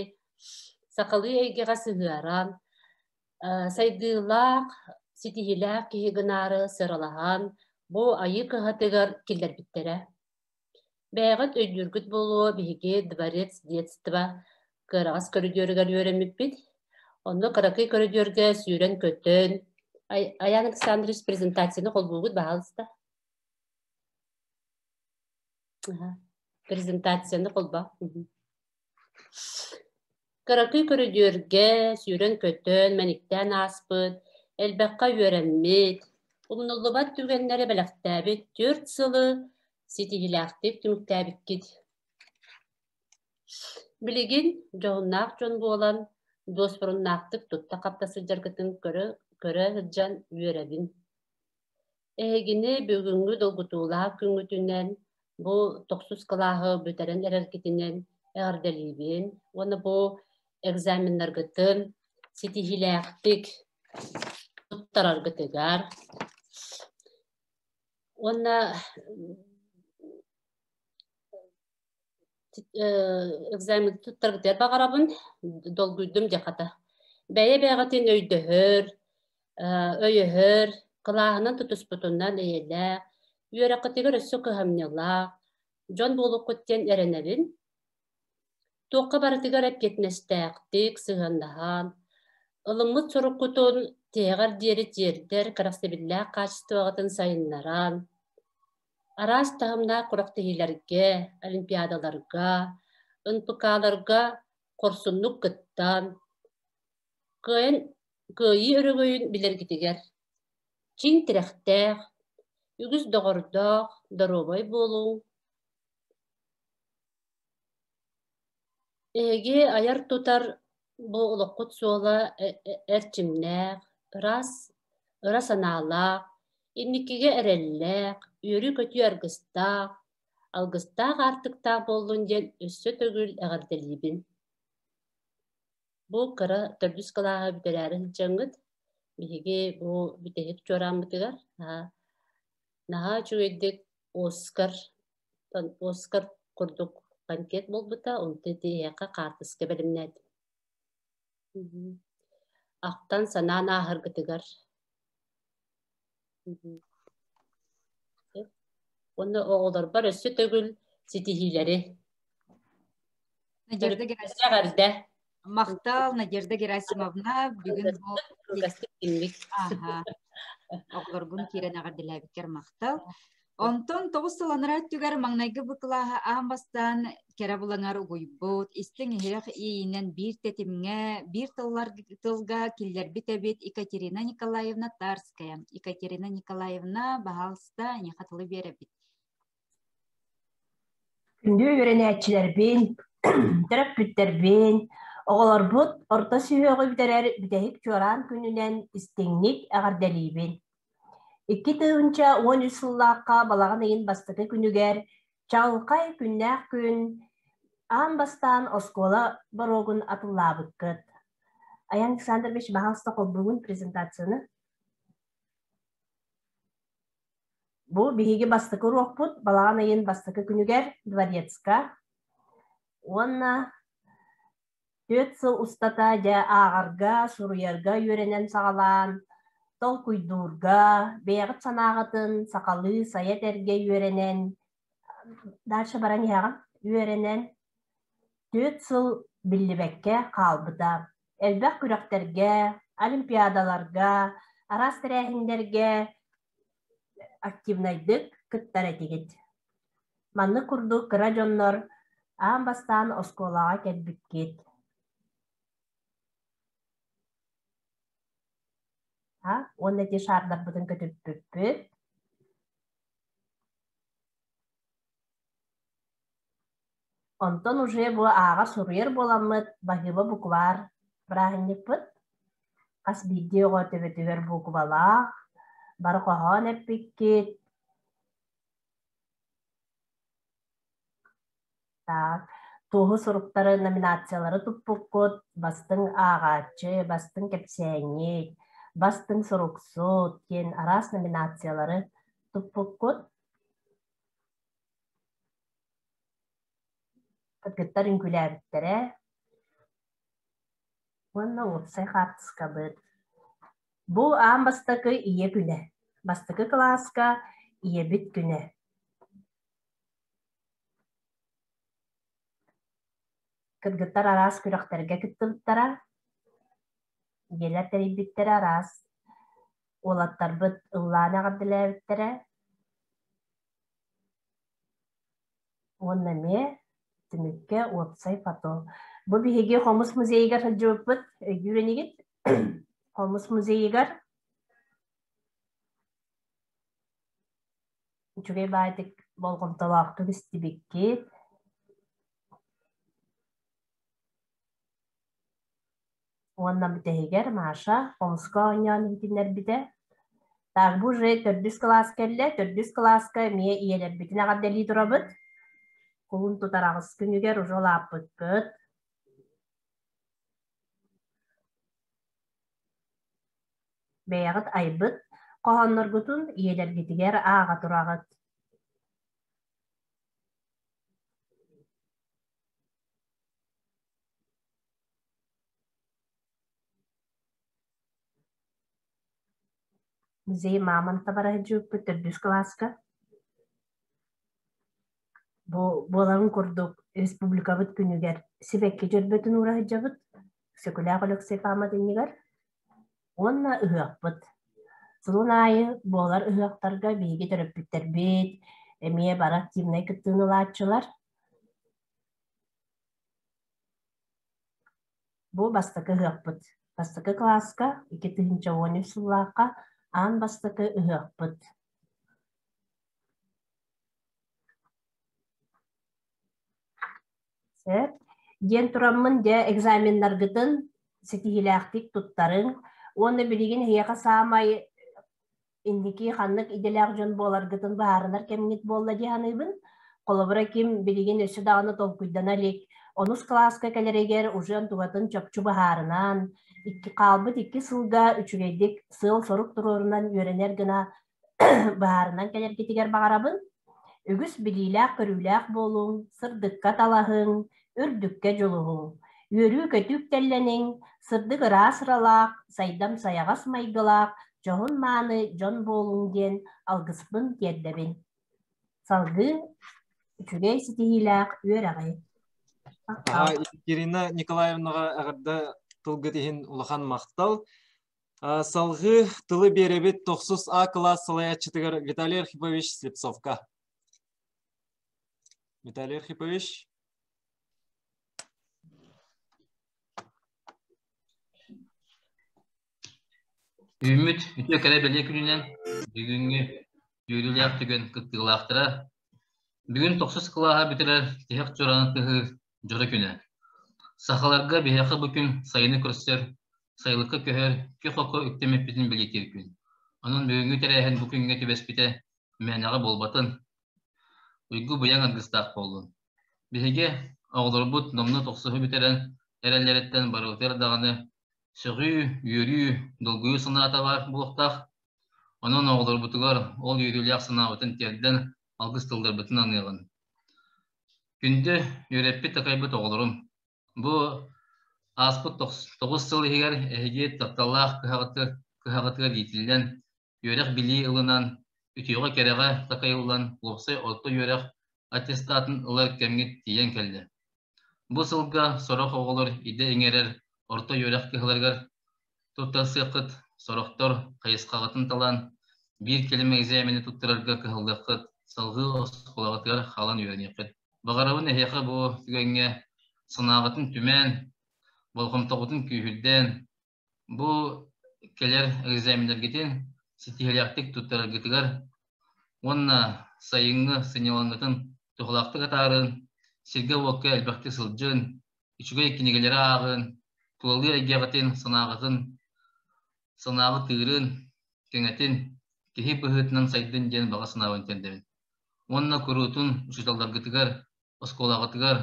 сахалыы эйгэҕэ сыһыаран, сайдыылаах, ситиһиилээх киһи гынаары сыралаһан, бу Айыы кыһатыгар киллэрбиттэрэ. Бэйэҕит өйдүүргүт буолуо, биһиги Дворец детства кыараҕас көрүдүөрүгэр үөрэммиппит. Онно кыракый көрүдүөргэ сүүрэн-көтөн, Аян Александрович презентацияны холбуугут, баһаалыста. Презентацияны холбоо. Кыракый көрүдүөргэ сүүрэн-көтөн, мэниктээн ааспыт, элбэххэ үөрэммит, умнуллубат түгэннэри бэлэхтээбит 4 сылы ситиһиилээхтик түмүктээбиккит. Билигин дьоһуннаах дьон буолан, дуоспуруннаахтык тутта-хапта сылдьаргытын көрө, көрө сылдьан үөрэбин. Эһигини бүгүҥҥү долгутуулаах күҥҥүтүнэн, бу тохсус кылааһы бүтэрэн эрэргитинэн эҕэрдэлиибин уонна бу экзаменнаргытын ситиһиилээхтик туттараргытыгар уонна экзамен туттаргытыгар баҕарабын, долгуйдум дьэ хата. Бэйэ-бэйэҕитин өйдөһөр, өйөһөр, кылааһынан тутуспутунан эйэлээх, үөрэххитигэр өссө кыһамньылаах дьон буолуоххут диэн эрэнэбин. Туохха барытыгар эппиэтинэстээхтик сыһыаннаһан, ылыммыт соруккутун тиһэҕэр диэри тиэрдэр кэрэхсэбиллээх хаачыстыбаҕытын сайыннаран, араас таһымнаах күрэхтэһиилэргэ, олимпиадаларга, НПК-ларга хорсуннук кыттан, кыайан кыайыы өрөгөйүн билэргитигэр чиҥ тирэхтээх, үгүс доҕордоох, доруобай буолуҥ. Эһиги айар-тутар бу олоххут суола эрчимнээх, ыраас, ыра санаалаах, инникигэ эрэллээх, үөрүү-көтүү аргыстаах, алгыстаах аартыктаах буоллун диэн өссө төгүл эҕэрдэлиибин. Бу кыра төрдүс кылааһы бүтэрээри сылдьаҥҥыт, биһиги бу бүтэһик чуорааммытыгар наһаа үчүгэйдик Оскар Оскар курдук банкет буолбута, онто ити эһиэхэ хаартыска бэлэмнээтим. Ахтан санаан ааһаргытыгар. Уонна оҕолорбор өссө төгүл ситиһиилэри. Надежда Герасимовна. Махтал, Надежда Герасимовна, бүгүн бу оҕолоргун киирэн эҕэрдэлээбиккэр махтал. Онтон 9 сыл анараа өттүгэр маҥнайгы бу кылааһы аан бастаан кэрэ булаҥар угуйбут, истиҥ иһирэх иэйиинэн биир тэтимҥэ, биир тыллар, тылга киллэрбит эбит Екатерина Николаевна Тарская. Екатерина Николаевна, баһаалыста, эйиэхэ тылы биэрэбит. Күндү үөрэнээччилэрбин, төрөппүттэрбин, оҕолорбут орто сүһүөҕү бүтэрэр бүтэһик чуораан күнүнэн истиҥник эҕэрдэлиибин. 2013 сыллаахха балаҕан ыйын бастакы күнүгэр чаҕылхай күннээх күн аан бастаан оскуола боруогун атыллаабыккыт. Аян Александрович, баһаалыста холбуугун презентацияны. Бу биһиги бастакы уруокпут балаҕан ыйын бастакы күнүгэр Дворецка уонна 4 сыл устата дьэ ааҕарга, суруйарга үөрэнэн саҕалаан, толкуйдуурга, бэйэҕит санааҕытын сахалыы сайа этэргэ үөрэнэн, дальше баран иһэҕин, үөрэнэн 4 сыл биллибэккэ хаалбыта. Элбэх күрэхтэргэ, олимпиадаларга, араас тэрээһиннэргэ активнайдык кыттар этигит. Маннык курдук кыра дьоннор аан бастаан оскуолаҕа кэлбиккит. Уонна ити шаардарбытын көтүппүппүт. Онтон уже бу ааҕар суруйар буоламмыт баһыыба букваар бырааһынньыкпыт. Хас биирдии оҕо төбөтүгэр буукубалаах, бары хоһоон эппиккит. Так, туоһу суруктары, номинациялары туппуккут, бастыҥ ааҕааччы, бастыҥ кэпсээнньит, бастыҥ суруксут диэн араас номинациялары. туппуккут. Кыргыттар үҥкүүлээбиттэрэ уонна уопсай хаартыскабыт. Бу аан бастакы ийэ күнэ. Бастакы кылааска ийэбит күнэ. Кыргыттар араас күрэхтэргэ кыттыбыттара, ийэлэр тэрийбиттэрэ араас уолаттарбыт ыллаан эҕэрдэлээбиттэрэ уонна эмиэ түмүккэ уопсай фото. Бу биһиги хомус музейыгар сылдьыбыппыт, өйдүүр инигит? Хомус музейыгар үчүгэй баайдык болҕомтолоохтук истибиккит. Уонна бүтэһигэр Маша хомуска оонньоон иһитиннэрбитэ. Так, бу уже төрдүс кылаас кэллэ. Төрдүс кылааска эмиэ ийэлэрбитин эҕэрдэлии турабыт. Кулун тутар аҕыс күнүгэр уже улааппыккыт. Бэйэҕит айбыт хоһоонноргутун ийэлэргитигэр ааҕа тураҕыт. Музей Мамонта бараһыдьыыппыт төрдүс кылааска. Бу буоларын курдук республикабыт күнүгэр сибэкки дьөрбөтүн уура сылдьабыт Өксөкүлээх Өлөксөй пааматынньыгар уонна ыһыахпыт. Сылын аайы буолар ыһыахтарга биһиги төрөппүттэрбит эмиэ бары активнай кыттыыны ылааччылар. Бу бастакы ыһыахпыт. Бастакы кылааска 2013 сыллаахха аан бастакы ыһыахпыт. Сөп. Диэн тураммын дьэ экзаменнаргытын ситиһиилээхтик туттарыҥ уонна билигин эһиэхэ саамай инники ханнык идэлээх дьон буоларгытын быһаарынар кэмҥит буолла дии саныыбын. Холобура, ким билигин өссө даҕаны толкуйдана илик, онус кылааска кэлэригэр уже онтугатын чопчу быһаарынан, икки хаалбыт икки сылга үчүгэйдик сыал-сорук туруорунан үөрэнэр гына быһаарынан кэлэргитигэр баҕарабын. Үгүс билиилээх-көрүүлээх буолуҥ, сырдыкка талаһыҥ, үрдүккэ дьулуһуҥ. Үөрүү-көтүү үктэллэниҥ, сырдык ыраас ыралаах, сайдам сайаҕас майгылаах, дьоһун-мааны дьон буолуҥ диэн алгыспын тиэрдэбин. Салгыы үчүгэй ситиһиилээх үөрэҕи. Екатерина Николаевнаҕа эҕэрдэ тылгыт иһин улахан махтал. Салгыы тылы биэрэбит тохсус А кылаас салайааччытыгар Виталий Архипович Слепцовка. Виталий Архипович. Үүммүт үтүө кэрэ бэлиэ күнүнэн бүгүҥҥү үөрүүлээх түгэн кыттыылаахтара бүгүн тохсус кылааһа бүтэрэр тиһэх чуорааны тыһыыр дьоро күнэ. Сахаларга биһиэхэ бу күн сайыны көрсөр, сайылыкка көһөр, күөх окко үктэммиппитин бэлиэтиир күн. Онон бүгүҥҥү тэрээһин бу күҥҥэ түбэспитэ мээнэҕэ буолбатын, уйгу-быйаҥ аргыстаах буоллун. Биһиги оҕолорбут номнуо тохсуһу бүтэрэн эрэллэриттэн барыбытыгар даҕаны сөҕүү, үөрүү, долгуйуу санаата баар буолуохтаах. Онон оҕолорбутугар ол үөрүүлээх санаабытын тиэрдэн алгыс тылларбытын аныаҕын. Күндү үөрэппит-такайбыт оҕолорум, бу ааспыт тоҕус сыл иһигэр эһиги тапталлаах кыһаҕытыгар иитиллэн, үөрэх-билии ылынан, үтүөҕэ-кэрэҕэ такайыллан уопсай орто үөрэх аттестатын ылар кэмҥит тиийэн кэллэ. Бу сылга сорох оҕолор идэ иҥэрэр орто үөрэх кыһаларыгар туттарсыаххыт, сорохтор хайысхаҕытын талан, биир кэлим экзамени туттарарга кыһаллыаххыт, салгыы оскуолаҕытыгар хаалан үөрэниэххит. Баҕарабын эһиэхэ бу түгэҥҥэ санааҕытын түмэн, болҕомтоҕутун күүһүрдэн, бу кэлэр экзаменнаргытын ситиһиилээхтик туттараргытыгар уонна сайыҥҥы сынньалаҥҥытын туһалаахтык атаарын, сиргэ-уокка элбэхтик сылдьын, үчүгэй кинигэлэри ааҕын, тулалыыр эйгэҕитин, санааҕытын, санааҕы тыырын, кэҥэтин, киһи быһыытынан сайдын диэн баҕа санаабын тиэрдэбин. Уонна куруутун учууталларгытыгар, оскуолаҕытыгар,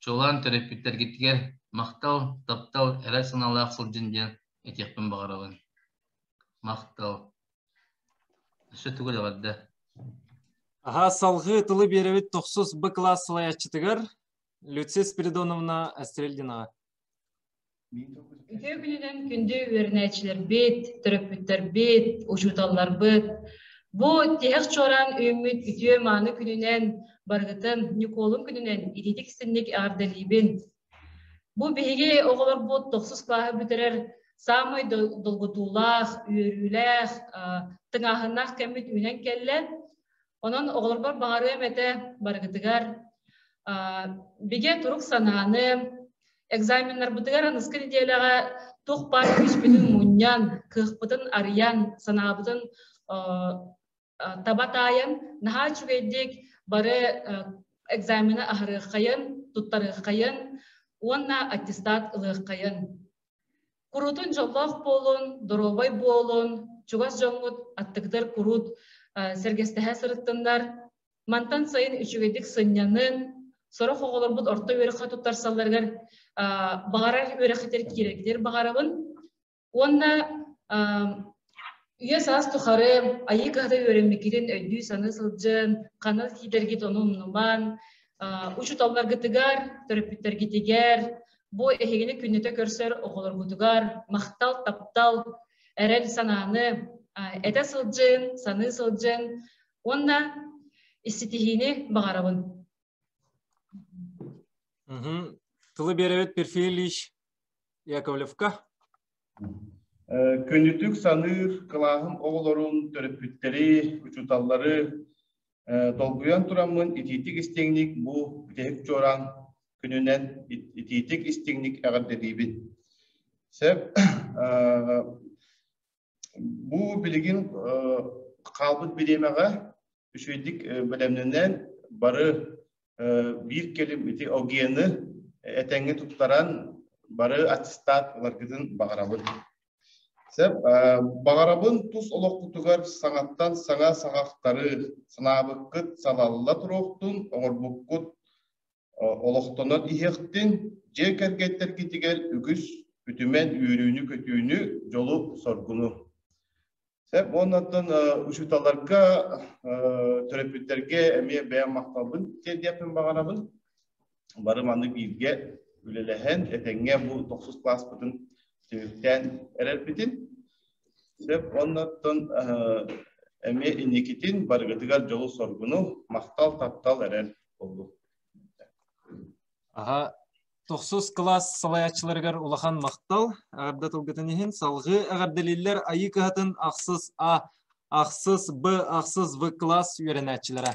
чуолаан төрөппүттэргитигэр махтал, таптал, эрэл санаалаах сылдьын диэн этиэхпин баҕарабын. Махтал. Өссө тугу эҕэрдэ. Аха салгыы тылы биэрэбит тохсус Б класс салайааччытыгар Люция Спиридоновна Астрельдинаҕа. Үтүө күнүнэн күндү үөрэнээччилэрбит, төрөппүттэрбит, учууталларбыт. Бу тиһэх чуораан үүммүт үтүө мааны күнүнэн барыгытын Ньукуолун күнүнэн итиитик истинник эҕэрдэлиибин. Бу биһиги оҕолорбут тохсус кылааһы бүтэрэр саамай долгутуулаах, үөрүүлээх, тыҥааһыннаах кэммит үүнэн кэллэ. Онон оҕолорбор баҕарыам этэ барыгытыгар бигэ турук санааны, экзаменнарбытыгар аныскы нэдиэлэҕэ туох баар күүспүтүн мунньан, кыахпытын арыйан, санаабытын таба таайан, наһаа үчүгэйдик бары экзамены аһарыаххайын, туттарыаххайын уонна аттестат ылыаххайын. Куруутун дьоллоох буолун, доруобай буолун, чугас дьоҥҥут аттыгытыгар куруут сэргэстэһэ сырыттыннар. Мантан сайын үчүгэйдик сынньанын, сорох оҕолорбут орто үөрэххэ туттарсалларыгар баҕарар үөрэххитигэр киирэргитигэр баҕарабын. Уонна үйэ саас тухары айыы кыһата үөрэммиккитин өйдүү-саныы сылдьын, ханна тиийдэргит ону умнуман, учууталларгытыгар, төрөппүттэргитигэр, бу эһигини күннэтэ көрсөр оҕолоргутугар махтал, таптал, эрэл санааны этэ сылдьын, саныы сылдьын уонна ситиһиини баҕарабын. Тылы биэрэбит Перфилий Ильич Яковлевка. Күнүтүк саныыр кылааһым оҕолорун, төрөппүттэри, учууталлары долгуйан тураммын итиитик истиҥник бу бүтэһик чуораан күнүнэн итиитик истиҥник эҕэрдэлиибин. Сөп бу билигин хаалбыт бириэмэҕэ үчүгэйдик бэлэмнэнэн бары биир кэлим ити ОГЭ-ны этэҥҥэ туттаран бары аттестат ыларгытын баҕарабын. Сөп, баҕарабын тус олоххутугар саҥаттан саҥа саҕахтары санаабыккыт салалла туруохтун, оҥорбуккут олохтонон иһиэхтин, дьиэ кэргэттэргитигэр үгүс үтүмэн үөрүүнү-көтүүнү, дьолу-соргуну. Сөп, уоннаттан учууталларга, төрөппүттэргэ эмиэ бэйэм махталбын тиэрдиэхпин баҕарабын. Бары маннык бииргэ үлэлэһэн, этэҥҥэ бу тохсус класспытын түмүктээн эрэрбитин. Сөп, уоннаттан эмиэ инникитин барыгытыгар дьолу-соргуну, махтал, таптал эрэл буоллун. Аха, тохсус кылаас салайааччыларыгар улахан махтал. Эҕэрдэ тылгытын иһин салҕыы эҕэрдэлииллэр Айыы кыһатын ахсыс А, ахсыс Б, ахсыс В кылаас үөрэнээччилэрэ.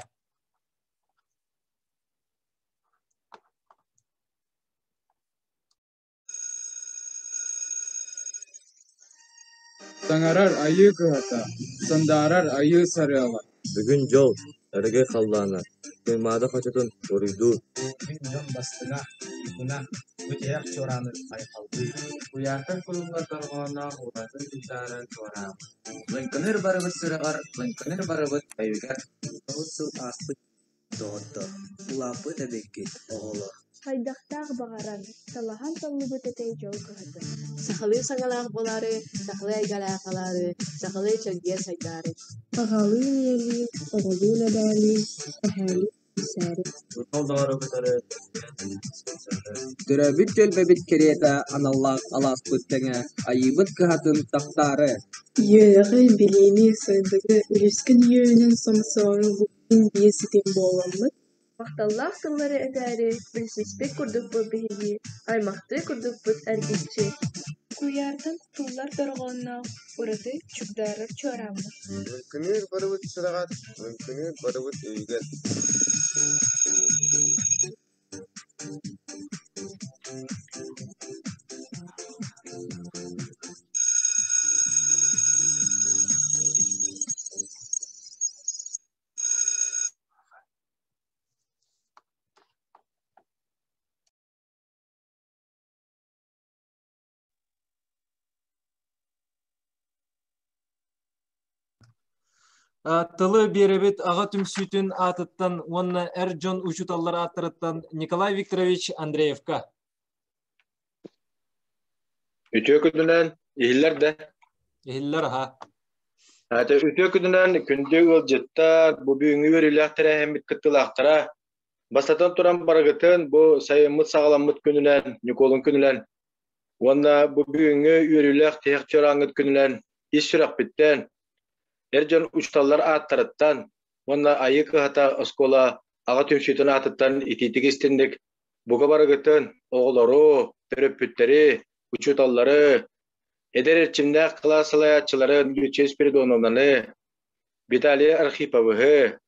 Саҥарар Айыы кыһата, сандаарар Айыы сарыала Бүгүн дьол, өрөгөй халлаана, Туймаада хочотун уруйдуур Мин дьон бастыҥа, уйгуна, бу тиһэх чуорааны айхаллыы Куйаартан кулуннар дорҕоонноох ураты чугдаарар чуорааммыт Лыҥкыныыр барыбыт сүрэҕэр, лыҥкыныыр барыбыт өйүгэр 9 сыл ааспыт доҕоттор, улааппыт эбиккит, оҕолор Хайдахтаах баҕаран, талаһан таллыбыт этэй дьол кыһатын Сахалыы саҥалаах буолаары, сахалыы эйгэлээх хаалаары, сахалыы чэлгийэ сайдаары Аҕалыын-ийэлиин, оҕолуун эбээлиин, эһээлиин билсээри Учуутал доҕору кытары Төрөөбүт түөлбэбит кэриэтэ аналлаах алааспыт тэҥэ Айыыбыт кыһатын таптаары Үөрэҕи, билиини, сырдыгы үлүскэн үөрүүнэн сомсоору букатын биир ситим буоламмыт Махталлаах тыллары этээри, билсиспит курдукпут биһиги, аймахтыы курдукпут эргиччи Куйаартан кутуллар дорҕоонноох ураты чугдаарар чуорааммыт Лыҥкыныыр барыбыт сүрэҕэр, лыҥкыныыр барыбыт өйүгэр Тылы биэрэбит аҕа түмсүүтүн аатыттан уонна эр дьон учууталлар ааттарыттан Николай Викторович Андреевка. Үтүө күнүнэн иһиллэр да? Иһиллэр аха. Үтүө күнүнэн күндү ыалдьыттар, бу бүгүҥҥү үөрүүлээх тэрээһиммит кыттыылаахтара. Бастатан туран барыгытын бу сайыммыт саҕаламмыт күнүнэн, Ньукуолун күнүнэн уонна бу бүгүҥҥү үөрүүлээх тиһэх чорооҥҥут күнүнэн ис сүрэхпиттэн, эр дьон учууталлар ааттарыттан уонна Айыы кыһата оскуола аҕа түмсүүтүн аатыттан итиитик истинник бука барыгытын, оҕолору, төрөппүттэри, учууталлары, Эдэр эрчимнээх кылаас салайааччыларын Люция Спиридоновнаны, Виталий Архиповыһы,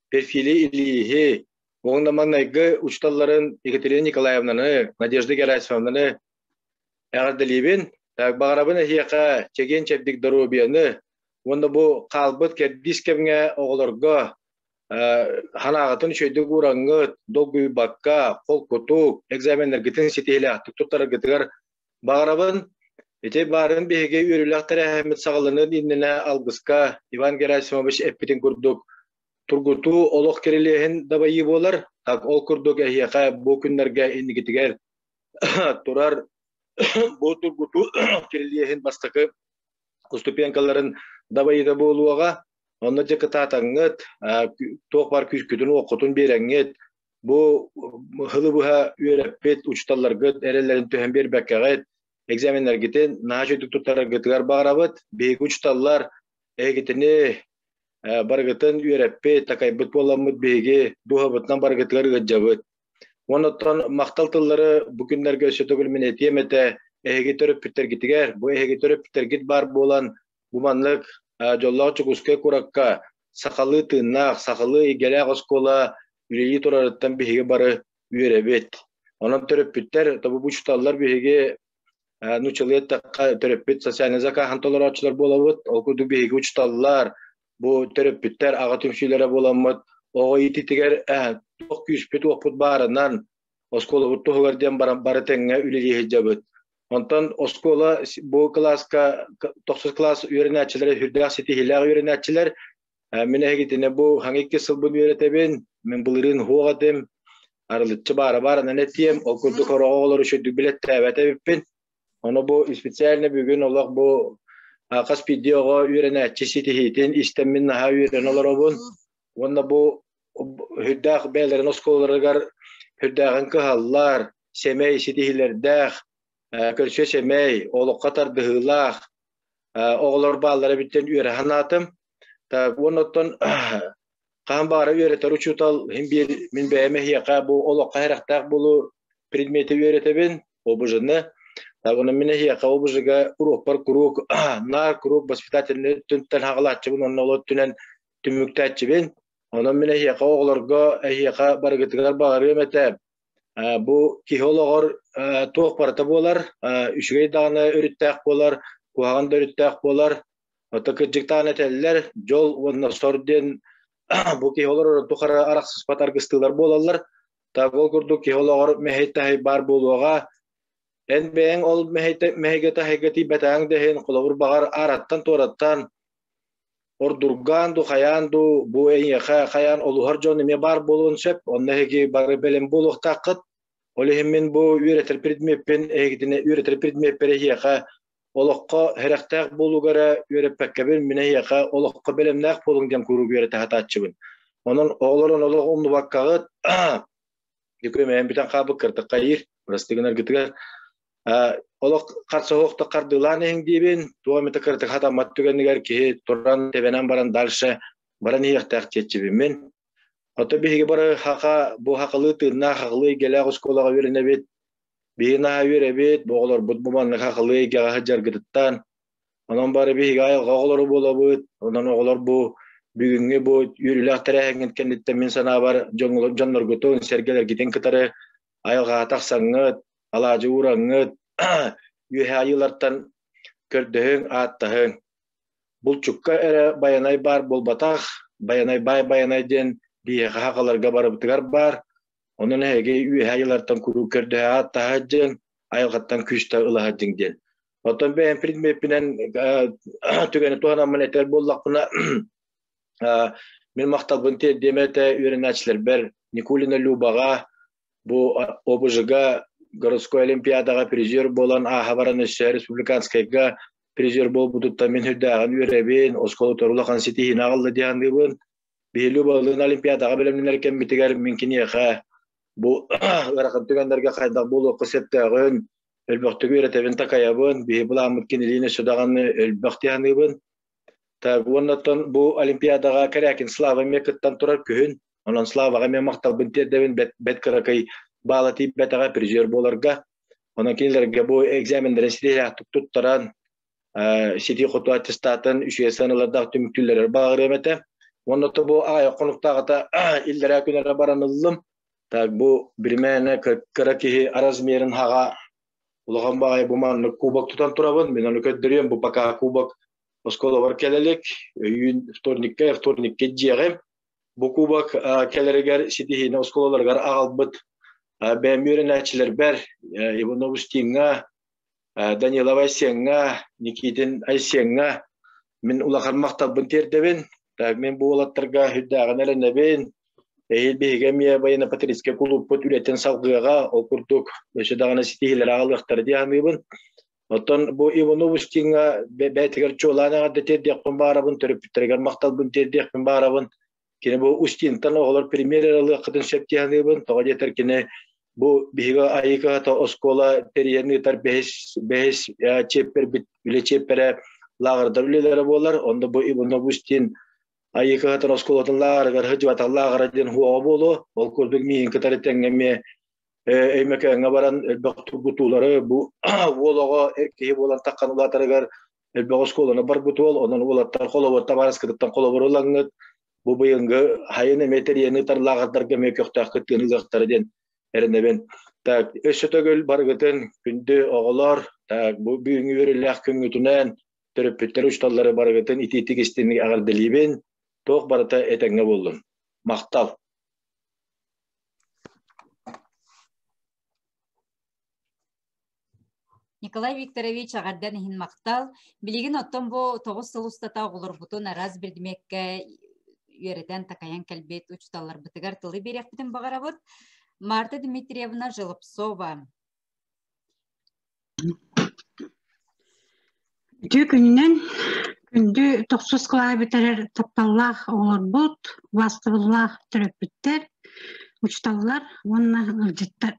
Перфилий Ильиһи, уонна маҥнайгы учууталларын Екатерина Николаевнаны, Надежда Герасимовнаны эҕэрдэлиибин. Баҕарабын эһиэхэ чэгиэн-чэбдик доруобуйаны уонна бу хаалбыт кэрдиис кэмҥэ оҕолорго ханаҕытын үчүгэйдик уураҥҥыт, долгуйбакка, холкутук, экзаменнаргытын ситиһилээхтик туттараргытыгар Баҕарабын, ити баарын биһиги үөрүүлээх тэрээһиммит саҕаланыан иннинэ алгыска Иван Герасимович эппитин курдук, тургутуу олох кирилиэһин дабайыы буолар. Так ол курдук эһиэхэ бу күннэргэ инникитигэр турар бу тургутуу кирилиэһин бастакы уступенкаларын дабайыыта буолуоҕа. Онно дьэ кытаатаҥҥыт, туох баар күүскүтүн-уоххутун биэрэҥҥит, Бу сылы быһа үөрэппит учууталларгыт эрэллэрин түһэн биэрбэккэҕит, экзаменнаргытын наһаа үчүгдүк туттараргытыгар баҕарабыт. Биһиги учууталлар эһигитини барыгытын үөрэппит, такайбыт буоламмыт биһиги дууһабытынан барыгытыгар ыалдьабыт. Уонна оттон махтал тыллары бу күннэргэ өссө төгүл мин этиэм этэ, эһиги төрөппүттэргитигэр, бу эһиги төрөппүттэргит баар буолан, бу маннык дьоллоох Дьокуускай куоракка сахалыы тыыннаах, сахалыы эйгэлээх оскуола үлэлии турарыттан биһиги бары үөрэбит. Онон төрөппүттэр, тобу учууталлар биһиги нууччалыы эттэххэ төрөппүт социальный закаһын толорооччулар буолабыт. Ол курдук биһиги учууталлар, бу төрөппүттэр аҕа түмсүүлэрэ буоламмыт оҕо иитиитигэр туох күүспүт-уохпут баарынан оскуолабыт туһугар диэн баран бары тэҥҥэ үлэлии сылдьабыт. Онтон оскуола бу кылааска тохсус кылаас үөрэнээччилэрэ сүрдээх ситиһиилээх үөрэнээччилэр. Мин эһигитинэ бу хаҥа икки сылбын үөрэтэбин, мин былырыын суох этим, арылыччы баара баарынан этиэм, ол курдук ороҕо оҕолору үчүгдүк билэттээбэт эбиппин. Ону бу специально бүгүн олох бу хас биирдии оҕо үөрэнээччи ситиһиитин истэммин наһаа үөрэн олоробун. Уонна бу сүрдээх бэйэлэрин оскуолаларыгар сүрдээҕин кыһаллар, сэмэй ситиһиилэрдээх, көрсүө сэмэй, олоххо тардыһыылаах оҕолор бааллара эбиттэн үөрэ санаатым. Уонна оттон хаһан баара үөрэтэр учуутал мин биир мин бэйэм эһиэхэ бу олоххо сэрэхтээх буолуу предмети үөрэтэбин, ОБЖ-ны. Уонна мин эһиэхэ ОБЖ-га уруокпар куруук наар куруук воспитательный өттүнтэн хаҕалааччыбын уонна ол өттүнэн түмүктээччибин. Онон мин эһиэхэ оҕолорго эһиэхэ барыгытыгар баҕарыам этэ. Бу киһи олоҕор туох барыта буолар, үчүгэй даҕаны өрүттээх буолар, куһаҕан да өрүттээх буолар. Ото кырдьыктаан этэллэр, дьол уонна сор диэн бу киһи олорор тухары арахсыспат аргыстыылар буолаллар. Так ол курдук киһи олоҕор мэһэй-таһай баар буолуоҕа. Эн бэйэҥ ол мэһэйгэ-таһайга тиийбэтэҕиҥ да иһин, холобур баҕар аараттан-туораттан Ордургаан дуу, хайаан дуу, бу эйиэхэ хайаан олуһар дьон эмиэ баар буолуон сөп. Онно эһиги бары бэлэм буолуохтааххыт. Ол иһин мин бу үөрэтэр предмеппин эһигитини үөрэтэр предмеппэр эһиэхэ олоххо сэрэхтээх буолууга эрэ үөрэппэккэбин, мин эһиэхэ олоххо бэлэмнээх буолуҥ диэн куруук үөрэтэ сатааччыбын. Онон оҕолорун олох умнубаккаҕыт, Дикүөмэйэн бүтэн хаалбыт кырдык хайыыр, бырастыы гынаргытыгар олох харса суох хардыылаан иһиҥ диибин, туох эмитэ кыратык хатаммат түгэнигэр киһи туран тэбэнэн баран дальше баран иһиэхтээх диэччибин мин. Ото биһиги бары хаха бу хахалыы тыыннаах хахалыы эйгэлээх оскуолаҕа үөрэнэбит. Биһиги наһаа үөрэбит, бу оҕолорбут бу маннык хахалыы эйгэҕэ сылдьаргытыттан. Онон бары биһиги айылҕа оҕолоро буолабыт. Онон оҕолор бу бүгүҥҥү бу үөрүүлээх тэрээһиҥҥит кэнниттэн мин санаабар дьонноргутун, сэргэлэргитин кытары айылҕаҕа тахсаҥҥыт, алаадьы уураҥҥыт, үөһээ айыылартан көрдөһүҥ, ааттаһыҥ. Булчукка эрэ байанай баар буолбатах, байанай баай байанай диэн биһиэхэ сахаларга барыбытыгар баар. Онон эһиги үөһээ айыылартан куруук көрдөһө ааттаһа сылдьыҥ, айылҕаттан күүстэ ыла сылдьыҥ диэн. Оттон бэйэм предмеппинэн түгэни туһанаммын этэр буоллахпына, мин махталбын тиэрдиэм этэ үөрэнээччилэрбэр Никулина Любаҕа бу ОБЖ-га городской олимпиадаҕа призер буолан ааһа баран өссө республиканскайга призер буолбутуттан мин үрдээҕин үөрэбин, оскуола улахан ситиһиини аҕалла дии саныыбын. Биһиги Любалыын Олимпиадаҕа бэлэмнэнэр кэммитигэр мин киниэхэ бу ыарахан түгэннэргэ хайдах буолуохха сөптөөҕүн элбэхтик үөрэтэбин, такайабын. Биһи былааммыт кинилиин өссө даҕаны элбэх дии саныыбын. Так, уонна бу Олимпиадаҕа Корякин Слава эмиэ кыттан турар күһүн. Онон Славаҕа эмиэ махталбын тиэрдэбин, бэт, бэт кыракый баала тиийбэтэҕэ призер буоларга. Онон кинилэргэ бу экзаменнэрин ситиһээхтик туттаран, ситии хоту аттестатын үчүгэй сыаналардаах түмүктүүллэрэр баҕарыам этэ. Уонна то бу аҕыйах хонуктааҕыта иллэрээ күн эрэ баран ыллым. Так бу биримээнэ кыра киһи размерин хаҕа улахан баҕайы бу маннык кубок тутан турабын. Мин ону көрдөрүөм бу пока кубок оскуолабар кэлэлик. Өйүүн вторникка, вторникка дьиэҕим. Бу кубок кэлэригэр ситиһиини оскуолаларыгар аҕалбыт бэйэм үөрэнээччилэрбэр Иванов Устиҥҥа, Данилов Айсеҥҥа, Никитин Айсеҥҥа мин улахан махталбын тиэрдэбин. Мин бу уолаттарга үрдээҕин эрэнэбин. Эһиил биһиги эмиэ военно-патриотическай кулууппут үлэтин салгыаҕа, ол курдук өссө даҕаны ситиһиилэри аҕалыахтара дии саныыбын. Оттон бу Иванов Устиҥҥа бэйэтигэр чуолаан эҕэрдэ тиэрдиэхпин баарабын, төрөппүттэригэр махталбын тиэрдиэхпин баарабын. Кини бу Устинтан оҕолор премьер ылыаххытын сөп дии саныыбын. Тоҕо диэтэр кини бу биһиги Айыыката оскуола тэрийэн ыытар бэһис бэһис чиэппэрбит үлэ чиэппэрэ лааҕырдар үлэлэрэ буолар. Онно бу Иванов Устин Айыыкатан оскуолатын лааҕырыгар сылдьыбатах лааҕыра диэн хуоҕа буолуо. Ол курдук миигин кытары тэҥҥэ эмиэ Өймөкөөҥҥө баран элбэх тургутуулары бу уол оҕо эр киһи буолан таххан улаатарыгар элбэх оскуоланы барбыт уол, онон уолаттар холобур табаарыскытыттан холобур ылаҥҥыт бу быйылгы хайын эмиэ тэрийэн ыытар лааҕырдарга эмиэ көхтөөх кыттыыны ылыахтара диэн эрэнэбин. Так, өссө төгүл барыгытын күндү оҕолор, так, бу бүгүҥҥү үөрүүлээх күҥҥүтүнэн төрөппүттэр учууталлары барыгытын итиитик истиҥник эҕэрдэлиибин. Туох барыта этэҥҥэ буоллун. Махтал. Николай Викторович эҕэрдэн иһин махтал. Билигин оттон бу 9 сыл устата оҕолорбутун араас предмеккэ үөрэтэн такайан кэлбит учууталларбытыгар тылы биэриэхпитин баҕарабыт. Марта Дмитриевна Желобцова. Үтүө күнүнэн күндү тохсус кылааһы бүтэрэр тапталлаах оҕолорбут, убаастабыллаах төрөппүттэр, учууталлар уонна ыалдьыттар.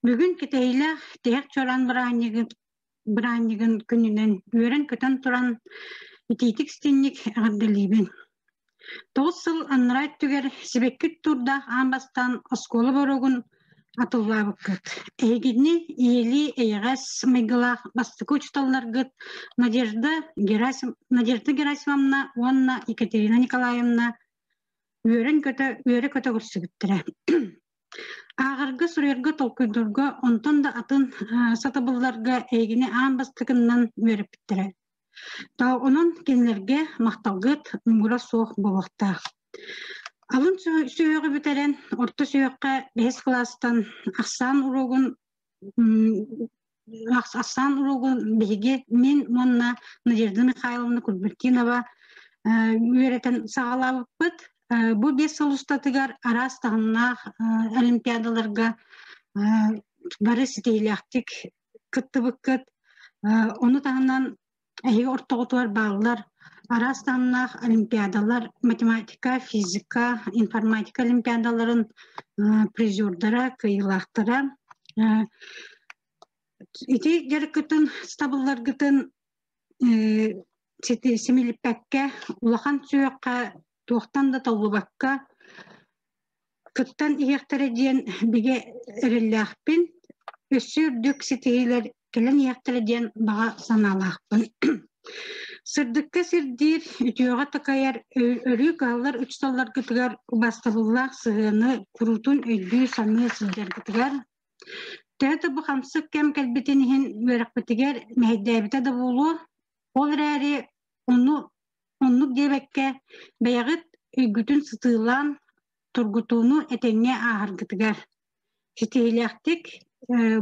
Бүгүн кэтэһиилээх тиһэх чуораан бырааһынньыгын бырааһынньыгын күнүнэн үөрэн-көтөн туран итиитик истиҥник эҕэрдэлиибин. 9 сыл анараа өттүгэр сибэкки туурдаах аан бастаан оскуола боруогун атыллаабыккыт. Эһигини ийэлии эйэҕэс майгылаах бастакы учууталларгыт Надежда, Герасим, Надежда Герасимовна уонна Екатерина Николаевна үөрэн-көтө, үөрэ-көтө көрсүбүттэрэ. Ааҕарга, суруйарга, толкуйдуурга, онтон да атын сатабылларга эйигини аан бастакыннан үөрэппиттэрэ. Онон кинилэргэ махталгыт муҥура суох буолуохтаах. Алын сүһүөҕү бүтэрэн, орто сүһүөххэ бэһис кылаастан ахсаан уруогун ахсаан уруогун биһиги мин уонна Надежда Михайловна Кульбертинова үөрэтэн саҕалаабыппыт. Бу 5 сыл устатыгар араас таһымнаах олимпиадаларга бары ситиһиилээхтик кыттыбыккыт. Ону таһынан эһиги ортоҕутугар бааллар араас таһымнаах олимпиадалар, математика, физика, информатика олимпиадаларын призердара, кыайыылаахтара. Ити дьарыккытын, сатабылларгытын симилиппэккэ, улахан сүһүөххэ туохтан да толлубакка кыттан иһиэхтэрэ диэн бигэ эрэллээхпин. Өссө үрдүк ситиһиилэр кэлэн иһиэхтэрэ диэн баҕа санаалаахпын. Сырдыкка сирдиир, үтүөҕэ такайар, өрүү кыһаллар учууталларгытыгар убаастабыллаах сыһыаны куруутун өйдүү-саныы сылдьаргытыгар, төһө да бу хамсык кэм кэлбитин иһин үөрэхпитигэр мэһэйдээбитэ да буолуо, ол эрээри ону оннук диэбэккэ, бэйэҕит өйгүтүн сытыылаан тургутууну этэҥҥэ ааһаргытыгар ситиһиилээхтик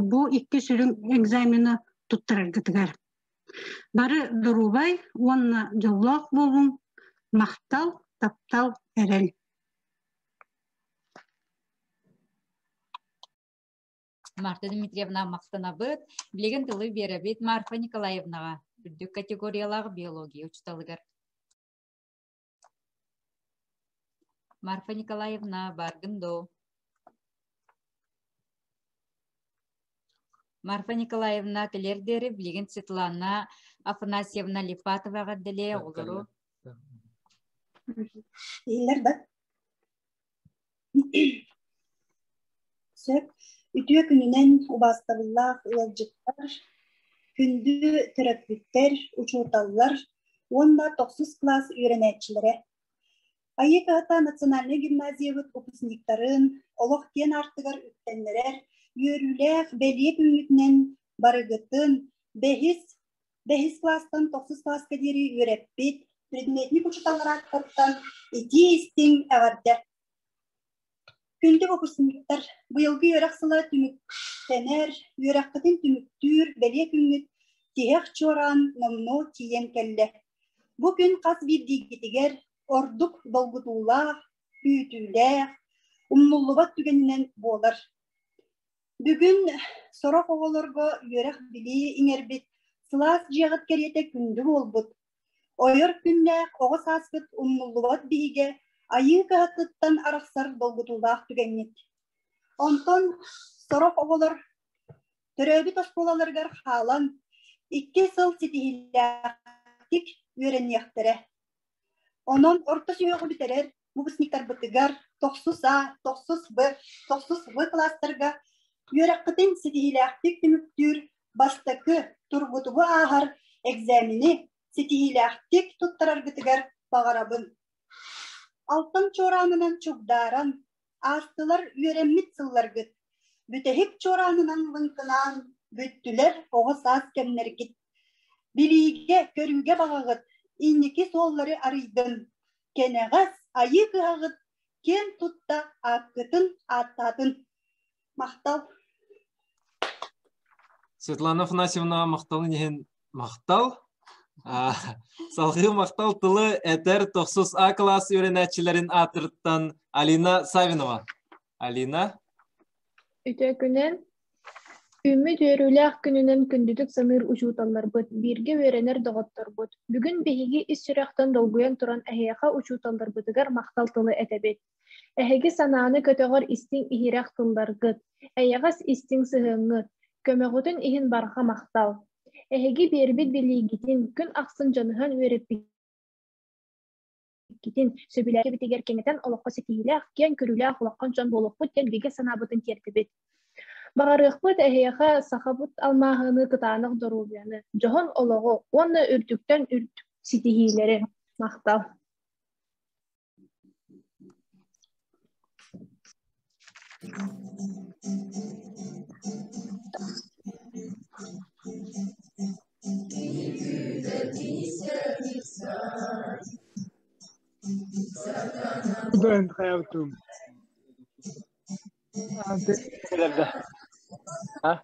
бу икки сүрүн экзамены туттараргытыгар. Бары доруобай уонна дьоллоох буолуҥ, махтал, таптал, эрэл. Марта Дмитриевна махтанабыт. Билигин тылы биэрэбит Марфа Николаевнаҕа. Үрдүк категориялаах биология учууталыгар. Марфа Николаевна, бааргын доо? Марфа Николаевна кэлиэр диэри билигин Светлана Афанасьевна Липатова эҕэрдэлиэ оҕолору. Иһиллэр да? Сөп. Үтүө күнүнэн убаастабыллаах ыалдьыттар, күндү төрөппүттэр, учууталлар уонна тохсус кылаас үөрэнээччилэрэ. Айыы кыһата национальнай гимназиябыт выпускниктарын олох киэн аартыгар үктэннэрэр үөрүүлээх бэлиэ күҥҥүтүнэн барыгытын бэһис бэһис кылаастан тохсус кылааска диэри үөрэппит предметник учууталлар ааттарыттан итии-истиҥ эҕэрдэ! Күндү выпускниктар, быйылгы үөрэх сыла түмүктэнэр, үөрэххитин түмүктүүр бэлиэ күҥҥүт тиһэх чуораан номнуо тиийэн кэллэ. Бу күн хас биирдиигитигэр ордук долгутуулаах, күүтүүлээх, умнуллубат түгэнинэн буолар. Бүгүн сорох оҕолорго үөрэх-билии иҥэрбит, сылаас дьиэҕит кэриэтэ күндү буолбут, ойор күннээх оҕо сааскыт умнуллубат биһигэ айыы кыһатыттан арахсар долгутуулаах түгэҥҥит. Онтон сорох оҕолор төрөөбүт оскуолаларыгар хаалан, икки сыл ситиһиилээхтик үөрэниэхтэрэ. Онон орто сүһүөҕү бүтэрэр выпускниктарбытыгар тохсус А, тохсус Б, тохсус В кылаастарга үөрэххитин ситиһиилээхтик түмүктүүр бастакы тургутугу ааһар экзамени ситиһиилээхтик туттараргытыгар баҕарабын. Алтан чуораанынан чугдааран, аастылар үөрэммит сылларгыт, бүтэһик чуораанынан лыҥкынаан бүттүлэр оҕо саас кэмнэргит. Билиигэ, көрүүгэ баҕаҕыт инники суоллары арыйдын, кэнэҕэс айыы кыһаҕыт киэн тутта ааккытын ааттаатын. Махтал. Светлана Афанасьевна махталын иһин махтал. Салгыы махтал тылы этэр тохсус А кылаас үөрэнээччилэрин аатырыттан Алина Савинова. Алина. Үтүө күнүн. Үүммүт үөрүүлээх күнүнэн күндүтүк саныыр учууталларбыт, бииргэ үөрэнэр доҕотторбут. Бүгүн биһиги ис сүрэхтэн долгуйан туран эһиэхэ учууталларбытыгар махтал тылы этэбит. Эһиги санааны көтөҕөр истиҥ иһирэх тылларгыт, эйэҕэс истиҥ сыһыаҥҥыт, көмөҕүтүн иһин барҕа махтал. Эһиги биэрбит билиигитин күн ахсын дьаныһан үөрэппиккитин, сөбүлээбитигэр кэҥэтэн олоххо ситиһиилээх, киэҥ көрүүлээх улахан дьон буолуохпут диэн бигэ санаабытын тиэртэбит. Баҕарыахпыт эһиэхэ сахабыт алмааһыныы кытаанах доруобуйаны, дьоһун олоҕу уонна үрдүктэн үрдүк ситиһиилэри. Махтал! Ben hayatım. А?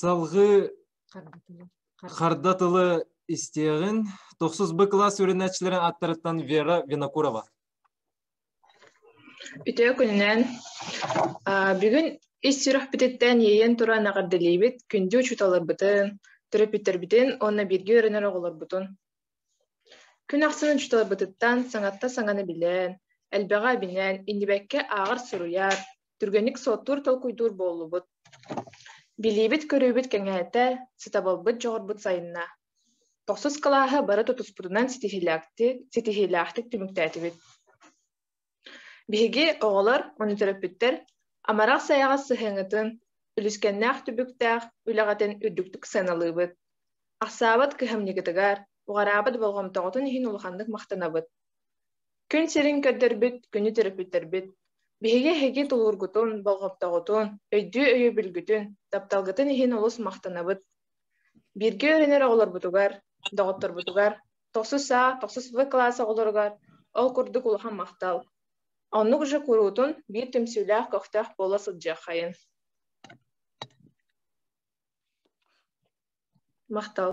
Салгыы харда тылы истиэҕин тохсус Б кылаас үөрэнээччилэрин аттарыттан Вера Винокурова. Үтүө күнүнэн. Бүгүн ис сүрэхпититтэн иэйэн туран эҕэрдэлиибит күндү учууталларбытын, төрөппүттэрбитин уонна бииргэ үөрэнэр оҕолорбутун. Күн ахсын учууталбытыттан саҥаттан саҥаны билэн, элбэҕи эбинэн, иннибэккэ ааҕар-суруйар, түргэнник суоттуур-толкуйдуур буоллубут. Билиибит-көрүүбүт кэҥээтэ, сатабылбыт дьоҕурбут сайынна. Тохсус кылааһы бары тутуспутунан ситиһиилээхтик, ситиһиилээхтик түмүктээтибит. Биһиги, оҕолор уонна төрөппүттэр, амарах сайаҕас сыһыаҥҥытын, үлүскэннээх түбүктээх үлэҕитин үрдүктүк сыаналыыбыт. Ахсаабат кыһамньыгытыгар, уҕараабат болҕомтоҕутун иһин улаханнык махтанабыт. Күн сирин көрдөрбүт күнү төрөппүттэрбит, биһиги эһиги тулуургутун, болҕомтоҕутун, өйдүү өйөбүлгүтүн, тапталгытын иһин олус махтанабыт. Бииргэ үөрэнэр оҕолорбутугар, доҕотторбутугар, тохсус А, тохсус В кылаас оҕолоругар ол курдук улахан махтал. Оннук же куруутун биир түмсүүлээх көхтөөх буола сылдьыаххайын. Махтал.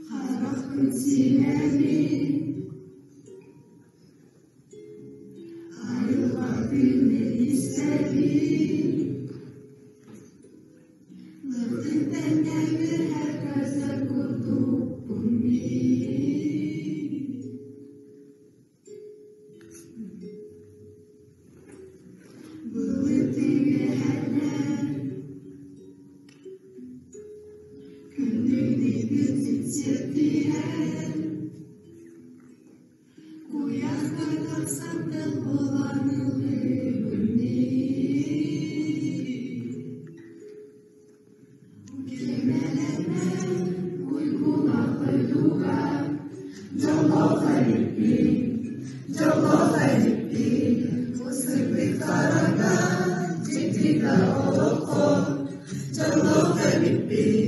Харахпын симэбин Айылҕа күнүн истэбин Мытыктан үөһэ көтөр курдукпун мин Былыты үөһэнэн Күндүнү ситтиһэн Куйахтан тахсан тыл буолан ыллыыбын Кимэлэнэн уйгулаах дойдуга Дьоллоох эбиппин, дьоллоох эбиппин Сырдык хараҥа дьикти да олоххо Дьоллоох эбиппин,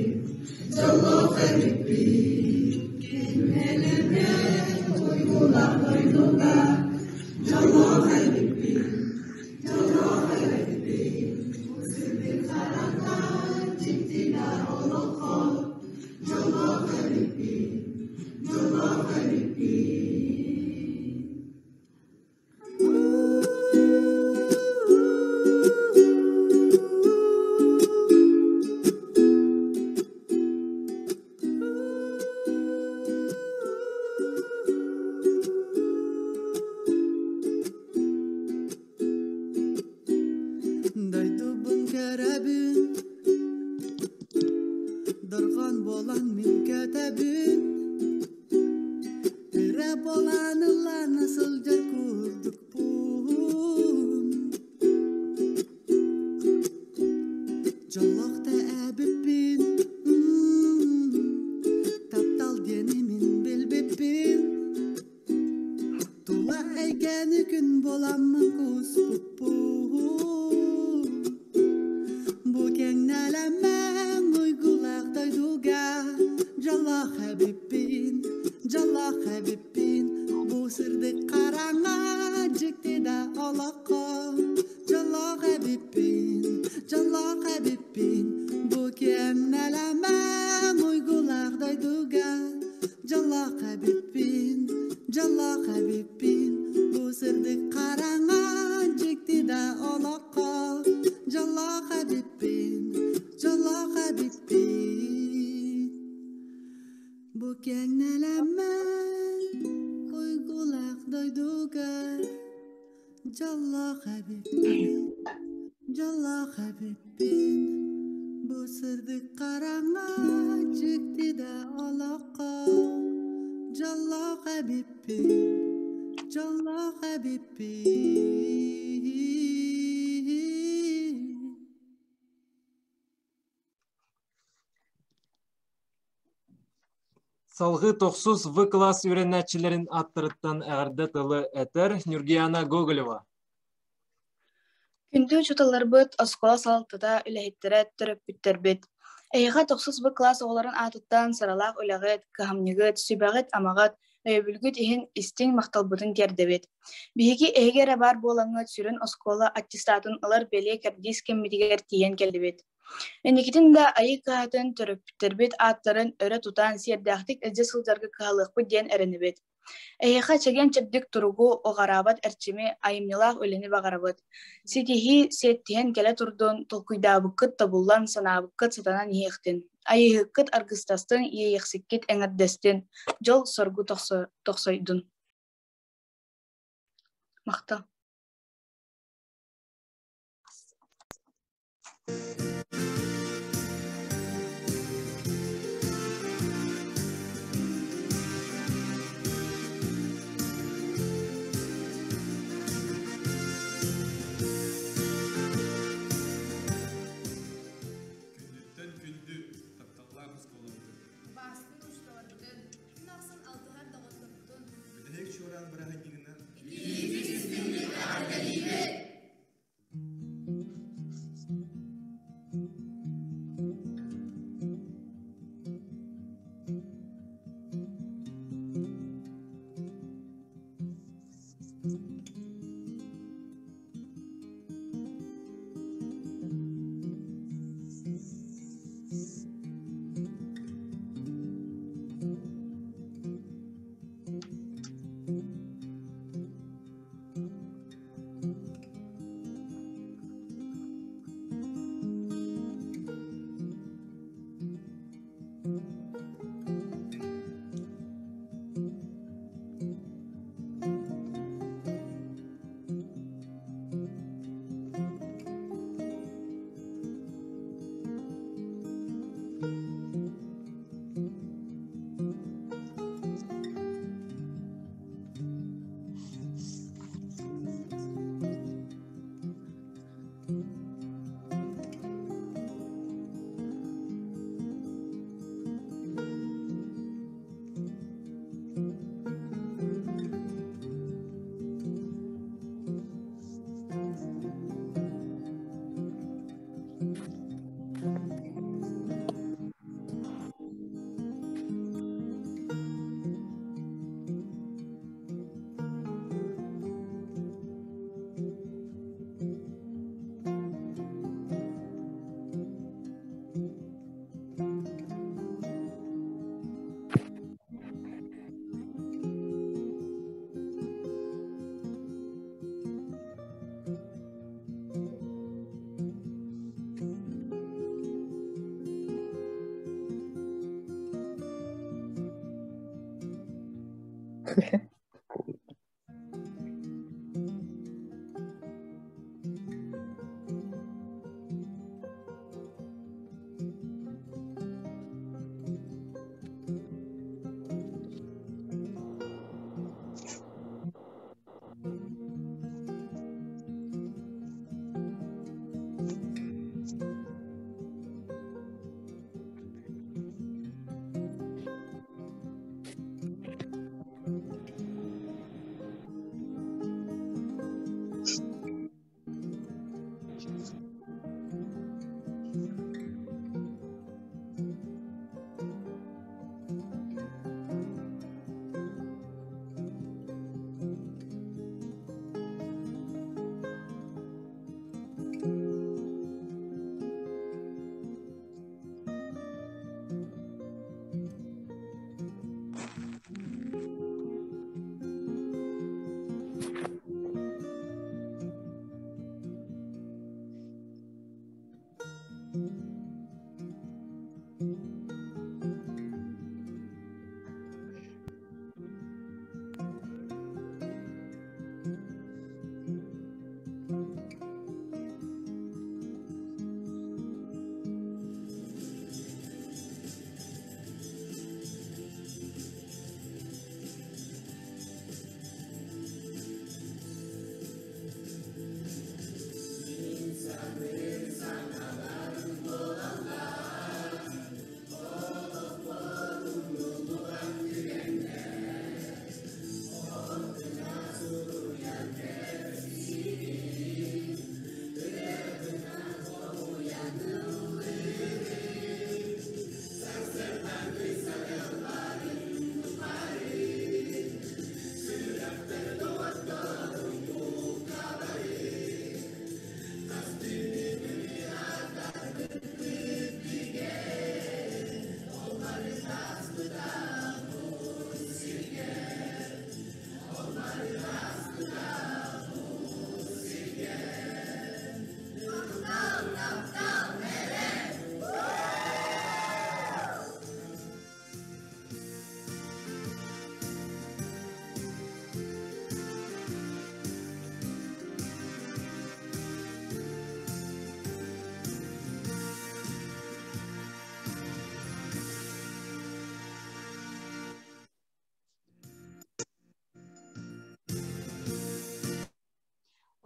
дьоллоох эбиппин Кимэлэнэн уйгулаах дойдуга Дьоллоох эбиппин, дьоллоох эбиппин Сырдык хараҥа. үөрөбүн Дорҕон буолан мин көтөбүн Ырыа буолан ыллана сылдьар курдукпун Дьоллоох да эбиппин Таптал диэни мин билбиппин Тула эйгэни күн буоламмын кууспуппун Бу кэҥнэлэммэн уйгулаах дойдуга Дьоллоох эбиппин, дьоллоох эбиппин Бу сырдык хараҥа дьикти да олоххо Дьоллоох эбиппин, дьоллоох эбиппин Бу кэҥнэлэммэн уйгулаах дойдуга Дьоллоох эбиппин, дьоллоох эбиппин Бу сырдык хараҥа дьикти да олоххо Дьоллоох эбиппин, дьоллоох эбиппин Бу кэҥнэлэммэн уйгулаах дойдуга Дьоллоох эбиппин, дьоллоох эбиппин Бу сырдык хараҥа дьикти да олоххо Дьоллоох эбиппин, дьоллоох эбиппин Салгыы тохсус В класс үөрэнээччилэрин ааттарыттан эҕэрдэ тылы этэр Нюргияна Гоголева. Күндү учууталларбыт, оскуола салалтата, үлэһиттэрэ, төрөппүттэрбит! Эһиэхэ тохсус В класс оҕолорун аатыттан сыралаах үлэҕит, кыһамньыгыт, сүбэҕит-амаҕыт, өйөбүлгүт иһин истиҥ махталбытын тиэрдэбит. Биһиги эһиги эрэ баар буолаҥҥыт сүрүн оскуола аттестатын ылар бэлиэ кэрдиис кэммитигэр тиийэн кэллибит. Инникитин да Айыы кыһатын, төрөппүттэрбит ааттарын өрө тутан, сиэрдээхтик илдьэ сылдьарга кыһалыахпыт диэн эрэнэбит. Эһиэхэ чэгиэн-чэбдик туругу, уҕараабат эрчими, айымньылаах үлэни баҕарабыт. Ситиһии сиэттиһэн кэлэ турдун, толкуйдаабыккыт тобуллан, санаабыккыт сатанан иһиэхтин. Айыыһыккыт аргыстастын, иэйиэхсиккит эҥэрдэстин, дьол-соргу тохсойдун. Махтал. Күндүттэн күндү тапталлаах оскуолабытын. Убаастыыр учууталларбытын, күн ахсын алтыһар доҕотторбутун. Бүтэһик чуораан бырааһынньыгынан Итиитик-истиҥник эҕэрдэлиибит!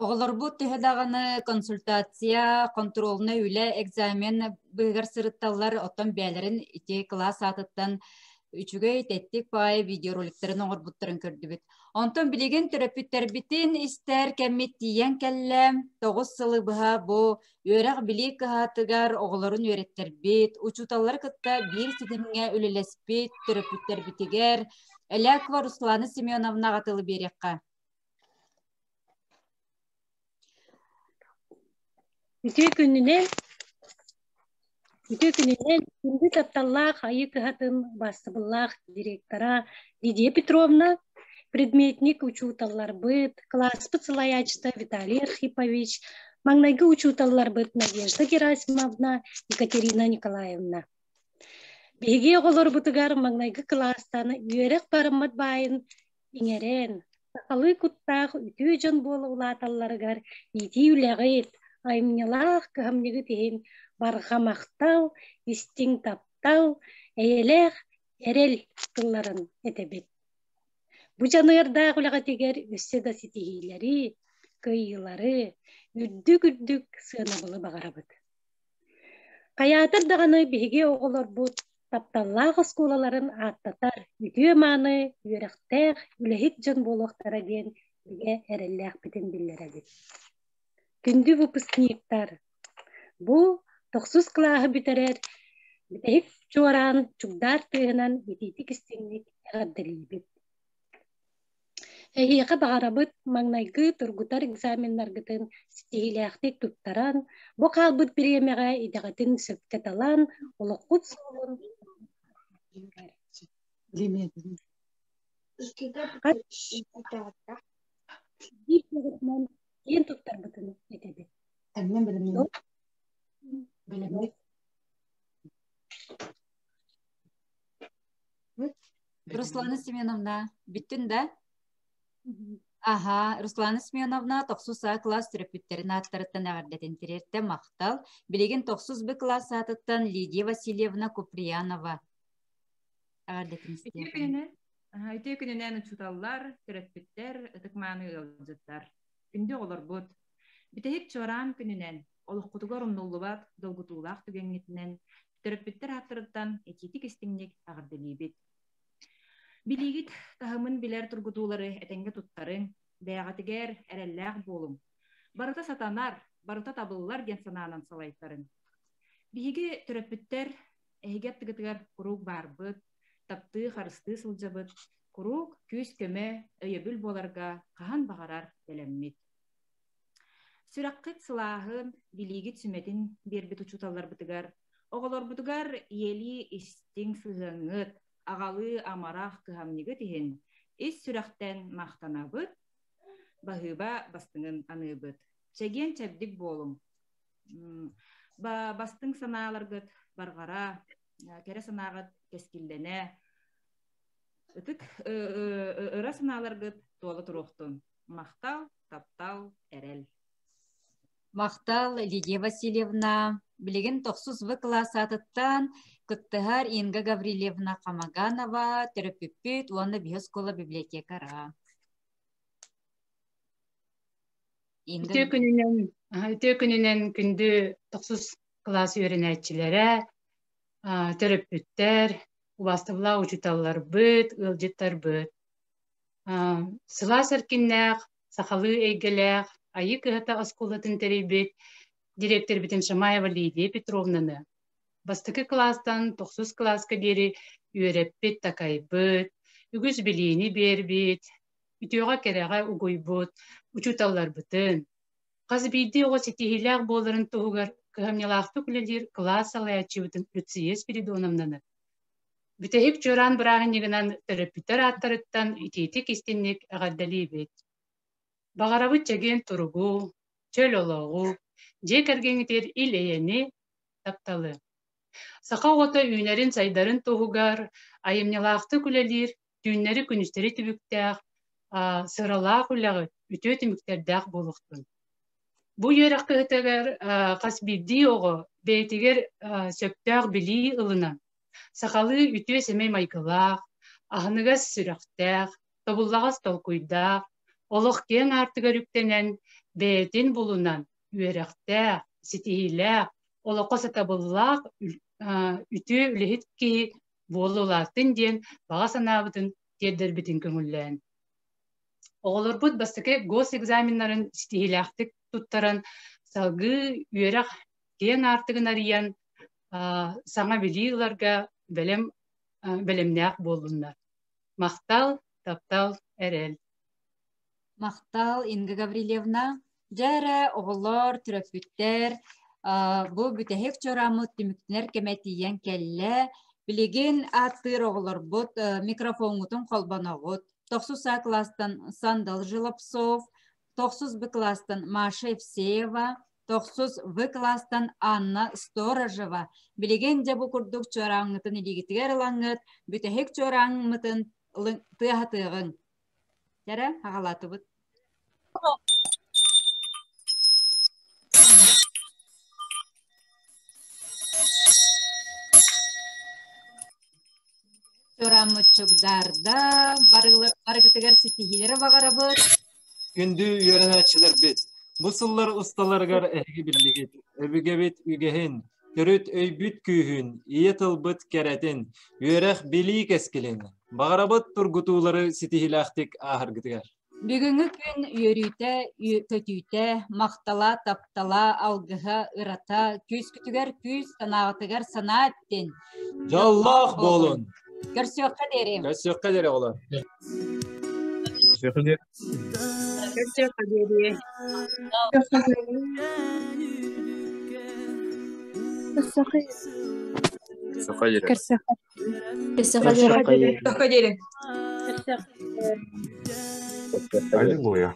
Оҕолорбут төһө даҕаны консультация, контрольнай үлэ, экзамен быыһыгар сырытталлар, оттон бэйэлэрин ити кылаас аатыттан үчүгэй тэттик паайы видеороликтарын оҥорбуттарын көрдүбүт. Онтон билигин төрөппүттэрбитин истэр кэммит тиийэн кэллэ. Тоҕус сылы быһа бу үөрэх-билии кыһатыгар оҕолорун үөрэттэрбит, учууталлары кытта биир ситимҥэ үлэлэспит төрөппүттэрбитигэр Элякова Руслана Семеновнаҕа тылы биэриэххэ. Үтүө күнүнэн, үтүө күнүнэн күндү тапталлаах Айыы кыһатын убаастабыллаах директора Лидия Петровна, предметник учууталларбыт, кылааспыт салайааччыта Виталий Архипович, маҥнайгы учууталларбыт Надежда Герасимовна, Екатерина Николаевна. Биһиги оҕолорбутугар маҥнайгы кылаастан үөрэх барыммыт баайын иҥэрэн, сахалыы куттаах үтүө дьон буола улааталларыгар иитии үлэҕит, айымньылаах кыһамньыгыт иһин барҕа махтал, истиҥ таптал, эйэлээх эрэл тылларын этэбит. Бу дьаныардаах үлэҕитигэр өссө да ситиһиилэри, кыайыылары, үрдүк-үрдүк сыанабылы баҕарабыт. Хайаатар даҕаны биһиги оҕолорбут тапталлаах оскуолаларын ааттатар үтүө-мааны, үөрэхтээх, үлэһит дьон буолуохтара диэн бигэ эрэллээхпитин биллэрэбит. Күндү выпускниктар, бу тохсус кылааһы бүтэрэр бүтэһик чуораан чугдаар тыаһынан итиитик-истиҥник эҕэрдэлиибит. Эһиэхэ баҕарабыт маҥнайгы тургутар экзаменнаргытын ситиһиилээхтик туттаран, бу хаалбыт бириэмэҕэ идэҕитин сөпкө талан, олоххут суолун биир киһитинэн киэн туттарбытын этэбит. Руслана Семеновна, бүттүн да? Аха, Руслана Семеновна тохсус А класс төрөппүттэрин ааттарыттан эҕэрдэтин тириэртэ махтал. Билигин тохсус Б класс аатыттан Лидия Васильевна Куприянова эҕэрдэтин Үтүө истиэххэ. күнүнэн, үтүө күнүнэн учууталлар, төрөппүттэр, ытык-мааны ыалдьыттар. Күндү оҕолорбут, бүтэһик чуораан күнүнэн, олоххутугар умнуллубат долгутуулаах түгэҥҥитинэн төрөппүттэр ааттарыттан итиитик-истиҥник эҕэрдэлиибит. Билиигит таһымын билэр тургутуулары этэҥҥэ туттарыҥ, бэйэҕитигэр эрэллээх буолуҥ. Барыта сатанар, барыта табыллар диэн санаанан салайтарыҥ. Биһиги төрөппүттэр эһиги аттыгытыгар куруук баарбыт, таптыы, харыстыы сылдьабыт, куруук күүс-көмө, өйөбүл буоларга хаһан баҕарар бэлэммит. Сүрэххит сылааһын, билиигит сүмэтин биэрбит учууталларбытыгар, оҕолорбутугар ийэлии истиҥ сыһыаҥҥыт, аҕалыы амарах кыһамньыгыт иһин ис сүрэхтэн махтанабыт, баһыыба бастыҥын аныыбыт. Чэгиэн-чэбдик буолуҥ. Бастыҥ санааларгыт барҕара, кэрэ санааҕыт кэскиллэнэ, ытык ыра санааларгыт туола туруохтун. Махтал, таптал, эрэл. Махтал, Лидия Васильевна. Билигин тохсус В кылаас аатыттан кыттыһар Инга Гаврильевна Хамаганова төрөппүппүт уонна биһи оскуола библиотекара. Инга Үтүө күнүнэн, үтүө күнүнэн күндү тохсус кылаас үөрэнээччилэрэ, төрөппүттэр, убаастабыллаах учууталларбыт, ыалдьыттарбыт. Сылаас эркиннээх, сахалыы эйгэлээх Айыы кыһата оскуолатын тэрийбит дириэктэрбитин Шамаева Лидия Петровнаны бастакы кылаастан тохсус кылааска диэри үөрэппит-такайбыт, үгүс билиини биэрбит, үтүөҕэ-кэрэҕэ угуйбут учууталларбытын, хас биирдии оҕо ситиһиилээх буоларын туһугар кыһамньылаахтык үлэлиир кылаас салайааччыбытын Люция Спиридоновнаны Бүтэһик чуораан бырааһынньыгынан төрөппүттэр ааттарыттан итиитик-истиҥник эҕэрдэлиибит. Баҕарабыт чэгиэн туругу, чөл олоҕу, дьиэ кэргэҥҥитигэр ил-эйэни, тапталы. Саха оҕото үүнэрин-сайдарын туһугар айымньылаахтык үлэлиир, түүннэри-күнүстэри түбүктээх, сыралаах үлэҕит үтүө түмүктэрдээх буолуохтун. Бу үөрэх кыһатыгар хас биирдии оҕо бэйэтигэр сөптөөх билии ылынан, сахалыы үтүө-сэмэй майгылаах, аһыныгас сүрэхтээх, тобуллаҕас толкуйдаах, олох киэҥ аартыгар үктэнэн, бэйэтин булунан үөрэхтээх, ситиһиилээх, олоххо сатабыллаах үтүө үлэһит киһи буола улааттын диэн баҕа санаабытын тиэрдэрбитин көҥүллээн. Оҕолорбут бастакы госэкзаменнарын ситиһиилээхтик туттаран, салгыы үөрэх киэҥ аартыгын арыйан, саҥа билии ыларга бэлэм бэлэмнээх буоллуннар. Махтал, таптал, эрэл. Махтал, Инга Гаврильевна. Дьэ эрэ, оҕолор, төрөппүттэр, бу бүтэһик чорааммыт түмүктэнэр кэмэ тиийэн кэллэ. Билигин ааттыыр оҕолорбут микрофоҥҥутун холбоноҕут. Тохсус А кылаастан Сандал Желобцов, тохсус Б кылаастан Маша Евсеева, тохсус В кылаастан Анна Сторожева. Билигин дьэ бу курдук чуорааҥҥытын илиигитигэр ылаҥҥыт, бүтэһик чуорааҥмытын тыаһатыаҕыҥ. Дьэрэ, аҕалаатыбыт. Чуорааммыт чугдаарда, барыгытыгар ситиһиилэри баҕарабыт. Күндү үөрэнээччилэрбит, бу сыллар усталарыгар эһиги биллигит, өбүгэбит үгэһин, төрүт өйбүт күүһүн, ийэ тылбыт кэрэтин, үөрэх билии кэскилин, баҕарабыт тургутуулары ситиһиилээхтик ааһаргытыгар. Бүгүҥҥү күн үөрүүтэ, көтүүтэ, махтала, таптала, алгыһа, ырата, күүскүтүгэр күүс, санааҕытыгар санаа эттин. Дьоллоох буолун! Көрсүөххэ диэри! Көрсүөххэ диэри, оҕолор! Көрсүөххэ диэри! Көрсүөххэ диэри! Көрсүөххэ диэри! Көрсүөххэ Көрсүөххэ диэри! Аллилуйя!